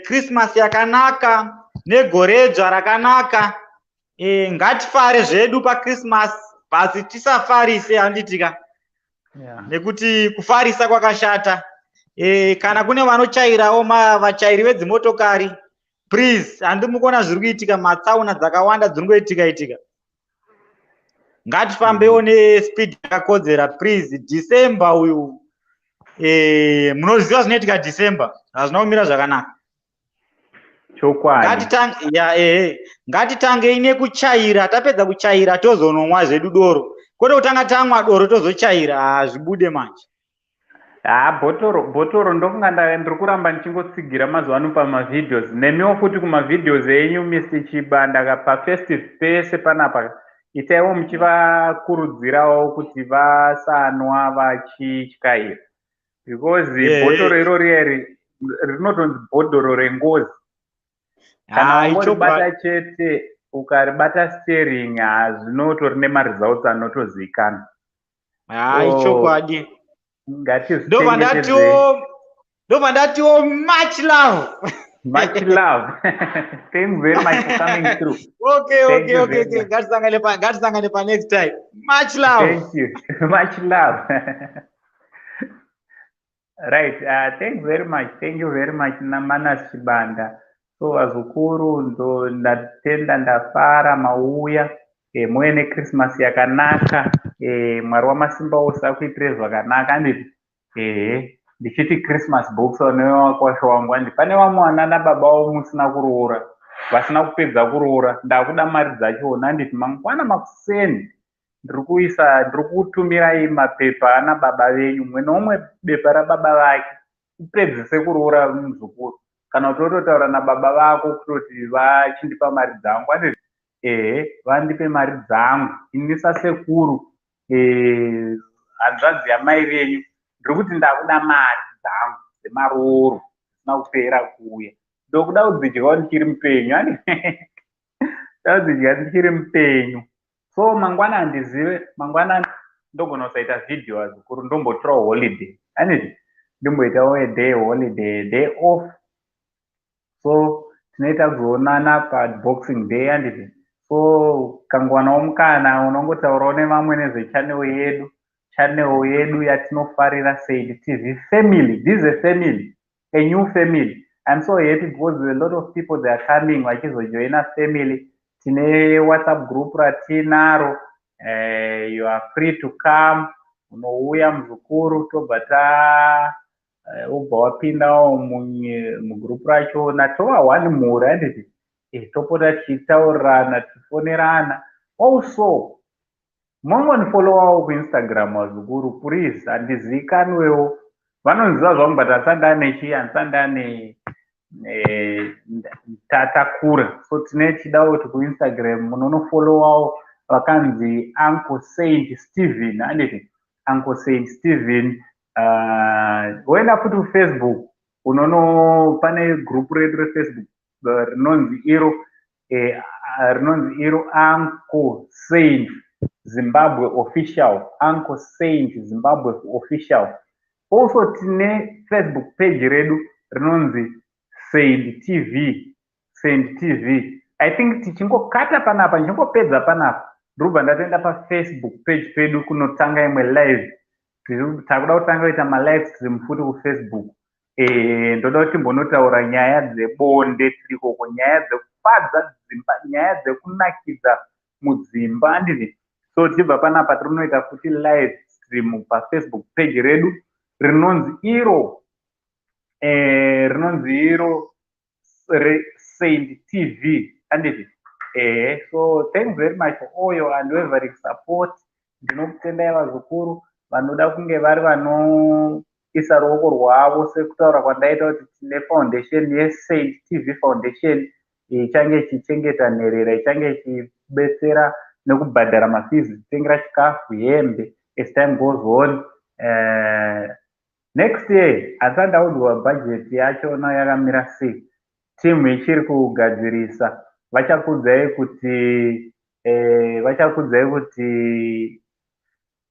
Christmas yakanaka negoredzva rakanaka. Ngatifare zvedu paChristmas, basi tisafarise, handitika? Yeah. Nekuti kufarisa kwakashata. Kana kune vanochairawo, vachairi vedzimotokari, please, handi mukuona zviri kuitika, matsaona dzakawanda dziri ngoitika itika. Ngatifambewo nespeed yakakodzera, please. December uyu, munoziva zvinoitika December, hazvina kumira zvakanaka. Chokwadi. Ya, ehe, ngatitangei nekuchaira, tapedza kuchaira tozonomwa zvedu doro, kwete kutanga tamwa doro tozochaira, hazvibude manje. Ha, bhotoro, bhotoro, ndofunga ndiri kuramba ndichingotsigira mazuva ano pamavideos, nemiwo futi kumavideos enyu, Mr Chibanda, pafestive pese panapa itaiwo muchivakurudzirawo kuti vasanwa vachityaira, because bhotoro iro rieri rinotonzi bhodhoro rengozi. Kana wangoribata chete, ukaribata steering, hazvinotori nemaresults anotozivikanwa. Hai, chokwadi. Ngatizvichengetedzei. Ndobva ndatiwo much love. Much love. Thanks very much for coming through. Okay. Thank Okay. you Okay. very Okay. much. Ngatisangane pa next time. Much love. Thank you. Much love. Right, thanks very much. Thank you very much, Namanas Chibanda. So vazukuru, ndo ndatenda, ndafara mauya. Muve neChristmas yakanaka. Mwari wamasimba ose akuitire zvakanaka, handiti? Ehe, ndichiti Christmas box newakwasha wangu, handi? Pane vamwe vana nababa vavo musina kuroora, vasina kupedza kuroora, ndakuda mari dzachona, handiti? Mangwana makuseni ndiri kuisa, ndiri kutumirai mapepa ana baba venyu, mumwe neumwe bepa rababa vake, upedzise kuroora, muzukuru, kana kuti wototaura nababa vako kutoti vachindipa mari dzangu, handiti? Ehe, vandipe mari dzangu ini sasekuru, hanzvadzi yamai venyu. Ndiri kuti ndakuda mari dzangu dzemarooro dzisina kupera kuuya. Ndokuda kudzidyawo ndichiri mupenyu, ani ndakudzidya ndichiri mupenyu. So mangwana handizive, mangwana ndogona kusaita vhidhiyo, vazukuru, ndombotorawo holiday, handiti? Ndimboitawo a day holiday, a day off. So tinoita kuzoonana paBoxing Day, handiti? So kangowanawo mukana, unongotaurawo nevamwe nezvechannel yedu, channel yedu yatinofarira, Said TV family. This is a family, a new family. I'm so happy because a lot of people, they are coming vachizojoina family. Tine WhatsApp group ratinaro. You are free to come. Unouya, muzukuru, tobva ta ubva wapindawo mugroup rachona, tova one mhuri, handiti? Topota tichitaurirana, tichifonerana. Also mongonifollowawo kuInstagram, vazukuru, please. Handizivikanwewo, vanonziva zvangu, but handisati ane chii, handisati ane tatakura. So tine chidawo kuti kuInstagram munonofollowawo vakanzi Uncle Saint Stephen, handiti? Uncle Saint Stephen. Woenda futi kuFacebook, unono pane group redu reFacebook rinonzi iro Uncle Saint Zimbabwe Official, Uncle Saint Zimbabwe Official. Also tine Facebook page redu rinonzi Saint TV, Saint TV. I think tichingokata panapa, ndichingopedza panapa, ndobva ndatoenda paFacebook page pedu kunotanga imwe live. Takuda kutanga kuita malive stream futi kuFacebook. Ndoda kuti timbonotaura nyaya dzebonde tirikoko, nyaya dzekufadza dzimba, nyaya dzekunakidza mudzimba, handiti? So tichibva panapa tirinoita futi live stream paFacebook page redu rinonzi iro rinonzi iro reSaint TV, handiti? Ehe, so thanks very much for all your unwavering support. Ndinokutendai vazukuru vanoda kunge vari vanoisa ruoko rwavo, sekutaura kwandaita kuti tine foundation yeSaint TV Foundation ichange ichichengeta nherera, ichange ichibetsera nekubhadhara mafees, kutengera chikafu, hembe as time goes on. Next year handisati ndaudzwa bhajeti yachona yakamira sei. Timu ichiri kugadzirisa, vachakudzai kuti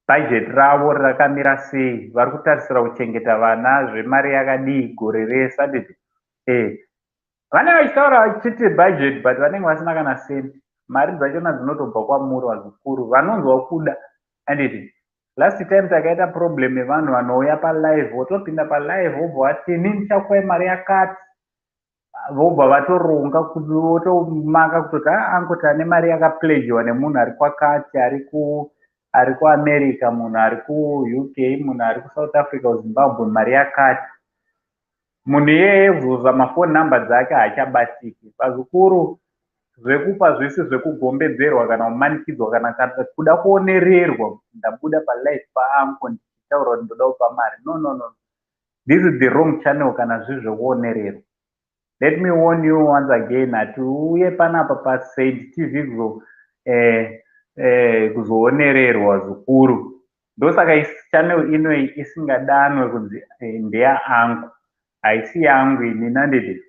bhajeti ravo rakamira sei, vari kutarisira kuchengeta vana zvemari yakadii gore rese, handiti? Vanenge vachitaura vachiti budget, but vanenge vasina kana senti. Mari dzachona dzinotobva kwamuri vazukuru vanonzwa kuda, handiti? Last time takaita problem yevanhu vanouya palive, votopinda palive, vobva vati, "Ini ndichakupai mari yakati," vobva vatoronga, votomaka kutoti angoti ane mari yakapledgiwa nemunhu ari kwakati, ari kuAmerica, munhu ari kuUK, munhu ari kuSouth Africa, kuZimbabwe, mari yakati. Munhu iyeye kuzoza mafoni number dzake haachabatiki. Vazukuru, zvekupa zvisi zvekugombedzerwa kana kumanikidzwa kana kuda kuonererwa, "Ndabuda palive pauncle ndichitaura kuti ndoda kupa mari." No, no, no, this is the wrong channel kana zviri zvekuonererwa. Let me warn you once again, hatiuye panapa paSaint TV kuzoonererwa zukuru. Ndosaka channel inoi isingadanwe kunzi ndeyauncle. Haisi yangu ini, nandidi.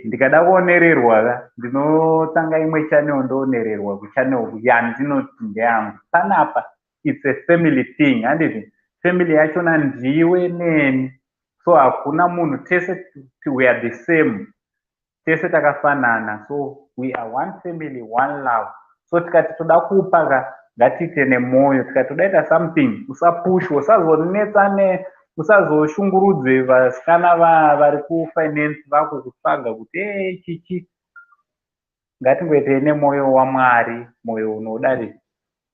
Ndikada kuonererwa ka, ndinotanga imwe channel, ndoonererwa kuchannel yandinoti ndeyangu. Panapa it's a family thing, handiti? Family yachona ndiwe neni, so hakuna munhu, tese we are the same, tese takafanana. So we are one family, one love. So tikati toda kupa ka, ngatiite nemwoyo. Tikati toda ita something, usapushwa, usazonetsane, usazoshungurudze vasikana vari kufinance vako kutsvaga kuti e chichi. Ngatingoitei nemwoyo waMwari, mwoyo unoda.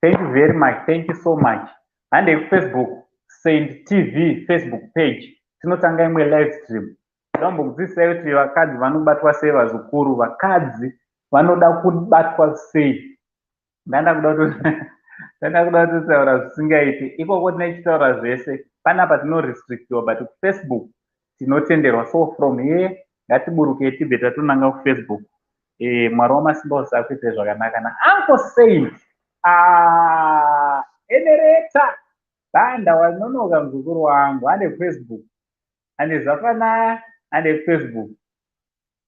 Thank you very much, thank you so much. Handei kuFacebook, Saint TV Facebook page, tinotanga imwe live stream. Ndambokudzidzisai kuti vakadzi vanobatwa sei, vazukuru, vakadzi vanoda kubatwa sei. Ndanda kuda kutotaura zvisingaiti ikoko, tinechitaura zvese. Panapa tinorestrictiwa, but kuFacebook tinotenderwa. So from here ngatiburukei tibve tatonanga kuFacebook. Mwari wamasimba ose akuitire zvakanaka naUncle Saint. Ah, enereta banda wanonoka, muzukuru wangu. Hande kuFacebook, hande zvafanaya, hande kuFacebook.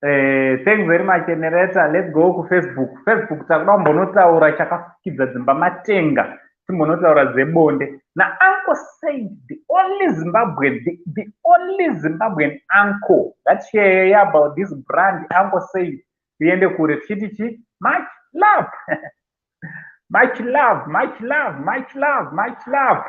Thanks very much, Enereta. Let's go kuFacebook. Facebook takuda kumbonotaura chakafukidza dzimba matenga, timbonotaura dzebonde naUncle Saint, the only Zimbabwean, the only Zimbabwean uncle that share about this brand. Uncle Saint, tiende kure tichiti chi much love, much love, much love, much love, much love.